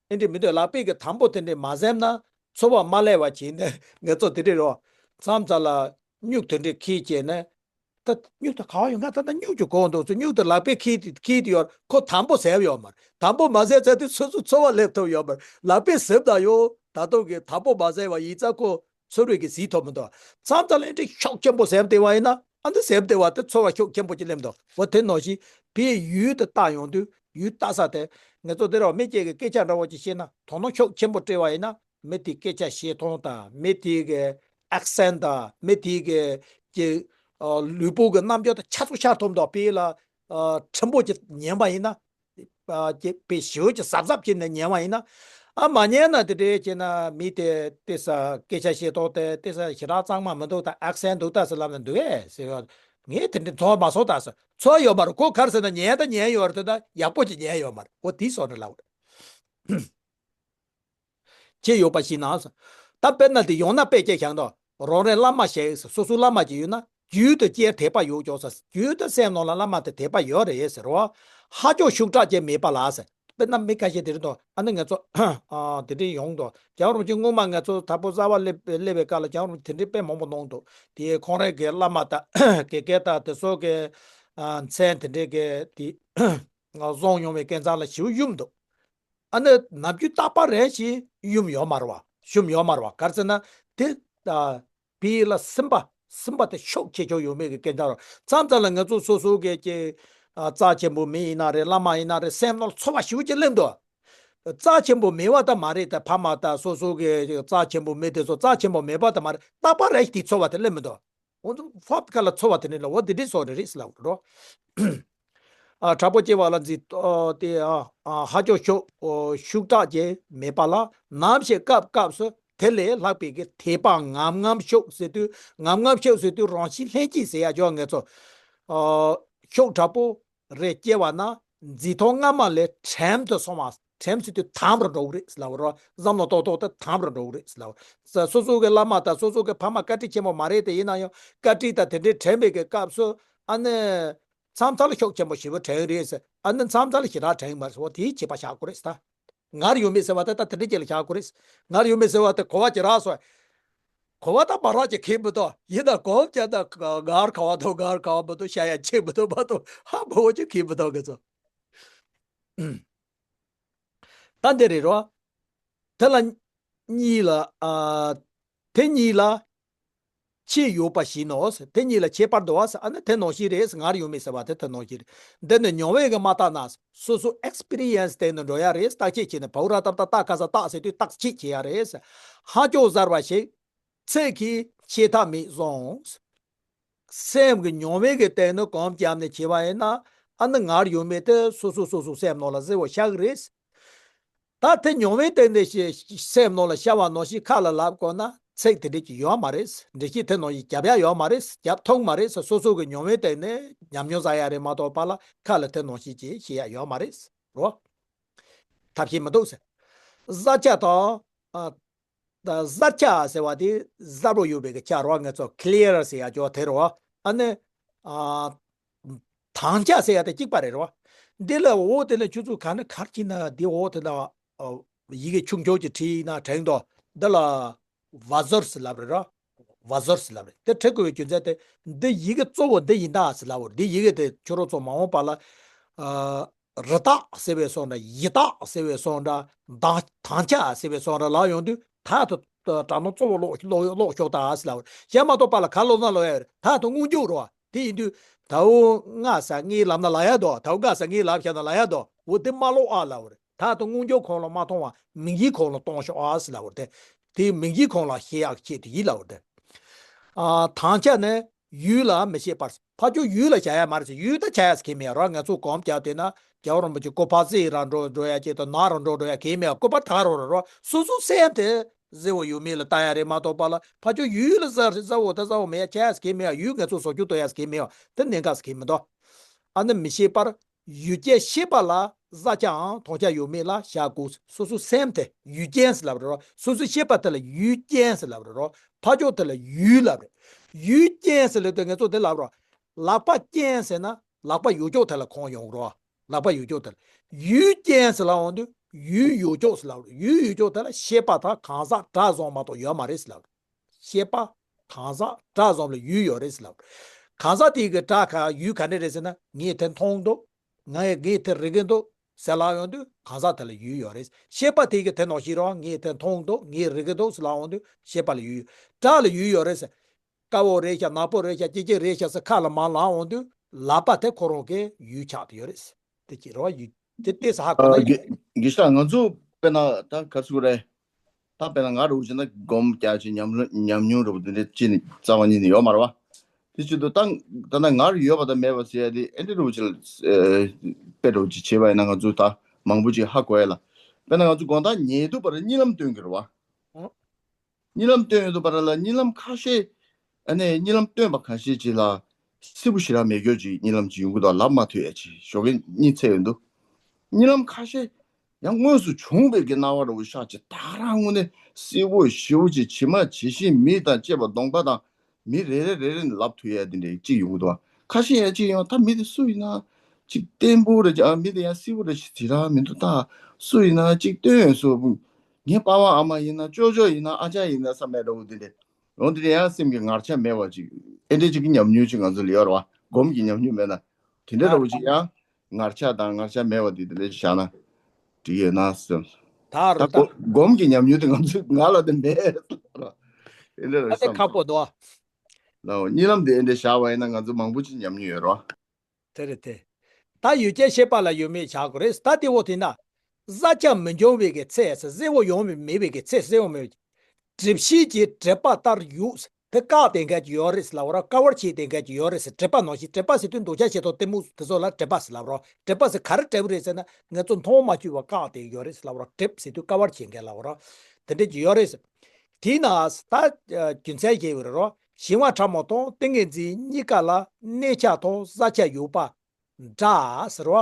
ཨེ་འདྲ་མི་འདུག་ལག་པས་ཀྱི་དམ་པོ་དེ་འདྲ་མ་ཟེར་ན་ཚོར་བ་མ་སླེབས་པ་བྱས་ནས་ངེད་ཚོ་དེ་འདྲ་རེད་བ། མཚམས་དག་ལ་སྨྱུག་དེ་འདྲ་ཁྱེར་བྱས་ནས། ད་སྨྱུག་དེ་ག་བ་ཡོང་ག་ད་ད་སྨྱུག་ཅིག་གོན་འདུག་ཚུལ་སྨྱུག་དེ་ལག་པས་ཁྱེར་ཏེ་ཁྱེར་ཏེ་ཡོད་ཁོ་དམ་པོ་ཟེར་ཡོད་མ་རེད། དམ་པོ་མ་ཟེར་ཚད་དེ་སོ་སོ་ཚོར་བ་སླེབས་ཐུབ་ཡོད་མ་རེད། ལག་པས་ཟེར་ད་ཡོད་ད་དུང་གི་དམ་པོ་མ་ཟེར་བ་ཡིན་ཙང་ཁོ་ཚོར་བའི་གི་གཟིགས་ཐུབ་མི་འདུག་མཚམས་དང་ལན་འདྲི་ཤུགས་ཆེན་པོ་ཟེར་བདེ་བ་ཡིན་ན་ཨ་འདི་ཟེར་བདེ་བ་དེ་ཚོར་བ་ཤུགས་ཆེན་པོ་ཅིག་སླེབས་འདུག་འོ་དེ་ནང་བཞིན་བོད་ཡུལ་དུ་བལྟ་ཡོང་དུས་ཡུལ་བལྟ་ས་དེ་ངེད་ཚོ་དེ་རུ་མི་སྐྱེ་གི་སྐད་ཆ་འདྲ་བོ་ཅིག་བཤད་ན་དོ་སྣང་ཤུགས་ཆེན་པོ་སྤྲད་པ་ཡིན་ན། མི་དེའི་སྐད་ཆ་བཤད་སྟངས་དང་མི་དེའི་གི་ཨེག་སེན་ཊི་དང་མི་དེའི་གི་ཀྱི་ཨ་ལུས་པོ་གི་རྣམ་འགྱུར་དང་ཆ་ཚང་ཤར་ཐུབ་མདོག་དཔེ་ལ་ཨ་ཕྲན་བུ་ཅིག་ཉན་པ་ཡིན་ན། ཨ་ཀྱི་དཔེ་ཞེ་པོ་ཅིག་གཟབ་གཟབ་བྱས་ནས་ཉན་པ་ཡིན་ན། ཨ་མ་ཉན་ན་དེ་འདྲའི་བྱས་ན་མི་དེ་དེ་ས་སྐད་ཆ་བཤད་སྟངས་དེ་དེ་ས་ཞེ་དྲག་གཙང་མ་མི་འདུག་ད་ཨེག་སེན་ཊི་འདུག་ད་ཟེར་ལབ་ན་འདུག་ཨེ་ཟེར་ཡོད། ངས་དེ་འདྲའི་ཚོར་བ་མ་སོང་ད་ཟེར་ཚོར་ཡོད་མ་རེད། ཁོ་ག་རེ་ཟེར་ན་ཉན་ད་ཉན་ཡོད་རེད་ད་ཡག་པོ་ཅིག་ཉན་ཡོད་མ་རེད། འོ་དེ་སོགས་རེད་ལབ་རེད། ཅི་ཡོད་པ་ཞིག་ན། ད་དཔེར་ན་དེ་ཡང་ན་དཔེ་སྐྱེལ་བཞག་འདུག་རང་རེ་བླ་མ་ཞིག་སོ་སོའི་བླ་མ་ཅིག་ཡོད་ན་རྒྱུད་དུ་སྐྱེལ་དད་པ་ཡོད་ཀྱང་ཟེར། རྒྱུད་དུ་སེམས་ནང་ལ་བླ་མ་དེ་དད་པ་ཡོད་རེད་ཟེར་བ། ཧ་ཅང་ཤུགས་དྲག་ཅིག་མེད་པ་ལ་ཟེར། དཔེར་ན་མི་ཁ་ཤས་དེ་རེད་འདུག་ཨ་ནི་ང་ཚོ་ཨ་དེ་འདྲའི་ཡོང་འདུག་རྒྱལ་བ་རིན་པོ་ཆེ་སྔོན་མ་ང་ཚོ་དྭགས་པོ་གསར་པ་སླེབས་སླེབས་པའི་སྐབས་ལ་རྒྱལ་བ་རིན་པོ་ཆེ་དེ་འདྲའི་དཔེ་མང་པོ་གནང་འདུག་དེ་ཁོང་རང་གི་བླ་མ་དང་དགེ་རྒན་དང་དེ་ཚོ་གི་ཨ་མཚན་དེ་འདྲའི་གི་དེ་བཟུང་མྱོང་བའི་སྐལ་བཟང་ལ་ཞེ་པོ་གཡུམ་འདུག་ཨ་ནི་ནམ་རྒྱུན་རྟག་པ་རེ་ཞིག་ཡུམ་ཡོད་མ་རེད་བ། ཞུམ་ཡོད་མ་རེད་བ། ག་རེ་ཟེར་ན་དེ་ཨ་བི་ལ་སིམ་པ་སིམ་པ་དེ་ཤུགས་ཆེ་ཆོག་ཡོད་མེད་ཀྱི་སྐད་ཆ་རེད། མཚམས་མཚམས་ལ་ང་ཚོ་སོ་སོ་གི་ཀྱི་ཨ་རྩ་ཆེན་པོ་མི་ཡིན་ན་རེད། བླ་མ་ཡིན་ན་རེད། སེམས་ནང་ཚོར་བ་ཞེ་པོ་ཅིག་སླེབས་འདུག་རྩ་ཆེན་པོ་མེད་པ་ད་མ་རེད། ད་ཕ་མ་ད་སོ་སོ་གི་རྩ་ཆེན་པོ་མི་དེ་ཚོ་རྩ་ཆེན་པོ་མེད་པ་ད་མ་རེད། རྟག་པ་རེ་ཞིག་དེ་ཚོར་བ་དེ་སླེབས་མི་འདུག་འོ་ཚོ་ཕབ་ཁ་ལ་ཚོར་བ་དེ་ནི་ལ་འོ་དེ་འདྲའི་སོགས་རེ་རེད་ཟེར་ལབ་རོ། ཨ་དྲག་པོ་སྐྱེ་བ་ལ་འཛིན་ཨ་དེ་ཨ་ཨ་ཧ་ཅང་ཤུགས་ཨོ་ཤུགས་དྲག་ཅིག་མེད་པ་ལ་ནམ་ཞིག་སྐབས་སྐབས་སུ་དེ་ལས་ལྷག་པའི་གི་དད་པ་ངམ་ངམ་ཤུགས་ཟེར་དུས་ངམ་ངམ་ཤུགས་ཟེར་དུས་རང་བཞིན་ལྷན་སྐྱེས་ཟེར་ཡ་ཅོག་ངེད་ཚོ་ཨ་ཤུགས་དྲག་པོ་རེ་སྐྱེ་བ་ན་འཛིན་སྟངས་སྔ་མ་ལས་དྲན་དུ་སོང་བ། དྲན་ཟེར་དུས་དམ་རུ་འགྲོ་གི་རེད་ཟེར་ལབ་རོ། བསམ་བློ་ཏོག་ཏོག་དེ་དམ་རུ་འགྲོ་གི་རེད་ཟེར་ལབ། ས་སོ་སོ་གི་བླ་མ་དང་སོ་སོ་གི་ཕ་མ་བཀའ་དྲིན་ཆེན་པོ་མ་རེད་དེ་ཡིན་ན་ཡང་བཀའ་དྲིན་དང་དེ་འདྲའི་དྲན་པའི་གི་སྐབས་སུ་ཨ་ནི་མཚམས་མཚམས་ལ་ཤུགས་ཆེན་པོ་ཞེ་པོ་དྲན་གི་རེད་ཟེར། ཨ་ནི་མཚམས་མཚམས་ལ་ཞེ་དྲག་དྲན་གི་མ་རེད་ཟེར་བ་དེའི་བྱེད་པ་བཞག་དགོས་རེད་ཟེར་ད། ངར་ཡོད་མེད་ཟེར་བ་དེ་ད་དེ་འདྲའི་ཅིག་ལ་བཞག་དགོས་རེད། ངར་ཡོད་མེད་ཟེར་བ་དེ་གོ་བ་ཅིག་རག་སོང་། གོ་བ་ད་མ་རག་ཅིག་ཁེལ་མི་ཐུབ། ཡིན་ན་གོ་བ་ཅན་ད་ངར་ག་བ་འདུག་ངར་ག་བ་མི་འདུག་ཤ་ཡ་ཆེ་མི་འདུག་མ་གཏོགས་ཧ་མ་གོ་ཅིག་ཁེལ་མི་ཐུབ་གི་ཚོ། ད་འདི་རེད་རོ། དེ་ལ་གཉིས་ལ་ཨ། དེ་གཉིས་ལ་ཁྱད་ཡོད་པ་བཞིན་ནོ། དེ་གཉིས་ལ་ཁྱད་པར་འདུག་བ། ཨ་ནི་དེ་ནང་བཞིན་རེད། ངར་ཡོད་མེད་ཟེར་བ་དེ་དེ་ནང་བཞིན་རེད། འདི་ནི་མྱོང་བས་ཀྱིས་མ་བརྟགས་ན། སོ་སོ་ཨེག་སི་པི་རི་ཡན་སི་དེ་ནི་འགྲོ་ཡ་རེད། བརྟག་དཔྱད་བྱས་ནས་བའུ་ར་ཏབ་ཏ་ཏ་ཀ་ས་བརྟག་ཟེར་དུས་བརྟག་དཔྱད་བྱེད་ཡ་རེད། ཧ་ཅང་གསལ་བ་ཞིག་ཚིག་གིས་ཤེས་ཐབས་མེད་གསུངས། སེམས་ཀྱི་མྱོང་བའི་གི་སྟེང་ནས་གོམས་བརྒྱབ་ནས་བྱས་པ་ཡིན་ན་ཨ་ནི་ངར་ཡོད་མེད་དེ་སོ་སོ་སོ་སོ་སེམས་ནང་ལ་གསལ་བོ་ཤར་གི་རེད། ད་དེ་མྱོང་བའི་སྟེང་ནས་ཤེས་སེམས་ནང་ལ་ཤར་བ་ནང་བཞིན་ཁ་ལ་ལབ་དགོས་ན་ཚིག་དེ་འདྲ་ཅིག་ཡོད་མ་རེད། འགྲེལ་བཤད་དེ་ནང་བཞིན་རྒྱབ་ཡ་ཡོད་མ་རེད། རྒྱབ་ཐུབ་མ་རེད། སོ་སོ་གི་མྱོང་བའི་སྟེང་ནས་ཉམས་མྱོང་བསགས་ཡ་རེད་མ་གཏོགས་པ་ལ་ཁ་ལ་དེ་ནང་བཞིན་ཅིག་བཤད་ཡ་ཡོད་མ་རེད་རོ། ཐབས་ཤེས་མི་འདུག་ཟེར། གཟར་ཆ་དང་། ཨ། ད་གཟར་ཆ་ཟེར་བ་དེ་གཟར་པོ་ཡོད་པའི་གི་ཆ་རོ། ང་ཚོ་ཀི་ལི་ཡར་ཟེར་ཡ་ཅོ་དེ་རོ། ཨ་ནི། ཨ། དྭངས་ཆ་ཟེར་ཡ་དེ་གཅིག་པ་རེད་རོ། འདི་ལ་འོ་དེ་ལ་ཆུ་ཚོད་ག་ནི་གར་གྱིས་ན་འདི་འོ་དེ་ལ། ཨ། ཡི་གེ་ཆུང་ཆུང་ཅིག་བྲིས་ན་དྲན་འདུག་འདི་ལ་བ་ཟོར་ཟེར་ལབ་རེད་རོ། བ་ཟོར་ཟེར་ལབ་རེད། དེ་བྲི་དགོས་པའི་རྒྱུ་མཚན་དེ་འདི་ཡི་གེ་གཙོ་བོ་འདི་ཡིན་ད་ཟེར་ལབ་རེད། འདི་ཡི་གེ་དེ་ཁྱོད་རང་ཚོ་མ་འོངས་པ་ལ། ཨ། རི་དྭགས་ཟེར་བའི་སོགས་འདྲ། ཡི་དྭགས་ཟེར་བའི་སོགས་འདྲ། དྭངས་དྭངས་ཆ་ཟེར་བའི་སོགས་འདྲ་ལབ་ཡོང་དུས་ཐད་དུ་ སྒྲ་སྣང་གཙོ་བོ་ཀློག་ཀློག་ཀློག་ཤོག་དང་ཟེར་ལབ་པ་རེད། གཞན་མ་གཏོགས་པ་ལ་ག་ལབ་ན་ལབ་ཡ་རེད། ད་དང་སྔོན་འཇུག་རེད་བ། དེ་ཡིན་དུས་ད་འུ་ང་ས་ངའི་ལབ་ན་ལབ་ཡ་འདུག་ད་འུ་ང་ས་ངའི་ལབ་བཞག་ན་ལབ་ཡ་འདུག་འོ་དེ་མ་ཀློག་ཨ་ལབ་པ་རེད། ད་དང་སྔོན་འཇུག་གོང་ལ་མ་གཏོང་བ་མིང་གཞི་གོང་ལ་གཏོང་ཤོག་ཨ་ཟེར་ལབ་པ་རེད། དེ་མིང་གཞི་གོང་ལ་བཤད་ཡག་ཆེད་དུ་ཡིན་ལབ་པ་རེད། ཨ་དང་ཆ་ནས་ཡུལ་ལ་མི་ཤེས་པར། ཕར་ཕྱོགས་ཡུལ་ལ་བྱ་ཡ་མ་རེད་ཟེར། ཡུལ་ད་བྱ་ཡ་ཟེར་གྱི་མེད་རོ། ང་ཚོ་གོམས་བརྒྱབ་བསྡད་ན་རྒྱལ་བ་རིན་པོ་ཆེ་སྐུ་ཕར་ཚིག་རང་འགྲོ་འགྲོ་ཡ་ཅིག་དང་ནག་རང་འགྲོ་འགྲོ་ཡ་གང་ཡང་མེད། སྐུ་པར་དག་རོ་རོ་རོ། སོ་སོའི་སེམས་དེ་གཟི་བོ་ཡོད་མེད་ལ་ལྟ་ཡ་རེད་མ་གཏོགས་པ་ལ་ཕར་ཕྱོགས་ཡུལ་ལ་གཟི་བོ་ད་གཟི་བོ་མེད་ཡ། བྱ་ཡ་ཟེར་གྱི་མེད་ཡ། ཡུལ་ང་ཚོ་བཟོ་རྒྱུ་གཏོང་ཡ་ཟེར་གྱི་མེད་ཡ། དེ་གནད་འགག་ཟེར་གྱི་མི་འདུག་ཨ་ནི་མི་ཤེས་པར། ཡུལ་ཅན་ཤེས་པ་ལ་གཟི་བྱའམ་མཐོང་བྱ་ཡོད་མེད་ལ་བཞག་དགོས། སོ་སོའི་སེམས་དེ་ཡུལ་ཅན་ཟེར་ལབ་རེད་རོ། སོ་སོའི་ཤེས་པ་དེ་ལ་ཡུལ་ཅན་ཟེར་ལབ་རེད་རོ། ཕར་ཕྱོགས་དེ་ལ་ཡུལ་ལབ་རེད། ཡུལ་ཅན་ཟེར་ལབ་དུས་ང་ཚོ་དེ་ལབ་རོ། ལག་པ་ཅན་ཟེར་ན་ལག་པ་ཡོད་ཅོག་དེ་ལ་གོ་ཡོང་རོ། ལག་པ་ཡོད་ཅོག་དེ་ལ། ཡུལ་ཅན་ཟེར་ལབ་འོང་དུས་ཡུལ་ཡོད་ཅོག་ཟེར་ལབ་རོ། ཡུལ་ཡོད་ཅོག་དེ་ལ་ཤེས་པ་དང་གང་ཟག་སྒྲ་བཟོ་མ་གཏོགས་ཡོད་མ་རེད་ཟེར་ལབ་རོ། ཤེས་པ། གང་ཟག་སྒྲ་བཟོ་ལ་ཡུལ་ཡོད་རེད་ཟེར་ལབ། གང་ཟག་དེ་གི་སྒྲ་ག་ཡུལ་ག་འདྲ་རེད་ཟེར་ན། ངས་དེ་མཐོང་འདུག་ང་ངས་དེ་རིག་གི་འདུག་ཟེར་ལབ་ཡོང་དུས་གང་ཟག་དེ་ལ་ཡུལ་ཡོད་རེད། ཤེས་པ་དེ་གི་དེ་ནང་བཞིན་རོ། ངས་དེ་མཐོང་འདུག་ངས་རིག་གི་འདུག་ཟེར་ལབ་ཡོང་དུས་ཤེས་པ་ལ་ཡུལ་ཡོད། སྒྲ་ལ་ཡུལ་ཡོད་རེད་ཟེར། དཀར་པོ་རེད་ཤག་ནག་པོ་རེད་ཤག་ཅི་ཅི་རེད་ཤག་ཟེར་ཁ་ལ་མར་ལབ་ཡོང་དུས་ལབ་པ་དེ་ཁོ་རང་གི་ཡུལ་ཆགས་ཏེ་ཡོད་རེད། དེ་ཅི་རེད་བ། ཡུལ་དེ་ལྟས་ས་ཧ་གོ་ན་ཡོད། དགེ་དགེ་བཤེས་ང་ཚོ་དཔེར་ན་ད་ག་ཚོད་རེད། ད་དཔེར་ན་ང་རུ་ཕྱིན་ན་སྒོམ་རྒྱག་ཅིག་ཉམས་ལེན་ཉམས་མྱོང་རུ་དེ་འདྲ་ཅི་ནི་རྩ་བ་ཉིད་ནས་ཡོད་མ་རེད་བ། དེ་བྱེད་དུས་ད་ད་ལྟ་ང་རུ་ཡོད་པ་དང་མེད་པ་ཟེར་ཡ་དེ་ཨེ་འདྲ་རུ་ཅི་ལ་དཔེ་རུ་ཅི་བྱེད་པ་ཡིན་ན་ང་ཚོ་ད་མང་པོ་ཅིག་ཧ་གོ་ཡ་ལ། དཔེར་ན་ང་ཚོ་དགོང་དག་ཉལ་དུས་བར་གཉིད་ལམ་སྟོན་གྱི་རེད་བ། གཉིད་ལམ་སྟོན་ཡོང་དུས་བར་ལ་གཉིད་ལམ་ཁ་ཤས། ཨ་ནི་གཉིད་ལམ་སྟོན་པ་ཁ་ཤས་ཅིག་ལ་སིལ་བུ་ཞེ་དྲག་མེད་སྐྱོ་ཅིག་གཉིད་ལམ་ཅིག་ཡོང་གི་འདུག་ལབ་མ་ཐུབ་ཡ་ཅིག་ཞོགས་ཀས་གཉིད་སད་ཡོང་དུས། གཉིད་ལམ་ཁ་ཤས་ཡང་དངོས་སུ་བྱུང་བའི་གི་སྣང་བ་རུ་ཤག་ཅིག་ད་རང་དངོས་གནས་སིལ་བུ་ཞེ་པོ་ཅིག་ཇི་མ་ཇི་བཞིན་མི་དང་བཅས་པ་གདོང་པ་དང་མི་རེ་རེ་རེ་རེ་ནས་ལབ་ཐུབ་ཡ་དེ་འདྲ་ཅིག་ཡོང་གི་འདུག་ཁ་ཤས་ཡང་ཅིག་ཡང་ད་མི་དེ་སུ་ཡིན་ན་ཅིག་བརྟན་པོ་རེད་ཅིག་ཨ་མི་དེ་ཡང་སིལ་བུ་རེད་ཅིག་དེ་རང་མི་འདུག་ད་སུ་ཡིན་ན་ཅིག་སྟོན་སུ། ངའི་པ་ཕ་ཨ་མ་ཡིན་ན་ཅོ་ཅོ་ཡིན་ན་ཨ་ཅག་ཡིན་ན་བསམ་པའི་འདྲ་བོ་དེ་འདྲ། འོ་དེ་ཡང་སེམས་ཀྱི་ངར་ཆ་མེད་པ་ཅིག་ཨེ་འདྲ་ཅིག་གི་ཉམས་མྱོང་ཅིག་ང་ཚོ་ལ་ཡོད་རེད་བ། སྒོམ་གྱི་ཉམས་མྱོང་མེད་ན། དེ་འདྲ་འདྲ་བོ་ཅིག་ཡང་ངར་ཆ་དང་ངར་ཆ་མེད་པ་དེ་དེ་འདྲ་ཅིག་བཞག་ན་འགྲིག་ཡོད་ན་བསམ། ད་ད་རུ་ད་སྒོ་སྒོམ་གྱི་ཉམས་མྱོང་དེ་ང་ཚོ་ང་ལ་དེ་མེད་རེད། ཨེ་འདྲ་རེད་ད་དེ་བསམ་ཁག་པོ་འདུག་བ། ལའོ་གཉིད་ལམ་དེ་ཨེ་འདྲ་བཞག་པ་ཡིན་ན་ང་ཚོ་མང་པོ་ཅིག་ཉམས་མྱོང་ཡོད་རེད་བ། དེ་རེད་དེ། ད་ཡུལ་ཅན་ཤེས་པ་ལ་ཡོད་མེད་བཞག་དགོས་རེད། ད་དེ་འོ་དེ་ན། གཟི་བྱ་མི་འབྱུང་བའི་གི་ཚེ་ཟེར། གཟི་བོ་ཡོང་བའི་མེད་པའི་གི་ཚེ་གཟི་བོ་མེད་པའི། གྲིབ་བྱེད་ཀྱི་གྲིབ་པ་ལྟར་ཡོད་ཟེར། དེ་བཀག་དེ་འགལ་གྱི་ཡོད་རེད་ཟེར་ལབ་ར། དཀའ་བར་བྱེད་དེ་འགལ་གྱི་ཡོད་རེད་ཟེར། གྲིབ་པ་ནང་བཞིན། གྲིབ་པ་ཟེར་དུས་འདུ་བྱ་བྱེད་དང་གཏི་མུག་དེ་ཚོ་ལ་གྲིབ་པ་ཟེར་ལབ་ར། གྲིབ་པ་ཟེར་ག་རེ་གྲིབ་རེད་ཟེར་ན་ང་ཚོ་མཐོང་མ་བཅུག་པ་བཀག་དེ་ཡོད་རེད་ཟེར་ལབ་ར། གྲིབ་ཟེར་དུས་དཀའ་བར་བྱེད་འགལ་ལབ་ར། དེ་འདྲ་གྱི་ཡོད་རེད་ཟེར། དེས་ན་ད་རྒྱུ་མཚན་བཞེས་པ་རེད་རོ། ཞི་བ་ཕྲ་མོ་དང་ཏིང་ངེ་འཛིན་གཉིས་ཀ་ལ་གནས་ཆ་དང་གཟི་བྱ་ཡོད་པ་འདྲ་ཟེར་རོ།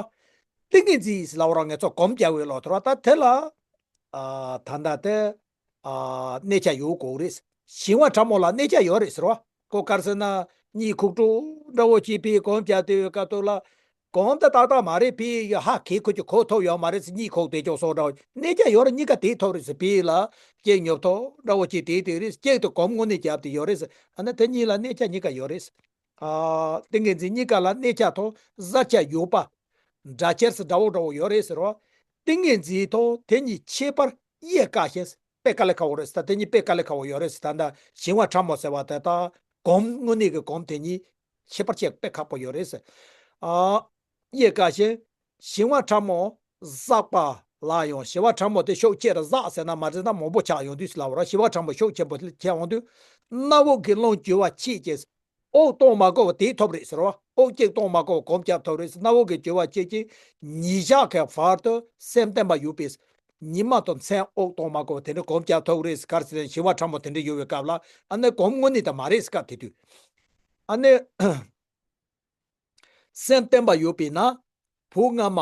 ཏིང་ངེ་འཛིན་ཟེར་ལབ་རོ། ང་ཚོ་གོམས་རྒྱག་པའི་ལོ་ཐོར་བ་ད་དེ་ལ་ཨ་ད་ལྟ་དེ་ཨ་གནས་ཆ་ཡོད་དགོས་རེད། ཞི་བ་ཕྲ་མོ་ལ་གནས་ཆ་ཡོད་རེད་ཟེར་རོ། ཀོ་དཀར་ཟེར་ན་གཉིད་ཁུག་འགྲོ་འདྲ་བོ་ཅིག་པའི་གོམས་རྒྱག་དུས་སྐབས་ཐོག་ལ། གོམས་དེ་ཏག་ཏག་མ་རེད་པས། ཡ་ཧ་གེ་ཁོ་ཅིག་གོ་ཐུབ་ཡོད་མ་རེད་ཟེར། གཉིད་ཁུག་བསྡད་ཀྱོག་སོགས་འདྲ་བོ་གནས་ཀྱང་ཡོད་རེད། གཉིས་ཀ་བསྡད་ཐུབ་རེད་ཟེར་བས་ལ་སྐྱེ་ཉོབ་ཐོག་འདྲ་བོ་ཅིག་བསྡད་དེ་རེད། སྐྱེ་དུ་གོམས་དངོས་གནས་རྒྱབ་དེ་ཡོད་རེད་ཟེར། ཨ་ན་དེ་གཉིས་ལ་གནས་ཀྱང་གཉིས་ཀ་ཡོད་རེད་ཟེར། ཨ་ཏིང་ངེ་འཛིན་གཉིས་ཀ་ལ་གནས་ཀྱང་ཐོག་གཟི་བྱ་ཡོད་པ་འདྲ་ཁྱེར་ཟེར་འདྲ་བོ་འདྲ་བོ་ཡོད་རེད་ཟེར་རོ། ཏིང་ངེ་འཛིན་ཐོག་དེ་གཉིས་ཁྱད་པར་དབྱེ་དཀའ་ཞིང་དཔེ་དཀའ་ལས་ཁག་པོ་རེད་ཟེར། ད་དེ་གཉིས་དཔེ་དཀའ་ལས་ཁག་པོ་ཡོད་རེད་ཟེར། ད་ལྟ་ཞི་བ་ཕྲ་མོ་ཟེར་བ་དེ་དང་གོམས་དངོས་གནས་ཀྱི་གོམས་དེ་གཉིས་ཁྱད་པར་ཆེ་དཔེ་ཁག་པོ་ཡོད་རེད་ཟེར། ཨ། དབྱེ་དཀའ་ཞིང་། ཞི་བ་ཕྲ་མོ་གཟགས་པ་ལ་ཡང་། ཞི་བ་ཕྲ་མོ་དེ་ཤུགས་ཆེ་རུ་གཟགས་ཟེར་ན་མ་ཟེར་ན་མང་པོ་ཆགས་ཡོང་དུས་ལབ་ར། ཞི་བ་ཕྲ་མོ་ཤུགས་ཆེན་པོ་ཆགས་ཡོང་དུས་སྣ་བུག་གི་རླུང་རྒྱུ་བ་ཆེས་ཀྱིས་དབུགས་གཏོང་མ་དགོས་པ་དེ་ཐོབ་རེད་ཟེར་བ། དབུགས་གཅིག་གཏོང་མ་དགོས་པ་གོམས་རྒྱབ་ཐོབ་རེད་ཟེར། སྣ་བུག་གི་རྒྱུ་བ་ཆེས་ཀྱིས་ཉིན་ཞག་གི་བར་དུ་སེམས་བརྟན་པ་ཡོད་པས། ཉི་མ་དང་མཚན་དབུགས་གཏོང་མ་དགོས་པ་དེ་འདྲ་གོམས་རྒྱབ་ཐོབ་རེད་ཟེར། ག་རེ་ཟེར་ན་ཞི་བ་ཕྲ་མོ་དེ་འདྲ་ཡོད་པའི་སྐབས་ལ་ཨ་ནི་གོམས་དངོས་གནས་དེ་མ་རེད་ཟེར། སྐབས་དེ་དུས་ཨ་ནི། སེམས་བརྟན་པ་ཡོད་པས་ན། བུ་སྔ་མ་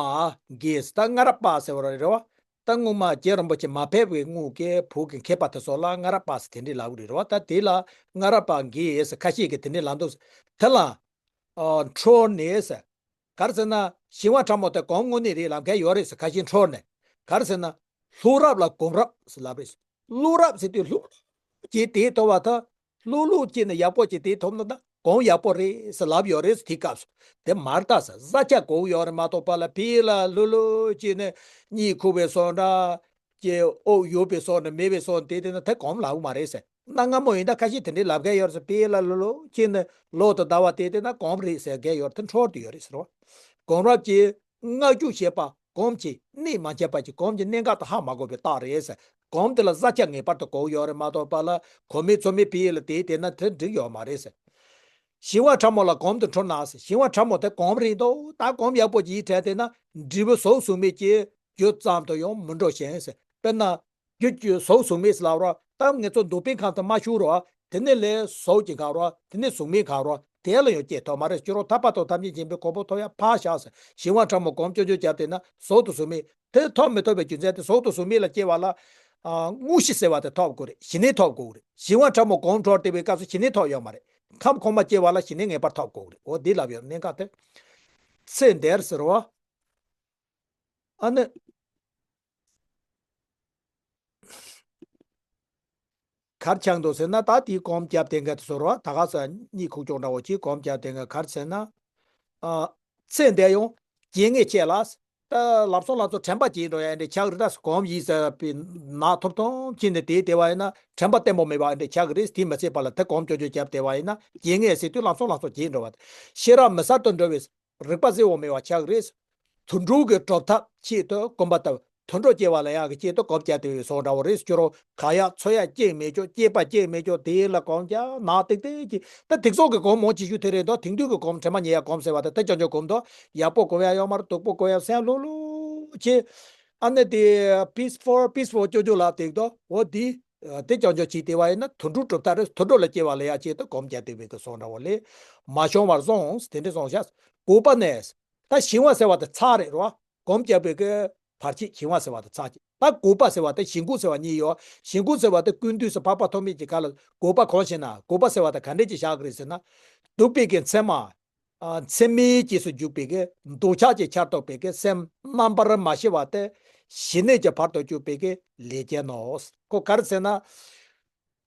གིས་ད་སྔ་རབས་པ་ཟེར་བ་རེད་བ། ད་སྔོན་མ་རྗེ་རིན་པོ་ཆེ་མ་ཕེབས་པའི་སྔོན་གྱི་བོད་ཀྱི་མཁས་པ་དེ་ཚོ་ལ་སྔ་རབས་པ་ཟེར་དེ་འདྲས་ལབ་ཀྱི་རེད་བ། ད་དེ་ལ་སྔ་རབས་པ་གིས་ཁ་ཤས་ཀྱིས་དེ་འདྲས་ལབ་འདུག་དེ་ལ་ཨ་འཕྲོས་ནས་ཟེར། ག་རེ་ཟེར་ན་ཞི་བ་ཕྲ་མོ་དེ་གོམས་དངོས་གནས་རེད་ལབ་མཁན་ཡོད་རེད་ཟེར། ཁ་ཤས་འཕྲོས་ནས། ག་རེ་ཟེར་ན། ལྷོ་རབས་ལ་གོམས་རབས་ཟེར་ལབ་རེད། ལྷོ་རབས་ཟེར་དུས་ལྷོ་ཀྱི་དེ་ཐོབ་པ་དང་། ལྷོ་ལྷོ་ཀྱི་ནི་ཡག་པོ་ཀྱི་དེ་ཐོབ་ན་ད་གོམས་ཡག་པོ་རེད་ཟེར་ལབ་ཡོད་རེད་ཟེར། དེ་སྐབས་སུ་དེ་མར་ལྟ་ཟེར། གཟི་བྱ་གོམས་ཡོད་རེད་མ་གཏོགས་པ་ལ་ཕི་ལ་ལྷོ་ལྷོ་ཀྱི་ནི་གཉིད་ཁུག་པའི་སོང་འདྲ། ཀྱི་ཨོ་ཡོད་པའི་སོགས་ནི་མེད་པའི་སོགས་དེ་དེ་ན་དེ་གོམས་ལབ་མ་རེད་ཟེར། གནའ་སྔ་མོ་ཡིན་ད་ཁ་ཤས་དེ་འདྲའི་ལབ་མཁན་ཡོད་རེད་ཟེར། དཔེ་ལ་ལོ་ལོ་ཁྱེད་ནི་ལོ་དང་ཟླ་བ་དེ་དེ་ན་གོམས་རེད་ཟེར་མཁན་ཡོད་རེད། དེ་འཕྲོ་བརླག་ཡོད་རེད་ཟེར་བ། གོམས་རབ་ཀྱི་སྔ་འཇུག་བྱེད་པ་གོམས་ཀྱི་གནས་མ་འཆད་པ་གྱི་གོམས་ཀྱི་གནད་འགག་དེ་ཧ་མ་གོ་བའི་རྟགས་རེད་ཟེར། གོམས་དེ་ལ་བཟའ་བཅའ་ངེས་པར་དུ་དགོས་ཡོད་རེད་མ་གཏོགས་པ་ལ་གོ་མེད་ཚོར་མེད་དཔེ་ལ་དེ་དེ་ན་དེ་འགྲིག་ཡོད་མ་རེད་ཟེར། ཞི་བ་ཕྲ་མོ་ལ་གོམས་དུ་འཁྲུལ་ན་ཟེར། ཞི་བ་ཕྲ་མོ་དེ་གོམས་རེད་འདུག་ད་གོམས་ཡག་པོ་ཅིག་ཡིན་དྲན་དེ་ན་འབྲས་བུ་གཟུགས་གཟུགས་མེད་ཀྱི་རྒྱུ་ཙམ་དུ་ཡང་མི་འགྲོ་ཞིང་ཟེར། དཔེར་ན། རྒྱུ་རྒྱུ་གཟུགས་གཟུགས་མེད་ཟེར་ལབ་རོགས། ད་ངེད་ཚོ་འདུག་པའི་ཁང་དུ་མ་ཞུགས་རོགས། དེ་ནས་ལས་གཟུགས་ཀྱི་གང་རོགས། དེ་ནས་གཟུགས་མེད་གང་རོགས། དེ་ལ་ཡང་སྐྱེ་ཐུབ་མ་རེད། སྤྱི་རོགས་ཐར་པ་དང་ཐམས་ཅད་མཁྱེན་པའི་གོ་འཕང་ཐོབ་ཡ་ཕར་བཞག་ཟེར། ཞི་བ་ཕྲ་མོ་གོམས་ཅོ་ཅོ་བརྒྱབ་དེ་ན་གཟུགས་དང་གཟུགས་མེད་དེ་ཐོབ་མི་ཐུབ་པའི་རྒྱུ་མཚན་དེ་གཟུགས་དང་གཟུགས་མེད་ལ་སྐྱེ་བ་ལ། ཨ། དངོས་གཞི་ཟེར་བ་དེ་ཐོབ་དགོས་རེད། ཞི་གནས་ཐོབ་དགོས་རེད། ཞི་བ་ཕྲ་མོ་གོམས་འཁྲུལ་བསྡད་པའི་སྐབས་སུ་ཞི་གནས་ཐོབ་ཡོད་མ་རེད། ཁམས་གོང་མ་སྐྱེ་བ་ལ་ཞི་གནས་ངེས་པར་ཐོབ་དགོས་རེད། འོ་འདི་ལབ་ཡོད་གནད་འགག་དེ། ཚེ་འདིར་ཟེར་བ། ཨ་ནི། གར་ཆགས་འདུག་ཟེར་ན་ད་དེའི་གོམས་རྒྱབ་དེ་འགའ་དེ་ཟེར་བ་ད་ག་ས་གཉིད་ཁུག་ཀྱོག་འདྲ་བོ་ཅིག་གོམས་རྒྱབ་དེ་འགའ་གར་ཟེར་ན། ཨ། ཚེ་འདིར་ཡང་རྐྱེན་ངན་བྱས་ལ། ད་ལམ་སང་ལམ་སང་དྲན་པ་བརྗེད་འགྲོ་ཡ་འདྲ་ཆགས་རེད། ད་གོམས་ཡིན་ཟེར་བའི་ནག་ཐོབ་ཐོབ་ཕྱིན་ནས་དེའི་དེ་བ་ཡིན་ན་དྲན་པ་བརྟན་པོ་མེད་པ་འདྲ་ཆགས་རེད། དེ་མ་ཚད་པ་ལ་དེ་གོམས་ཀྱོག་ཀྱོག་རྒྱབ་དེ་བ་ཡིན་ན་རྐྱེན་ངན་ཟེར་དུས་ལམ་སང་ལམ་སང་བརྗེད་འགྲོ་བ། ཤེས་རབ་མི་གསལ་དུ་འགྲོ་བའི་རིག་པ་གསལ་བོ་མེད་པ་ཆགས་རེད། དུད་འགྲོ་གི་གྲུབ་མཐའ་ཆེད་དུ་གོམས་པ་ལྟ་བུ་དུད་འགྲོ་སྐྱེ་བ་ལ་ཡག་གི་ཆེད་དུ་གོམས་རྒྱག་དེ་བའི་སོགས་འདྲ་བོ་རེད། སྐྱོ་རོ་ག་ཡག་ཚོ་ཡག་སྐྱེས་མེད་ཅོག་སྐྱེས་པ་སྐྱེས་མེད་ཅོག་དེ་ལ་གོམས་རྒྱག་ནག་ཏིག་ཏིག་གི་ད་དེ་ཚོགས་ཀྱི་གོམས་མང་ཆེ་ཤོས་དེ་རེད་འདུག་དེང་དུས་ཀྱི་གོམས་དྲན་པ་ཉེ་ཡག་གོམས་ཟེར་བ་དེ་དེ་ཅང་ཅང་གོམས་འདུག་ཡག་པོ་གོམས་ཡག་ཡོད་མ་རེད། སྡུག་པོ་གོམས་ཡག་སེམས་ལྷོད་ལྷོད་བྱེད། ཨ་ནི་དེ་peaceful peaceful ཅོ་ཅོ་ལ་དེ་འདུག་འོ་དེ། དེ་ཅང་ཅང་བྱས་དེ་བ་ཡིན་ན་དུད་འགྲོ་གྲུབ་མཐའ་རེད། དུད་འགྲོ་ལ་སྐྱེ་བ་ལ་ཡག་ཆེད་དུ་གོམས་རྒྱག་དེ་བའི་གི་སོགས་འདྲ་བོ་ལས་མ་བྱུང་བར་སོང་དེ་འདྲ་སོང་ཤག་གོ་པ་ནས། ད་ཞི་བ་ཟེར་བ་དེ་ཚར་རེད་རོ། གོམས་རྒྱག་པའི་གི་བར་ཆད་ཞི་བ་ཟེར་བ་དེ་ཚར་གྱི། ད་གོ་པ་ཟེར་བ་དེ་ཞི་འགོག་ཟེར་བ་གཉིས་ཡོད། ཞི་འགོག་ཟེར་བ་དེ་ཀུན་བཏུས་སུ་འཕགས་པ་ཐོགས་མེད་ཀྱི་ཁ་ལ་གོ་པ་གང་ཞེ་ན་གོ་པ་ཟེར་བ་དེ་ག་འདྲས་ཀྱི་བཞག་གི་རེད་ཟེར་ན། སྡིག་པའི་གི་མཚན་མ། ཨ། མཚན་མའི་རྗེས་སུ་འཇུག་པའི་གི་འདོད་ཆགས་ཀྱི་ཆར་གཏོགས་པའི་གི་སེམས་རྣམ་པར་མ་ཞི་བ་དེ་ཞི་གནས་ཀྱི་བར་དུ་གཅོད་པའི་གི་ལས་ཅན་ནོ། ཁོ་ག་རེ་ཟེར་ན།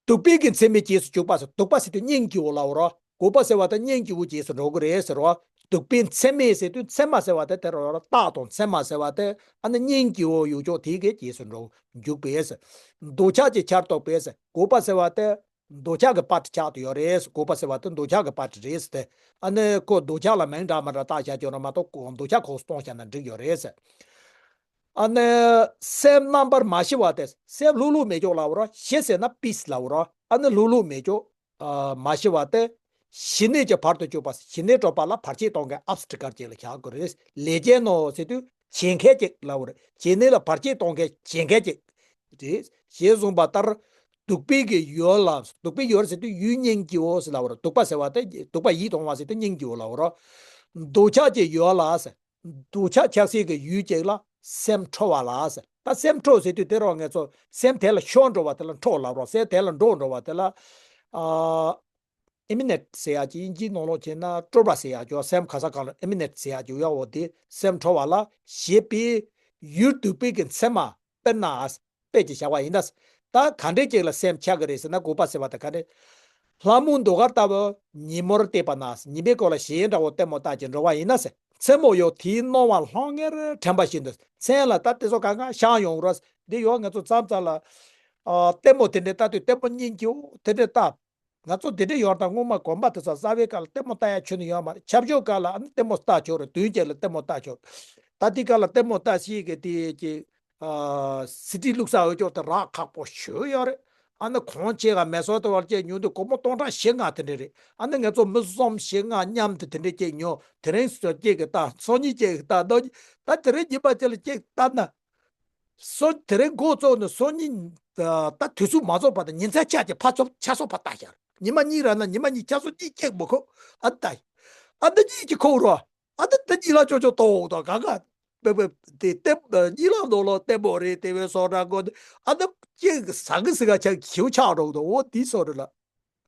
སྡིག་པའི་གི་མཚན་མའི་རྗེས་སུ་འཇུག་པ་ཟེར། སྡིག་པ་ཟེར་དུས་གཉེན་གྱི་འོ་ལ་འོ་རོ། གོ་པ་ཟེར་བ་དེ་གཉེན་གྱི་འོ་རྗེས་སུ་འགྲོ་གི་རེད་ཟེར་རོ། སྡིག་པའི་མཚན་མའི་ཟེར་དུས་མཚན་མ་ཟེར་བ་དེ་དེ་རོ་རྟགས་དང་མཚན་མ་ཟེར་བ་དེ་ཨ་ནི་གཉེན་གྱི་འོ་ཡོད་ཅོག་དེའི་གི་རྗེས་སུ་འགྲོ་འཇུག་པའི་ཟེར། འདོད་ཆགས་ཀྱི་ཆར་གཏོགས་པའི་ཟེར། གོ་པ་ཟེར་བ་དེ། འདོད་ཆགས་ཀྱི་པར་ཆགས་དུ་ཡོད་རེད། གོ་པ་ཟེར་བ་དེ་འདོད་ཆགས་ཀྱི་པར་རེད་ཟེར་ཏེ། ཨ་ནི་ཁོ་འདོད་ཆགས་ལ་མིང་འདྲ་མི་འདྲ་བཏགས་བཞག་ཀྱང་ར་མ་གཏོགས་འདོད་ཆགས་ཁོ་སོང་བཞག་ན་འགྲིག་ཡོད་རེད་ཟེར། ཨ་ནི་སེམས་རྣམ་པར་མ་ཞི་བ་དེ་སེམས་ལྷོད་ལྷོད་མེད་ཅོག་ལབ་རོ། ཞི་ཟེར་ན་peace ལབ་རོ། ཨ་ནི་ལྷོད་ལྷོད་མེད་ཅོག་མ་ཞི་བ་དེ་ཞི་གནས་ཀྱི་བར་དུ་གཅོད་པ། ཞི་གནས་གྲུབ་པ་ལ་བར་ཆད་གཏོང་མཁན་obstacle ཅིག་ལ་བཞག་དགོས་རེད། ལས་ཅན་ནོ་ཟེར་དུས་བྱེད་མཁན་ཅིག་ལབ་རེད། བྱེད་གནས་ལ་བར་ཆད་གཏོང་མཁན་བྱེད་མཁན་ཅིག་རེད། ཞེས་གསུངས་པ་ལྟར། སྡིག་པའི་གི་ཡུལ་ལ། སྡིག་པའི་ཡུལ་ཟེར་དུས་ཡུལ་གཉེན་གྱི་འོ་ཟེར་ལབ་རེད། སྡིག་པ་ཟེར་བ་དེ་སྡིག་པ་ཡིད་གཏོང་བ་ཟེར་དུས་གཉེན་གྱི་འོ་ལབ་རེད། འདོད་ཆགས་ཀྱི་ཡུལ་ལ་ཟེར། འདོད་ཆགས་ཆགས་སའི་གི་ཡུལ་ཅིག་ལ་སེམས་འཕྲོ་བ་ལ་ཟེར། ད་སེམས་འཕྲོ་ཟེར་དུས་དེ་རོ་ངེད་ཚོ་སེམས་དེ་ལ་ཤོར་འགྲོ་བ་དེ་ལ་འཕྲོ་ལབ་རོ། སེམས་དེ་ལ་འགྲོ་འགྲོ་བ་དེ་ལ། ཨ། imminent ཟེར་ཡག་ཅིག་དབྱིན་ཇིའི་ནང་ལོགས་བྱས་ན་སྤྲོ་བ་ཟེར་ཡག་ཅིག་སེམས་ག་ས་གང་ལ་imminent ཟེར་ཡག་ཅིག་ཡོད་འོ་དེ་སེམས་འཕྲོ་བ་ལ་ཞེས་པའི་ཡུལ་སྡིག་པའི་གི་མཚན་མ་དཔེར་ན། དཔེ་ཅིག་བཞག་པ་ཡིན་ན། ད་ག་འདྲས་ཅིག་ལ་སེམས་ཆགས་ཀྱི་རེད་ཟེར་ན་གོ་པ་ཟེར་བ་དེ་ག་འདྲས། ལྷ་མོ་ཟློས་གར་ལྟ་བུ་ཉིན་མོར་བལྟས་པ་ན་ཉི་མའི་སྐོར་ལ་ཞེ་འདྲ་བོ་ལྟད་མོ་ལྟ་ཅིག་འགྲོ་བ་ཡིན་ན་ཟེར། མཚན་མོ་ཡང་དེའི་སྣང་བ་ལྷང་ངེར་དྲན་པ་བཞིན་དུ་མཚན་ལ་ད་དེ་ཚོ་གང་གང་ཤར་ཡོང་རོ། འདི་ཡང་ང་ཚོ་མཚམས་མཚམས་ལ། ཨ། ལྟད་མོ་དེ་འདྲས་ལྟ་དུས་ལྟད་མོ་སྙིང་རྗེ་བོ་དེ་འདྲས་ལྟ། ང་ཚོ་འདི་འདྲ་ཡོད་དང་སྔོན་མ་གོམ་པ་དེ་ཚོ་གསར་བའི་སྐབས་ལ་ལྟད་མོ་ལྟ་ཡ་ཆོ་ནི་ཡོད་མ་རེད། ཆབ་ཆོས་སྐབས་ལ་ཨ་ནི་ལྟད་མོ་ལྟ་ཆོག་རེད། དུས་རྒྱུན་ལ་ལྟད་མོ་ལྟ་ཆོག་ད་དེ་སྐབས་ལ་ལྟད་མོ་ལྟ་ཤེས་གི་དེ་ཀྱི། ཨ། སི་ཏི་ལུག་ས་འོས་ཅོག་དེ་རག་ཁག་པོ་ཞུ་ཡོད་རེད། ཨ་ནི་གོང་ཆེ་ག་མེ་སོ་དེ་བར་བཅས་ཉོ་དུས་སྒོར་མོ་སྟོང་ཕྲག་བཞི་ལྔ་དེ་འདྲ་རེད། ཨ་ནི་ང་ཚོ་མི་གསུམ་བཞི་ལྔ་མཉམ་དུ་དེ་འདྲ་སྐྱེས་ཉོ་དེ་རིང་སོ་སྐྱེས་གི་ལྟ་སང་ཉིན་སྐྱེས་གི་ལྟ་ད་ད་དེ་རིང་ཉི་མ་དེ་ལ་སྐྱེས་ལྟ་ན། སོ་དེ་རིང་འགོ་བཙུགས་ནས་སང་ཉིན། ད་དུས་ཚོད་མ་རྫོགས་བར་དུ་ཉིན་མཚན་ཆ་གཅིག་ཕར་ཚུར་ཆ་སོ་ཕར་ལྟ་ཤར། ཉི་མ་གཉིས་ར་ན་ཉི་མ་གཉིས་ཆ་སོ་གཉིས་སྐྱེག་མི་ཁོ། ཨ་ད། ཨ་ད་གཉིས་ཀྱི་ཁོ་རོ། ཨ་ད་ད་གཉིས་ལ་ཅོ་ཅོ་ཏོག་ཏོག་ག་ག་དེ་དེ་གཉིས་ལ་ནོ་ལོ་ལྟད་མོ་རེད། དེ་བས་སོ་ར་གོ་ཨ་ད་སྐྱེག་ཟ་གི་ཟི་ག་ཆ་ཞིའུ་ཆག་རོག་ཏོ་འོ་དེ་སོ་རེད་ལ།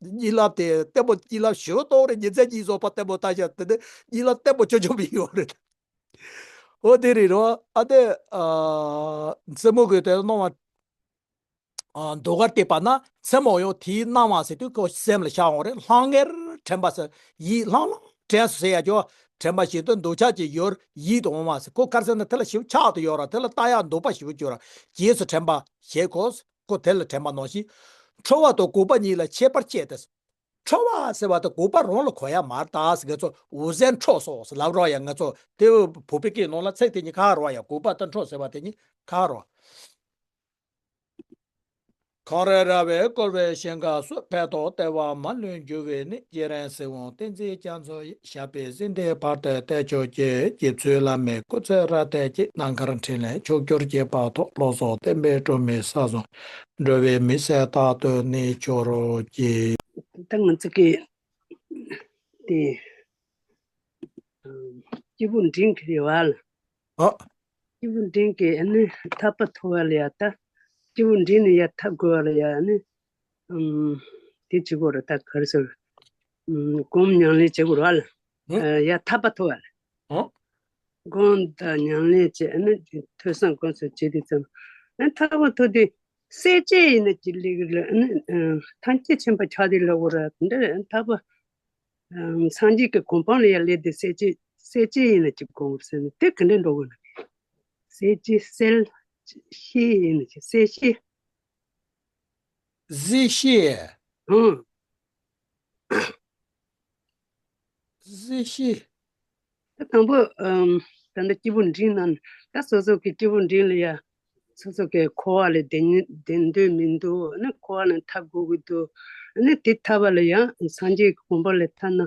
གཉིད་ལམ་དེ་ལྟད་མོ་གཉིད་ལམ་ཞོ་གཏོང་རེ་ཉིན་མཚན་གཉིད་བཟོ་པ་ལྟད་མོ་ལྟ་ཤག་དེ་ནས་གཉིད་ལམ་ལྟད་མོ་ཅོ་ཅོ་མི་ཡོང་རེད། འོ་དེ་རེད་རོ། ཨ་དེ་ཨ་མཚན་མོ་གི་དེ་སྣང་བ་ཨ་ཟློས་གར་བལྟས་པ་ན་མཚན་མོ་ཡང་དེའི་སྣང་བ་ཟེར་དུས་ཁོ་སེམས་ལ་ཤར་འོང་རེད། ལྷང་ངེར་དྲན་པ་ཟེར་ཡིད་ལྷང་ལྷང་དྲན་སོང་ཟེར་ཡ་ཅོ། དྲན་པ་བཞིན་དུ་འདོད་ཆགས་ཀྱི་ཡུལ་ཡིད་དུ་འོང་བ་ཟེར། ཁོ་ག་རེ་ཟེར་ན་དེ་ལ་ཞིབ་ཆགས་ཏུ་ཡོད་ར། དེ་ལ་ལྟ་ཡག་འདོད་པ་ཞིབ་བྱུང་ར། རྗེས་སུ་དྲན་པ་བྱེད་དགོས། ཁོ་དེ་ལ་དྲན་པ་ནང་བཞིན། ཁྲོ་བ་དང་འགོག་པ་གཉིས་ལ་ཁྱད་པར་བཤད་དེ། ཁྲོ་བ་ཟེར་བ་དེ་འགོག་པ་རང་ལ་གོ་ཡ་མ་རེད་ད་ཟེར། ང་ཚོ་འུ་ཚན་ཁྲོ་སོགས་ཟེར་ལབ་རོགས་ཡ། ང་ཚོ་དེ་བོད་པའི་སྐད་ནང་ལ་ཚིག་དེ་གཉིས་ག་རེ་རེད་ཡ། འགོག་པ་དང་ཁྲོ་ཟེར་བ་དེ་གཉིས་ག་རེ་རེད། གངས་རི་ར་བས་བསྐོར་བའི་ཞིང་ཁམས་སུ། ཕན་འདོགས་ལྟེ་བ་མ་ལུས་རྒྱུ་བས་ནི། རྗེ་རིན་སྲིད་དབང་བསྟན་འཛིན་རྒྱ་མཚོ་ཡི། ཞབས་པད་སྲིད་མཐའི་བར་དུ་བརྟན་གྱུར་ཅིག། རྗེ་བཙུན་བླ་མའི་སྐུ་ཚེ་རབ་བརྟན་ཅིག། རྣམ་དཀར་འཕྲིན་ལས་མཆོག་གྱུར་ཅིག། བར་དུ་བློ་བཟང་བསྟན་པའི་སྒྲོན་མེ་ས་གསུམ་འགྲོ་བའི་མི་སེར་རྟག་ཏུ་གནས་གྱུར་ཅིག། ད་ང་ཚོ་གི་དེ་སྐྱེས་བུ་འབྲིང་གི་རེད་བ་ལ། ཨ། སྐྱེས་བུ་འབྲིང་གི་ཨ་ནི་ཐར་པ་ཐོབ་པ་ལ་ཡ་ད། སྐྱེས་བུ་འབྲིང་ནི་ཡ་ཐར་དགོས་པ་ལ་ཡ་ཨ་ནི། ཨམ། དེ་བྱེད་དགོས་རེད་ད་ག་རེ་ཟེར། ཨམ། སྒོམ་ཉམས་ལེན་བྱེད་དགོས་རེད་བ་ལ། ཨ། ཡ་ཐར་པ་ཐོབ་པ་ལ། ཨ། སྒོམ་དང་ཉམས་ལེན་བྱེད་ཨ་ནི་ཐོས་བསམ་སྒོམ་གསུམ་བྱེད་དུས་ཙམ། ཨ་ཐར་པ་ཐོབ་དུས་སེམས་བསྐྱེད་ཡིན་ན་ཅི་ལེགས་རེད་ཨ་ནི། ཨ། ཐམས་ཅད་མཁྱེན་པ་ཆགས་དུས་ལབ་དགོས་རེད་དེ་འདྲ་ཐར་པ། ཨམ། སངས་རྒྱས་ཀྱི་གོ་འཕང་ལ་ཡང་སླེབས་དུས་སེམས་བསྐྱེད་སེམས་བསྐྱེད་ཡིན་ན་ཅི་དགོངས་ཟེར་ནས་དེ་ག་འདྲ་འགྲོ་དགོས་ན། སེམས་བསྐྱེད་སེམས་བསྐྱེད་ཡིན་ན་ཅི་སེམས་བསྐྱེད། གཟིགས་བཞིན། ཨང་། གཟིགས་བཞིན། ད་དང་པོ་ཨམ། ད་ལྟ་སྐྱེས་བུ་འབྲིང་རྣམས་ད་སོ་སོ་གི་སྐྱེས་བུ་འབྲིང་ལ་ཡ། སོ་སོ་གི་འཁོར་བ་ལས་བདེ་བདེ་འདོད་མི་འདུག་ན་འཁོར་བ་ལས་ཐར་དགོས་ཀྱི་འདུག་ནི་དེ་ཐར་པ་ལ་ཡང་སངས་རྒྱས་ཀྱི་གོ་འཕང་ལ་ཐར་ན།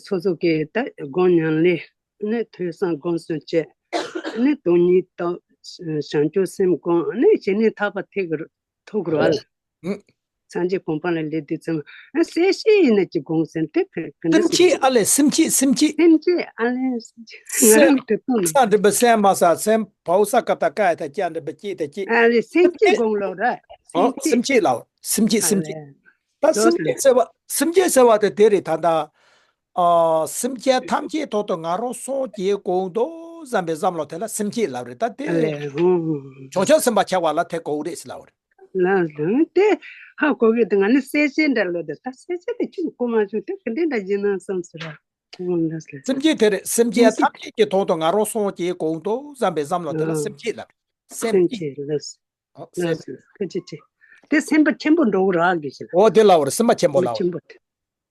སོ་སོ་གི་ད་སྒོམ་ཉམས་ལེན་ནི་ཐོས་བསམ་སྒོམ་གསུམ་བྱས་ནི་སྟོང་ཉིད་རྟོགས། བྱང་ཆུབ་སེམས་སྒོམ་ནི་བྱས་ནས་ཐར་པ་ཐེག་གི་ཐུག་རོགས་ལ། ཨ། སངས་རྒྱས་གོ་འཕང་ལ་སླེབས་དུས་ཙམ། ཨ། སེམས་བསྐྱེད་ཡིན་ན་ཅི་དགོངས་ཟེར་དེ་ག་ག་འདྲ་སེམས་བསྐྱེད། ཨ་ལས་སེམས་བསྐྱེད་སེམས་བསྐྱེད། སེམས་བསྐྱེད་ཨ་ལས་སེམས་བསྐྱེད་ང་རང་གི་དོན་ནི། ས་འགྲིམ་པ་སེམས་མ་ས་སེམས་བའོ་ས་ཀ་ད་ཀ་ཡ་ད་ཀྱ་འགྲིམ་པ་སྐྱེད་ད་སྐྱེད། ཨ་ལས་སེམས་བསྐྱེད་དགོངས་ལོ་ར། ཨོ་སེམས་བསྐྱེད། སེམས་བསྐྱེད་ལའོ་སེམས་བསྐྱེད་ཨ་སེམས་བསྐྱེད། ལས། ད་སེམས་བསྐྱེད་ཟེར་བ་སེམས་བསྐྱེད་ཟེར་བ་དེ་དེ་རེད་ད་ད། ཨ། སེམས་ཅན་ཐམས་ཅད་ཐོག་ཏུ་ང་རང་སངས་རྒྱས་དགོངས་དོ་བསམ་པའི་བསམ་བློ་དེ་ལ་སེམས་བསྐྱེད་ལབ་རེད་ད་དེ། ཨ་ལས། ཧུ་ཧུ་ཧུ། བྱང་ཆུབ་སེམས་དཔའ་ཆགས་པ་ལ་དེ་གོ་རེད་ཟེར་ལབ་རེད། ལ་ལ་དེ་ཧ་གོ་གི་འདུག་ང་ནི་སེམས་བསྐྱེད་འདྲ་ལོ་དེ་ད་སེམས་བསྐྱེད་དེ་ཁྱོད་གོ་མ་བྱུང་དེ་ག་འདྲ་འདྲ་ཡིན་ན་བསམ་ཟེར་ར། ཧུ་ལ་ལ། སེམས་བསྐྱེད་དེ་རེད། སེམས་ཅན་སེམས་བསྐྱེད། ཐམས་ཅད་ཀྱི་ཐོག་ཏུ་ང་རང་སངས་རྒྱས་དགོངས་དོ་བསམ་པའི་བསམ་བློ་དེ་ལ་ཨ། སེམས་བསྐྱེད་ལབ། སེམས་སེམས་བསྐྱེད། བསྐྱེད་ལ། ཨོ་སེམས། ལགས་སོ་ཐུགས་རྗེ་ཆེ། དེ་སེམས་པ་ཆེན་པོ་འགྲོ་གི་རག་གི་ཞིག་ལ། ཨོ་དེ་ལ་བར་སེམས་པ་ཆེན་པོ་ལ་བར། ཆེན་པོ་དེ།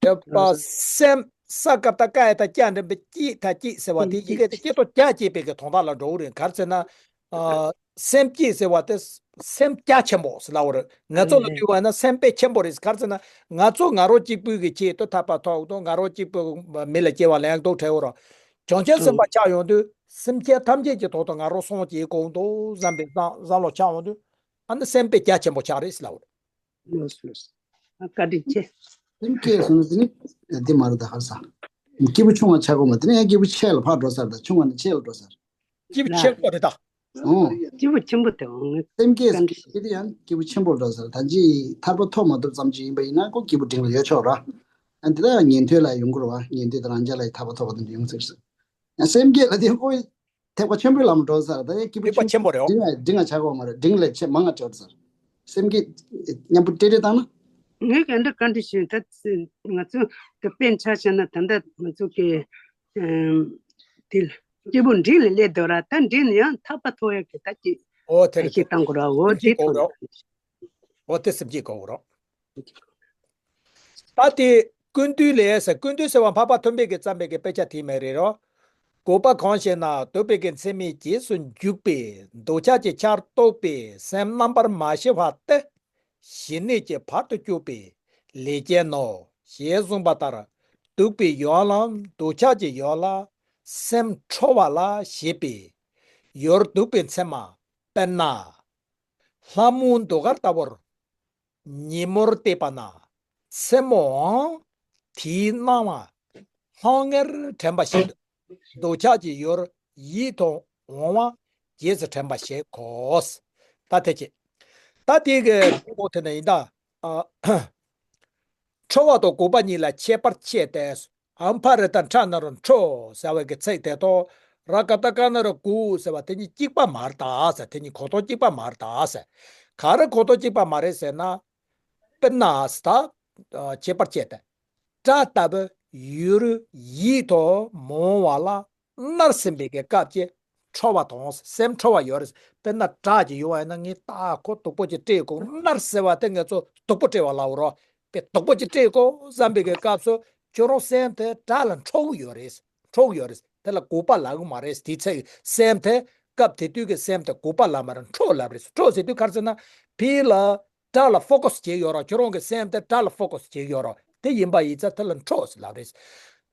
དེ་པ་ལགས་སོ། སེམས་ས་ཀ་ཏ་ཀ་ཡ་ཏ་ཀྱ་འདྲེན་པའི་སྐྱིད་ད་སྐྱིད་ཟེར་བ་དེ་ཡི་གེ་དེ་སྐྱིད་ཏོ་ཀྱ་སྐྱིད་པའི་གི་དོན་དག་ལ་འགྲོ་གི་རེད། ག་རེ་ཟེར་ན། ཨ། སེམས་སྐྱིད་ཟེར་བ་དེ་སེམས་ཀྱ་ཆེན་པོ་ཟེར་ལ་བར་ང་ཚོ་ལ་ལགས་དུས་བ་ན་སེམས་དཔེ་ཆེན་པོ་རེད། ག་རེ་ཟེར་ན་ང་ཚོ་ང་རོ་གཅིག་པུའི་གི་ཆེད་དུ་ཐར་པ་ཐོབ་དང་ང་རོ་གཅིག་པུ་མི་ལ་སྐྱེ་བ་ལེན་དུ་ཁྲལ་བོ་ར། བྱང་ཆུབ་སེམས་དཔའ་ཆགས་ཡོང་དུས་སེམས་ཅན་ཐམས་ཅད་ཀྱི་ཐོག་ཏུ་ང་རང་སངས་རྒྱས་དགོངས་དོ་བསམ་པའི་བསམ་བསམ་བློ་ཆགས་ཡོང་དུས་ཨ་ནི་སེམས་དཔེ་རྒྱ་ཆེན་པོ་ཆགས་རེད་ཟེར་ལབ་པ་རེད། ལགས་སོ་ལགས་སོ། ཨ་བཀའ་དྲིན་ཆེ། སེམས་བསྐྱེད་སོང་ན་དེ་ནི་དེ་མ་རེད་ད་ཧར་ས། སྐྱེས་བུ་ཆུང་བ་ཆགས་དགོས་མ་དེ་ནི་ཡང་སྐྱེས་བུ་ཆེ་ལ་ཕར་འགྲོ་ས་རེད་ད་ཆུང་བ་ནི་ཆེ་ལ་འགྲོ་ས་རེད། སྐྱེས་བུ་ཆེན་པོ་རེད་ད། ཨོ། སྐྱེས་བུ་ཆེན་པོ་དེ་འོང་ངེས། སེམས་བསྐྱེད་བཀའ་དྲིན་ཆེ། དེ་ཡང་སྐྱེས་བུ་ཆེན་པོ་ལ་འགྲོ་ས་རེད་ད་ཅི་ཐར་པ་ཐོབ་མ་ཐོབ་ཙམ་ཅིག་ཡིན་པ་ཡིན་ན་ཁོ་སྐྱེས་བུ་འབྲིང་ལ་ཡོད་ཆོག་ར། ཨ་འདི་ལ་ཉན་ཐོས་ལ་ཡོང་གི་རེད་བ། ཉན་ཐོས་དང་རང་རྒྱལ་ལ་ཡི་ཐར་པ་ཐོབ་པ་དེ་འདྲ་ཡོང་ཟེར་ཟེར། ཡང་སེམས་བསྐྱེད་ལ་དེ་ཁོ་ཐེག་པ་ཆེན་པོའི་ལམ་འགྲོ་ས་རེད་ད་ཡང་སྐྱེས་བུ་ཐེག་པ་ཆེན་པོ་རེད་འོ། འབྲིང་ལ་འབྲིང་ལ་ཆགས་དགོས་མ་རེད་འབྲིང་ལས་ཆེ་མང་ང་ཆགས་ས་རེད། སེམས་བསྐྱེད་མཉམ་པོ་སྤྲེལ་རེ་བཏང་ན། ངས་ག་འདྲ་བཀའ་འདྲི་ཞུས་ད་ང་ཚོ་དེ་དཔེ་ཆ་བཞག་ན་ད་ལྟ་ང་ཚོ་གི་དེ་སྐྱེས་བུ་འབྲིང་ལ་སླེབས་འདུག་ར་ད་འབྲིང་ལ་ཡང་ཐར་པ་ཐོབ་ཡག་གི་ད་ཅི་ཨོ་དེ་རེད་ཞིག་བཏང་དགོས་ར་འོ་སེམས་བསྐྱེད་དེ་གོ་ཐོབ་རོགས། ཨོ་དེ་སེམས་བསྐྱེད་གོ་རོགས། ད་དེ་ཀུན་བཏུས་ལས་ཟེར་ཀུན་བཏུས་ཟེར་བ་འཕགས་པ་ཐོན་པའི་གི་བརྩམས་པའི་གི་དཔེ་ཆ་དེ་མེད་རེད་རོ། འགོག་པ་གང་ཞེ་ན་འདོད་པའི་གི་མཚན་མའི་རྗེས་སུ་འཇུག་པའི་འདོད་ཆགས་ཀྱི་ཆར་གཏོགས་པའི་སེམས་རྣམ་པར་མ་ཞི་བ་སྟེ། ཞི་གནས་ཀྱི་བར་དུ་གཅོད་པའི་ལས་ཅན་ནོ། ཞེས་གསུངས་པ་ལྟར་སྡུག་པའི་ཡུལ་ལམ་འདོད་ཆགས་ཀྱི་ཡུལ་ལ་སེམས་འཕྲོ་བ་ལ་ཞེས་པའི་ཡུལ་སྡུག་པའི་མཚན་མ་དཔེར་ན། ལྷ་མོ་ཟློས་གར་ལྟ་བུར། ཉིན་མོར་བལྟས་པ་ན། མཚན་མོའང་དེའི་སྣང་བ་ལྷང་ངེར་དྲན་པ་བཞིན་དུ། འདོད་ཆགས་ཀྱི་ཡུལ་ཡིད་དུ་འོང་བ་རྗེས་སུ་དྲན་པ་ཞིག་གོ། ད་དེ་ཅི། ད་དེ་གི་འོ་དེ་ན་ཡིན་ད། ཨ། ཁྲོ་བ་དང་འགོག་པ་གཉིས་ལ་ཁྱད་པར་ཕྱེ་སྟེ། ཨམ་ཕ་རི་ཏ་ཁྲ་ན་རོ་ཁྲོ་ཟེར་བའི་གི་ཚིག་དེ་དང་། ར་ཀ་ཏ་ཀ་ན་རོ་གུ་ཟེར་བ་དེ་གཉིས་གཅིག་པ་མ་རེད་ད་ཟེར། དེ་གཉིས་གོ་དོན་གཅིག་པ་མ་རེད་ད་ཟེར། ག་རེ་གོ་དོན་གཅིག་པ་མ་རེད་ཟེར་ན། དཔེར་ན་ཟེར་ད། ཁྱད་པར་བཅས་ཏེ། སྒྲ་ལྟ་བུ་ཡུལ་ཡིད། ཡིད་དུ་མི་འོང་བ་ལ་མནར་ཟིན་པའི་གི་སྐབས་ཀྱི་ཁྲོ་བ་དང་སེམས་ཁྲོ་བ་ཡོད་རེད། དཔེར་ན་དགྲ་ཅིག་ཡོང་བ་ཡིན་ན་ངས་ད་ཁོ་སྡུག་པོ་ཅིག་སྤྲད་དགོས། མནར་ཟེར་བ་དེ་ང་ཚོ་སྡུག་པོ་སྤྲད་པ་ལབ་རོ། དཔེ་སྡུག་པོ་ཅིག་སྤྲད་དགོས་བསམ་པའི་གི་སྐབས་སུ་ཁྱོད་རང་སེམས་དེ་དགྲ་ལ་འཁྲོ་གི་ཡོད་རེད། འཁྲོ་གི་ཡོད་རེད། དེ་ལ་འགོག་པ་ལབ་གི་མ་རེད། དེའི་ཚེ་སེམས་དེ་སྐབས་དེ་དུས་ཀྱི་སེམས་དེ་འགོག་པ་ལབ་མ་རེད། འཁྲོ་ལབ་རེད། འཁྲོ་ཟེར་དུས་ག་རེ་ཟེར་ན་ཕི་ལ་དགྲ་ལ་ཕོ་ཀས་བྱེད་ཡོད་ར། ཁྱོད་རང་གི་སེམས་དེ་དགྲ་ལ་ཕོ་ཀས་བྱེད་ཡོད་ར། དེ་ཡིན་པ་ཡིན་ཙང་དེ་ལ་འཁྲོ་ཟེར་ལབ་རེད།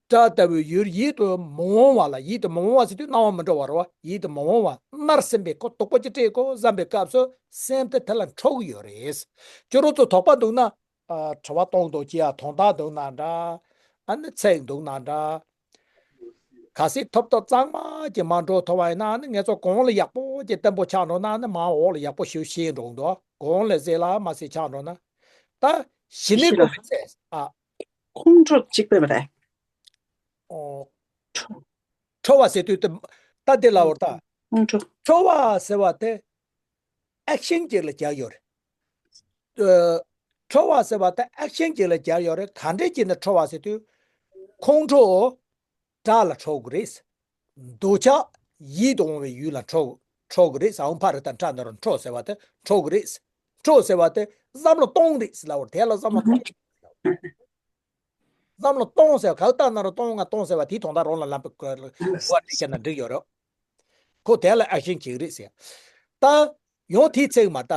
དགྲ་ལྟ་བུའི་ཡུལ་ཡིད་དུ་མི་འོང་བ་ལ། ཡིད་དུ་མི་འོང་བ་ཟེར་དུས་སྣང་བ་མི་འགྲོ་བ་རེད་བ། ཡིད་དུ་མི་འོང་བ་མནར་ཟིན་པའི་ཁོ་སྡུག་པོ་ཅིག་སྤྲད་དགོས་བསམ་པའི་སྐབས་སུ་སེམས་དེ་དེ་ལ་འཁྲོ་གི་ཡོད་རེད། ཁྱོད་རང་ཚོ་དོགས་པ་འདུག་ན། ཨ། དྲི་བ་གཏོང་འདུག་ཅི་ཡ། དོན་དག་འདུག་ན་འདྲ། ཨ་ནི་ཚིག་འདུག་ན་འདྲ། གལ་སྲིད་ཐོབ་ཐང་གཙང་མ་ཅིག་མ་འགྲོ་ཐུབ་པ་ཡིན་ན། ཨ་ནི་ང་ཚོ་གོང་ལ་ཡག་པོ་ཅིག་བརྟན་པོ་ཆགས་འགྲོ་ན། ཨ་ནི་མར་འོག་ལ་ཡག་པོ་ཞིག་ཤེས་འགྲོ་འདུག་གོང་ལ་ཟེར་ལ་མ་ཟེར་ཆགས་འགྲོ་ན། ད་ཞི་གནས་སྒོམ་པའི་ཚེ། ཨ། ཁོང་ཁྲོ་གཅིག་པས་མ་རེད། ཨོ། ཁྲོ་བ་ཟེར་དུས་དེ་ད་དེ་ལ་འོར་ད། ཁོང་ཁྲོ། ཁྲོ་བ་ཟེར་བ་དེ་ཨེག་ཤན་ཅིག་ལ་རྒྱག་ཡོད་རེད། ཨ། ཁྲོ་བ་ཟེར་བ་དེ་ཨེག་ཤན་ཅིག་ལ་རྒྱག་ཡོད་རེད། ག་འདྲས་ཅིག་ནས་ཁྲོ་བ་ཟེར་དུས། ཁོང་ཁྲོ་དགྲ་ལ་ཁྲོ་གི་རེད། འདོད་ཆགས་ཡིད་དུ་འོང་བའི་ཡུལ་ལ་ཁྲོ་ཁྲོ་གི་རེད། ཨ་ཧུ་ཕ་རི་ཏ་ཏྲ་ན་རོ། ཁྲོ་ཟེར་བ་དེ་ཁྲོ་གི་རེད། ཁྲོ་ཟེར་བ་དེ་བསམ་བློ་གཏོང་རེད་ཟེར་ལབ་པ་རེད། དེ་ལ་བསམ་བློ་གཏོང་། བསམ་བློ་གཏོང་ཟེར་བ་ག་ལྟ་ན་རོ། གཏོང་ང་གཏོང་ཟེར་བ་དེའི་དོན་དག་རང་ལ་ལམ་པ་གོ་བ་དེ་བྱས་ན་འགྲིག་ཡོད་རེད། ཁོ་དེ་ལ་ཨེག་ཤན་བྱེད་ཀྱི་རེད་ཟེར། ད་ཡང་དེའི་ཚིག་མ་ལྟ།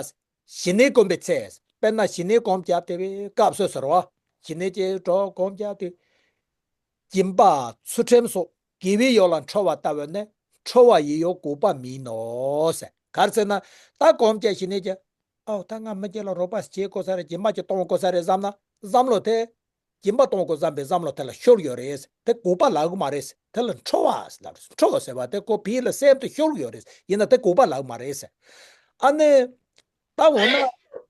ཞི་གནས་སྒོམ་པའི་ཚེ། དཔེར་ན་ཞི་གནས་སྒོམ་བརྒྱབ་བསྡད་པའི་སྐབས་སུ་ཟེར་བ། ཞི་གནས་ཀྱི་གྲོགས་སྒོམ་བརྒྱབ་སྟེ། སྦྱིན་པ་ཚུལ་ཁྲིམས་སོགས་དགེ་བའི་ཡུལ་ལ་ཁྲོ་བ་ལྟ་བས་ནི་ཁྲོ་བ་ཡི་ཡོ་འགོག་པ་མིན་ནོ་ཟེར། ག་རེ་ཟེར་ན། ད་སྒོམ་བརྒྱབ་ཞི་གནས་ཀྱི། ཨོ། ད་ང་མི་སྒེར་ལ་རོགས་པ་བྱེད་དགོས་ས་རེད། སྦྱིན་པ་ཅིག་གཏོང་དགོས་ས་རེད་བསམ་ན། བསམ་བློ་དེ། སྦྱིན་པ་གཏོང་དགོས་བསམ་པའི་བསམ་བློ་དེ་ལ་ཤོར་ཡོད་རེད། དེ་འགོག་པ་ལབ་གི་མ་རེད། དེ་ལ་ཁྲོ་བ་ལབ་རེད། ཁྲོ་བ་ཟེར་བ་དེ་ཁོ་ཕི་ལ་སེམས་དེ་ཤོར་ཡོད་རེད། ཡིན་ན་དེ་འགོག་པ་ལབ་གི་མ་རེད། ཨ་ནི། ད་འོ་ན།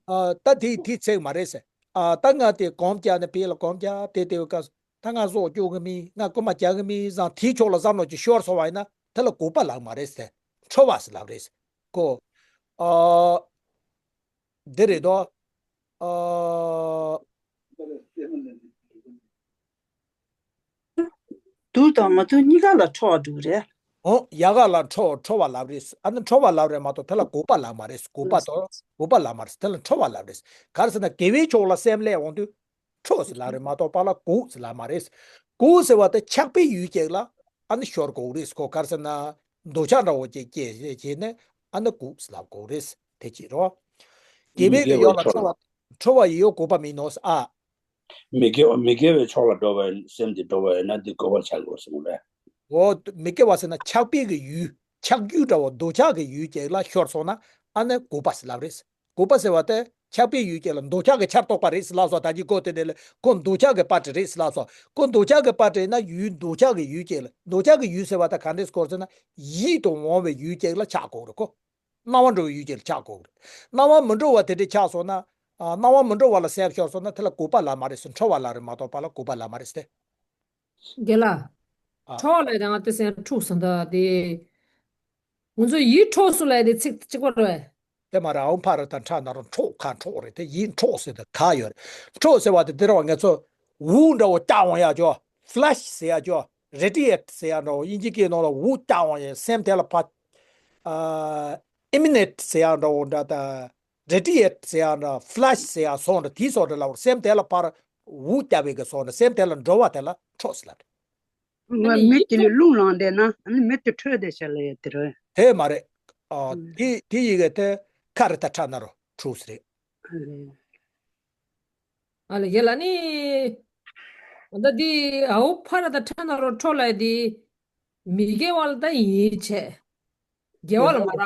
ཨ། ད་དེ་དེའི་ཚིག་མ་རེད། ཨ། ད་ང་དེ་སྒོམ་བརྒྱབ་ནས་ཕི་ལ་སྒོམ་བརྒྱབ་དེ་དེ་བའི་སྐབས་སུ། ད་ང་གཟུགས་སྐྱོབ་གི་མིན། ང་རྐུན་མ་རྒྱག་གི་མིན་བསམ་དེའི་ཕྱོགས་ལ་བསམ་བློ་ཅིག་ཤོར་སོང་བ་ཡིན་ན། དེ་ལ་འགོག་པ་ལབ་གི་མ་རེད་ཟེར། ཁྲོ་བ་ཟེར་ལབ་རེད་ཁོ། ཨ། འདི་རེད་དོ། ཨ། སྡུག་དང་མི་སྡུག་གཉིས་ཀ་ལ་ཁྲོ་བ་འདུག་རེད། འོ། ཡ་ག་ལ་ཁྲོ་ཁྲོ་བ་ལབ་རེད། ཨ་ནི་ཁྲོ་བ་ལབ་རེད་མ་གཏོགས་དེ་ལ་འགོག་པ་ལབ་མ་རེད། འགོག་པ་དང་འགོག་པ་ལབ་མ་རེད། དེ་ལ་ཁྲོ་བ་ལབ་རེད། ག་རེ་ཟེར་ན་དགེ་བའི་ཕྱོགས་ལ་སེམས་སླེབས་འོང་དུས། ཁྲོ་ཟེར་ལབ་རེད་མ་གཏོགས་པ་ལ་འགོག་ཟེར་ལབ་མ་རེད། འགོག་ཟེར་བ་དེ་ཆགས་པའི་ཡུལ་ཅིག་ལ་ཨ་ནི་ཤོར་དགོས་རེད་ཁོ། ག་རེ་ཟེར་ན་འདོད་ཆགས་འདྲ་བོ་ཅིག་སྐྱེས་བྱས་ནས་ཨ་ནི་འགོག་ཟེར་ལབ་དགོས་རེད། དེ་ཅིག་རོ། དགེ་བའི་གི་ཡོ་ལ་ཁྲོ་བ་ཁྲོ་བ་ཡི་ཡོ་འགོག་པ་མིན་ནོ། ཨ། མི་དགེ་བ་མི་དགེ་བའི་ཕྱོགས་ལ་འགྲོ་བའི་སེམས་དེ་འགྲོ་བ་ཡིན་ན་འདི་འགོག་པ་ཆགས་དགོས་གསུངས་རེད། འོ། མི་དགེ་བ་ཟེར་ན་ཆགས་པའི་གི་ཡུལ། ཆགས་རྒྱུ་འདྲ་བོ་འདོད་ཆགས་ཀྱི་ཡུལ་ཅིག་ལ་ཤོར་སོང་ན་ཨ་ནི་འགོག་པ་ཟེར་ལབ་རེད། འགོག་པ་ཟེར་བ་དེ་ཆགས་པའི་ཡུལ་ཅིག་ལ། འདོད་ཆགས་ཀྱི་ཆར་གཏོགས་པ་རེད་ཟེར་ལབ་སོང་། ད་ཅི་ཁོ་དེ་ནས་ལས་ཁོ་འདོད་ཆགས་ཀྱི་པར་ཊི་རེད་ཟེར་ལབ་སོང་། ཁོ་འདོད་ཆགས་ཀྱི་པར་ཊི་ཡིན་ན་ཡུལ་འདོད་ཆགས་ཀྱི་ཡུལ་ཅིག་ལ། འདོད་ཆགས་ཀྱི་ཡུལ་ཟེར་བ་དེ་ག་འདྲས་སྐོར་ཟེར་ན་ཡིད་དུ་འོང་བའི་ཡུལ་ཅིག་ལ་ཆགས་དགོས་རེད་ཁོ། སྣང་བ་འགྲོ་བའི་ཡུལ་ཅིག་ལ་ཆགས་དགོས་རེད། སྣང་བ་མི་འགྲོ་བ་དེ་འདྲས་ཆགས་སོང་ན། ཨ། སྣང་བ་མི་འགྲོ་བ་ལ་སེམས་ཤོར་སོང་ན་དེ་ལ་འགོག་པ་ལབ་མ་རེད་ཟེར། ཁྲོ་བ་ལབ་རེད་མ་གཏོགས་པ་ལ་འགོག་པ་ལབ་མ་རེད་ཟེར། རྒན་ལགས། ཨ། ཁྲོ་བ་ལབ་དང་དེ་སེམས་འཁྲུགས་སོང་ད་དེ། ང་ཚོ་ཡིད་འཕྲོག་སོང་ལབ་དེ་ཚིག་གཅིག་པ་རེད། དེ་མ་རེད། ཨ་ཧུ་ཕ་རི་ཏ་ཏྲ་ན་རོ། འཕྲོག་ཁ་འཕྲོག་རེད། དེ་ཡིད་འཕྲོག་ཟེར་དེ་ག་ཡོད་རེད། འཕྲོག་ཟེར་བ་དེ་དེ་རེད་བ། ང་ཚོ་འུར་འདྲ་བོ་རྒྱག་འོང་ཡ་ཅོ། ཕི་ལེ་ཤི་ཟེར་ཡ་ཅོ། རེ་ཌི་ཡེ་ཊི་ཟེར་ཡ་འདྲ་བོ། དབྱིན་ཇི་སྐད་ནང་ལ་འུར་རྒྱག་འོང་ཡ། སེམས་དེ་ལ་ཕ། ཨ། ཨི་མི་ནེ་ཊི་ཟེར་ཡ་འདྲ་བོ་འདྲ་ད། རེ་ཌི་ཡེ་ཊི་ཟེར་ཡ་འདྲ། ཕི་ལེ་ཤི་ཟེར་ཡ་སོགས་འདྲ་དེའི་སོགས་འདྲ་ལ་སེམས་དེ་ལ་ཕར་འུར་རྒྱབ་པའི་གི་སོགས་འདྲ། སེམས་དེ་ལ་འགྲོ་བ་དེ་ལ་འཕྲོག་ཟེར་ལབ་རེད། ང་ཨ་ནི་མི་ཡིད་དེ་ལ་དུ་རླུང་ལངས་བསྡད་ན་ཨ་ནི་མི་དེ་འཕྲོད་བསྡད་ཤག་ལབ་ཡ་དེ་རེད། དེ་མ་རེད། ཨ། ཨ། དེ་དེ་ཡི་གེ་དེ་ཁ་རི་ཏ་ཁྲ་ན་རོ་འཕྲོག་ཟེར་རེད། ཨ་ལེ་རྒན་ལགས་ནི། ད་འདི་ཨ་ཧུ་ཕ་རི་ཏ་ཁྲ་ན་རོ་འཕྲོག་ལབ་ཡ་དེ། མི་དགེ་བ་ལ་ད་ཡིད་ཆེས། དགེ་བ་ལ་མ་རག་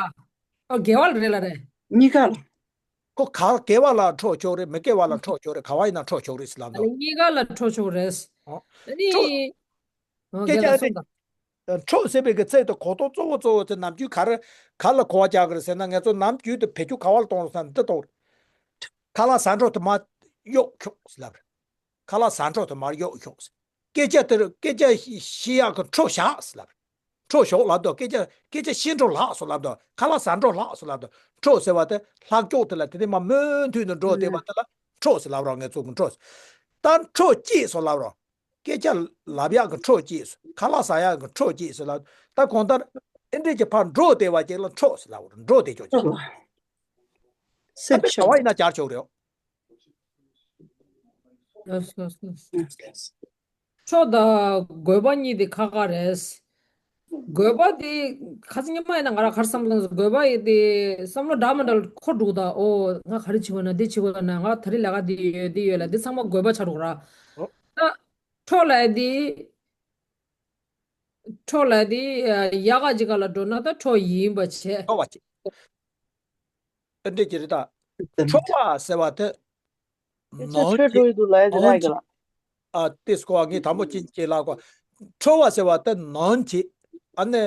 ཨ། དགེ་བ་ལ་རེད་ལ་རེད། གཉིས་ཀ་ལ། ཁོ་ག་དགེ་བ་ལ་འཕྲོག་ཆོག་རེད། མི་དགེ་བ་ལ་འཕྲོག་ཆོག་རེད། ག་བ་ཡིན་ན་འཕྲོག་ཆོག་རེད་ཟེར་ལབ་ཨ་ལེ་འདུག་གཉིས་ཀ་ལ་འཕྲོག་ཆོག་རེད། ཨོ། ཨ་ནི། འཕྲོག་ཨོ། སྐད་རྒན་ཆ་ལགས་གསུངས་དང་། འཕྲོག་ཟེར་བའི་གི་ཚིག་དེ་གོ་རྟོགས་གཙོ་བོ་གཙོ་བོ་དེ་ནམ་རྒྱུན་ག་རེ་ག་ལ་གོ་བ་རྒྱག་གི་རེད་ཟེར་ན། ང་ཚོ་ནམ་རྒྱུན་དུ་བེད་སྤྱོད་ག་བ་ལ་གཏོང་རེད་ཟེར་ན་འདི་གཏོང་རེད། ཁ་ལག་ཟ་འཕྲོ་དེ་མར་གཡུག་ཤོག་ཟེར་ལབ་རེད། ཁ་ལག་ཟ་འཕྲོ་དེ་མར་གཡུག་ཤོག་ཟེར། སྐད་ཆ་དེར་སྐད་ཆ་བཤད་ཡག་གི་འཕྲོ་བཞག་ཟེར་ལབ་རེད། འཕྲོ་ཞོག་ལབ་དུས་སྐད་ཆ་སྐད་ཆ་བཤད་འཕྲོ་ལྷག་སོང་ལབ་དུས། ཁ་ལག་ཟ་འཕྲོ་ལྷག་སོང་ལབ་དུས། འཕྲོ་ཟེར་བ་དེ་ལྷག་ཀྱོག་དེ་ལ་དེ་དེ་མར་མུ་མཐུད་ནས་འགྲོ་བསྡད་པ་དེ་ལ་འཕྲོ་ཟེར་ལབ་རོགས། ངས་ཚུགས་ཀྱི་འཕྲོ་ཟེར། ད་འཕྲོ་སྐྱེས་སོང་ལབ་རོགས། སྐད་ཆ་ལབ་ཡག་གི་འཕྲོ་སྐྱེས་སོང་། ཁ་ལག་ཟ་ཡག་གི་འཕྲོ་སྐྱེས་སོང་ལབ། ད་གང་ལྟར་ཨེ་འདྲས་ཀྱི་ཕར་འགྲོ་བདེ་བ་ཅིག་ལ་འཕྲོ་ཟེར་ལབ་རེད། འགྲོ་བདེ་ཆོག་ཅིག་ཨ་སེམས་ཕྱོགས་བ་ཡིན་ན་སྦྱར་ཆོག་རེད། ལགས་སོ་ལགས་སོ། འཕྲོ་དང་དགོས་པ་གཉིས་དེ་ཁག་ཁག་རེད། དགོས་པ་དེ་ཁ་སང་ཉི་མ་ཡིན་ན་ང་རང་ག་རེ་བསམ་བློ་བཏང་སོང་། དགོས་པ་ཡི་དེ་བསམ་བློ་འདྲ་མི་འདྲ་འཁོར་འདུག་ད་ཨོ་ང་ག་རེ་བྱེད་དགོས་ན་འདི་བྱེད་དགོས་ན་ང་ད་རེས་ལས་ཀ་འདི་ཡོད་འདི་ཡོད་ལ་འདི་ཚང་མ་དགོས་པ་ཆགས་འགྲོ་གི་ར། ཨོ། ད་འཕྲོ་ལབ་ཡ་དེ། འཕྲོ་ལབ་ཡ་དེ་ཡག་ག་ཅིག་ག་ལ་འགྲོ་ན་ད་འཕྲོ་ཡིན་པ་བྱས། འཕྲོ་བ་བྱས། ཨ་འདྲས་ཀྱི་རེད་ད། འཕྲོ་བ་ཟེར་བ་དེ། སྐད་ཆ་ནོན་འཕྲོད་འགྲོ་གྱི་ཡི་འདུག་ལབ་ཡ་དེ་ནོན་རག་གི་གྱི་ལ། ཨ་ཏིས་ཀོ་ངས་དང་པོ་ཅིན་ཅེ་ལ་ཀོ། འཕྲོ་བ་ཟེར་བ་དེ་ནོན་གྱི། ཨ་ནི།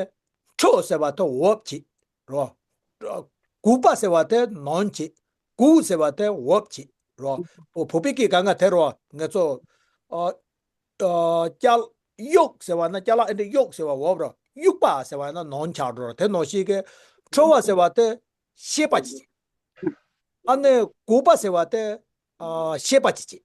འཕྲོ་ཟེར་བ་དེ་འོབ་གྱི། རོ། གུག་པ་ཟེར་བ་དེ་ནོན་གྱི། གུག་ཟེར་བ་དེ་འོབ་གྱི། རོ། བོ་བོད་པའི་སྐད་གང་ག་དེ་རོ་ང་ཚོ། ཨ། ཨ། ཅ་ལག་གཡུག་ཟེར་བ་ན་ཅ་ལག་ཨེ་འདྲ་གཡུག་ཟེར་བ་འོབ་རོ། གཡུག་པ་ཟེར་བ་ན་ནོན་ཆགས་འགྲོ་རོ། དེ་ནོན་ཤེས་ཀྱི། འཕྲོ་བ་ཟེར་བ་དེ། ཤེས་པ་ཅིག་ཨ་ནི་གུག་པ་ཟེར་བ་དེ། ཨ། ཤེས་པ་ཅིག་ཅིག་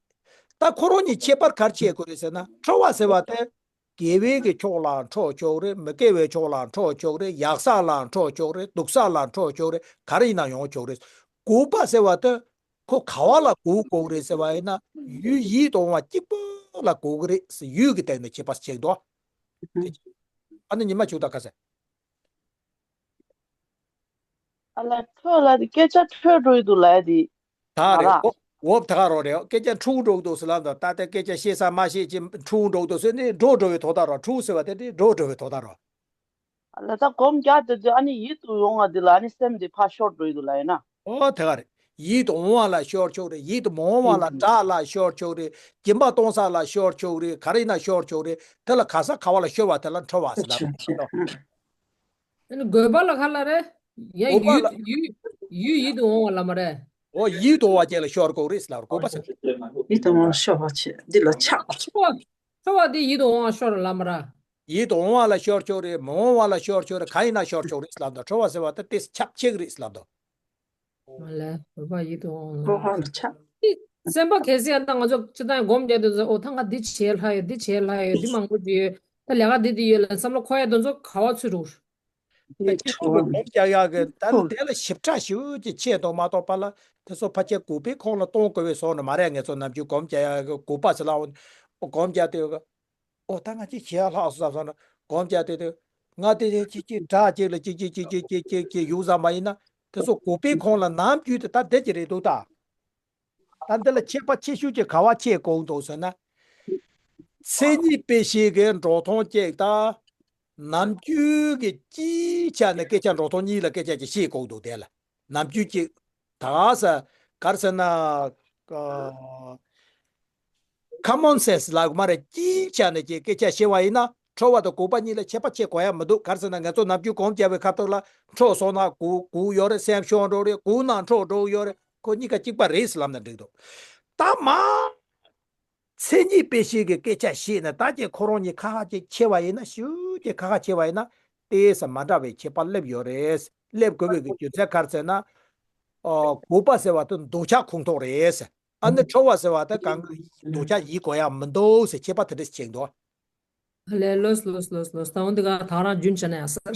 ད་ཁོ་རང་གཉིས་ཁྱད་པར་ག་རེ་ཕྱེ་དགོས་རེད་ཟེར་ན། འཕྲོ་བ་ཟེར་བ་དེ། དགེ་བའི་གི་ཕྱོགས་ལ་འཕྲོ་ཆོག་རེད། མི་དགེ་བའི་ཕྱོགས་ལ་འཕྲོ་ཆོག་རེད། ཡག་ས་ལ་འཕྲོ་ཆོག་རེད། སྡུག་ས་ལ་འཕྲོ་ཆོག་རེད། ག་རེ་ཡིན་ན་ཡོང་ཆོག་རེད། གུག་པ་ཟེར་བ་དེ། ཁོ་ག་བ་ལ་གུག་དགོས་རེད་ཟེར་བ་ཡིན་ན། ཡུལ་ཡིད་དུ་འོང་བ་གཅིག་པོ་ལ་གུག་གི་རེད་ཟེར། ཡུལ་གྱི་སྟེང་ནས་ཁྱད་པར་ཕྱེ་འདུག་ཨ་ནི་ཉི་མ་བྱུང་ད་ག་ཟེར། ཨ་ལ་འཕྲོ་ལ་དེ་སྐད་ཆ་འཕྲོད་འགྲོ་ཡི་འདུག་ལབ་ཡ་དེ། ད་རེད། ང་ར། འོབ་འོབ་ད་ག་རོ་རེད། སྐད་ཆ་འཁྲུག་འགྲོ་གི་འདུག་ཟེར་ལབ་འདུག་ད་ལྟ་སྐད་ཆ་བཤད་ས་མ་བཤད་ཅིག་འཁྲུག་འགྲོ་གི་འདུག་ཟེར་ནས་འགྲོ་འགྲོ་བའི་དོ་ད་རོ། འཁྲུག་ཟེར་བ་དེ་དེ་འགྲོ་འགྲོ་བའི་དོ་ད་རོ། ཨ་ལ་ད་སྒོམ་རྒྱག་དེ་དུས་ཨ་ནི་ཡིད་དུ་འོང་བ་དེ་ལ་ཨ་ནི་སེམས་དེ་ཕར་ཤོར་འགྲོ་ཡི་འདུག་ལབ་ཡིན་ན། ཨོ་དེ་ག་རེད། ཡིད་དུ་འོང་བ་ལ་ཤོར་ཆོག་རེད། ཡིད་དུ་མ་འོང་བ་ལ་སྒྲ་ལ་ཤོར་ཆོག་རེད། སྦྱིན་པ་གཏོང་ས་ལ་ཤོར་ཆོག་རེད། ག་རེ་ཡིན་ན་ཤོར་ཆོག་རེད། དེ་ལ་ག་ས་ག་བ་ལ་ཤོར་བ་དེ་ལ་འཕྲོ་བ་ཟེར་ལབ་འདུག་ཨ་ནི་དགོས་པ་ལ་ག་ལ་རེད། ཡ་དགོས་པ་ཡུལ་ལ། ཡུལ་ཡུལ་ཡིད་དུ་འོང་བ་ལ་མ་རེད། ཨོ་ཡིད་དུ་འོང་བ་ཅན་ལ་ཤོར་དགོས་རེད་ཟེར་ལབ་དགོས་པ་ཟེར། ཡིད་དུ་འོང་ཤོར་བ་ཆེ་འདི་ལ་ཆགས་པ། འཕྲོ་བ་འཕྲོ་བ་དེ་ཡིད་དུ་འོང་བ་ཤོར་ལ་མ་རེད། ཡིད་དུ་འོང་བ་ལ་ཤོར་ཆོག་རེད། མ་འོང་བ་ལ་ཤོར་ཆོག་རེད། ག་ཡིན་ན་ཤོར་ཆོག་རེད་ཟེར་ལབ་འདུག་འཕྲོ་བ་ཟེར་བ་དེ་དེ་ཆགས་ཆེ་གི་རེད་ཟེར་ལབ་འདུག་མ་ལས་བོད་པ་ཡིད་དུ་འོང་ལ། ཁོ་ཧ་ལ་ཆགས། སེམས་པ་གལ་སྲིད་ཡང་ན་ང་ཚོ་སྤྱི་བཏང་སྒོམ་རྒྱག་དུས་ཚོད་ཨོ་ད་ང་འདི་བྱེད་ལྷ་ཡོད་འདི་བྱེད་ལྷ་ཡོད་འདི་མང་པོ་ཅིག་ཡོད་ད་ལས་ཀ་འདི་འདི་ཡོད་ལ་བསམ་བློ་འཁོར་ཡ་དུས་ཚོད་ག་བ་ཚུད་འགྲོ། ད་ཁྱེད་ཚོ་གི་སྒོམ་རྒྱག་ཡག་གི་ད་ནི་དེ་ལ་ཞིབ་ཕྲ་ཞིབ་ཅིག་ཆེད་དུ་མ་གཏོགས་པ་ལ་དེ་ཚོ་ཕལ་ཆེར་གུས་པའི་ཁོང་ལ་གཏོང་དགོས་པའི་བཟོ་འདྲ་མ་རེད། ངེད་ཚོ་ནམ་རྒྱུན་སྒོམ་རྒྱག་ཡག་གི་གུས་པ་ཟེར་ལ་འོ་སྒོམ་རྒྱག་དུས་ཨོ་ད་ང་ཅིག་བྱེད་ཡག་ལྷག་སོང་བསམ་སོང་ན་སྒོམ་རྒྱག་དུས་དུས་ང་དེ་ཅིག་ཅིག་དྲག་ཅིག་ལ་ཅིག་ཅིག་ཅིག་ཅིག་ཅིག་ཅིག་ཅིག་ཡུག་བསམ་པ་ཡིན་ན་དེ་ཚོ་གུས་པའི་ཁོང་ལ་ནམ་རྒྱུན་དུ་ད་བསྡད་ཀྱི་རེད་འདུག་ད། ད་འདི་ལ་ཁྱད་པར་ཆེ་ཤོས་ཀྱི་ག་བ་ཁྱད་དགོངས་འདུག་ཟེར་ན། མཚན་ཉིད་དཔེ་བཞི་གི་འགྲོ་སྟངས་གཅིག་དང་། ནམ་རྒྱུན་གྱི་སྤྱིའི་ཆ་ནས་སྐད་ཆ་འགྲོ་སྟངས་གཉིས་ལ་སྐད་ཆ་ཅིག་བཤད་དགོངས་འདུག་དེ་ལ་ནམ་རྒྱུན་གཅིག་ད་ས་ག་རེ་ཟེར་ན། ཨ། ཁ་མོན་སེན་སི་ལབ་དགོས་མ་རེད། སྤྱིའི་ཆ་ནས་ཀྱི་སྐད་ཆ་བཤད་པ་ཡིན་ན་འཕྲོ་བ་དང་གུས་པ་གཉིས་ལ་ཁྱད་པར་ཕྱེ་དགོས་ཡ་མི་འདུག་ག་རེ་ཟེར་ན་ང་ཚོ་ནམ་རྒྱུན་སྒོམ་རྒྱག་པའི་ཁ་ཐུག་ལ་འཕྲོ་སོང་ན་གུག་གུག་ཡོད་རེད། སེམས་ཤོར་འགྲོ་རེད། གུག་ན་འཕྲོ་འགྲོ་ཡོད་རེད། ཁོ་གཉིས་ཀ་གཅིག་པ་རེད་ཟེར་ལབ་ན་འགྲིག་འདུག་ད་མ་མཚན་ཉིད་དཔེ་བཞི་གི་སྐད་ཆ་བཤད་ན་ད་ཀྱི་ཁོ་རང་གཉིས་ཁ་ཁ་ཅིག་ཕྱེ་བ་ཡིན་ན་ཞུ་ཅིག་ཁ་ཁ་ཕྱེ་བ་ཡིན་ན་ཏོག་ཙམ་མ་འདྲ་བའི་ཁྱད་པར་སླེབས་ཡོད་རེད། སླེབས་དགོས་པའི་གི་རྒྱུ་མཚན་ག་རེ་ཟེར་ན། ཨོ་གུས་པ་ཟེར་བ་དེ་འདོད་ཆགས་ཁོང་ཐོག་རེད། ཨ་ནི་འཕྲོ་བ་ཟེར་བ་དེ་གང་གི་འདོད་ཆགས་ཡིད་དགོས་ཡག་མི་འདུག་ཟེར་ཁྱད་པར་དེ་འདྲ་ཞིག་འདུག་ལས་ལོས་ལོས་ལོས་ལོས་ད་འོན་ཏེ་ག་ད་རང་རྒྱུན་ཆ་ན་ཡང་ཟེར།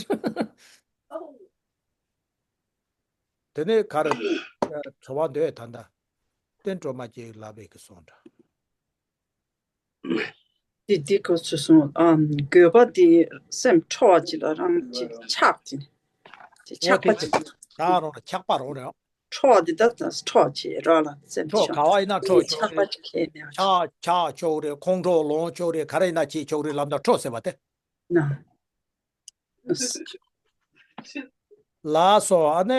དེ་ནས་ག་རེ། དྲི་བ་འདོད་ད་ལྟ། བསྟན་སྒྲོལ་མ་ཅིག་ལབ་པའི་གི་སོང་འདྲ། འདི་འདི་གོ་ཚུལ་སོང་ཨ། དགོས་པ་འདི་སེམས་འཕྲོ་བ་ཅིག་ལ་རང་ཅིག་ཆགས་ཏེ། དེ་ཆགས་པ་ཅིག་ད་རང་ལ་ཆགས་པ་རང་རེད། འཕྲོ་བ་འདི་ད་འཕྲོ་བ་ཅིག་རང་ལ་སེམས་འཕྲོ་ཆགས་ག་བ་ཡིན་ན་འཕྲོ་ཆགས་པ་ཅིག་ཁྱེད་ནས་ཆགས་ཆགས་ཆོག་རེད། ཁོང་ཁྲོ་ལངས་ཆོག་རེད། ག་རེ་ཡིན་ན་བྱེད་ཆོག་རེད་ལབ་ན་འཕྲོ་ཟེར་བ་དེ། ན། ལགས་སོ་ཨ་ནི།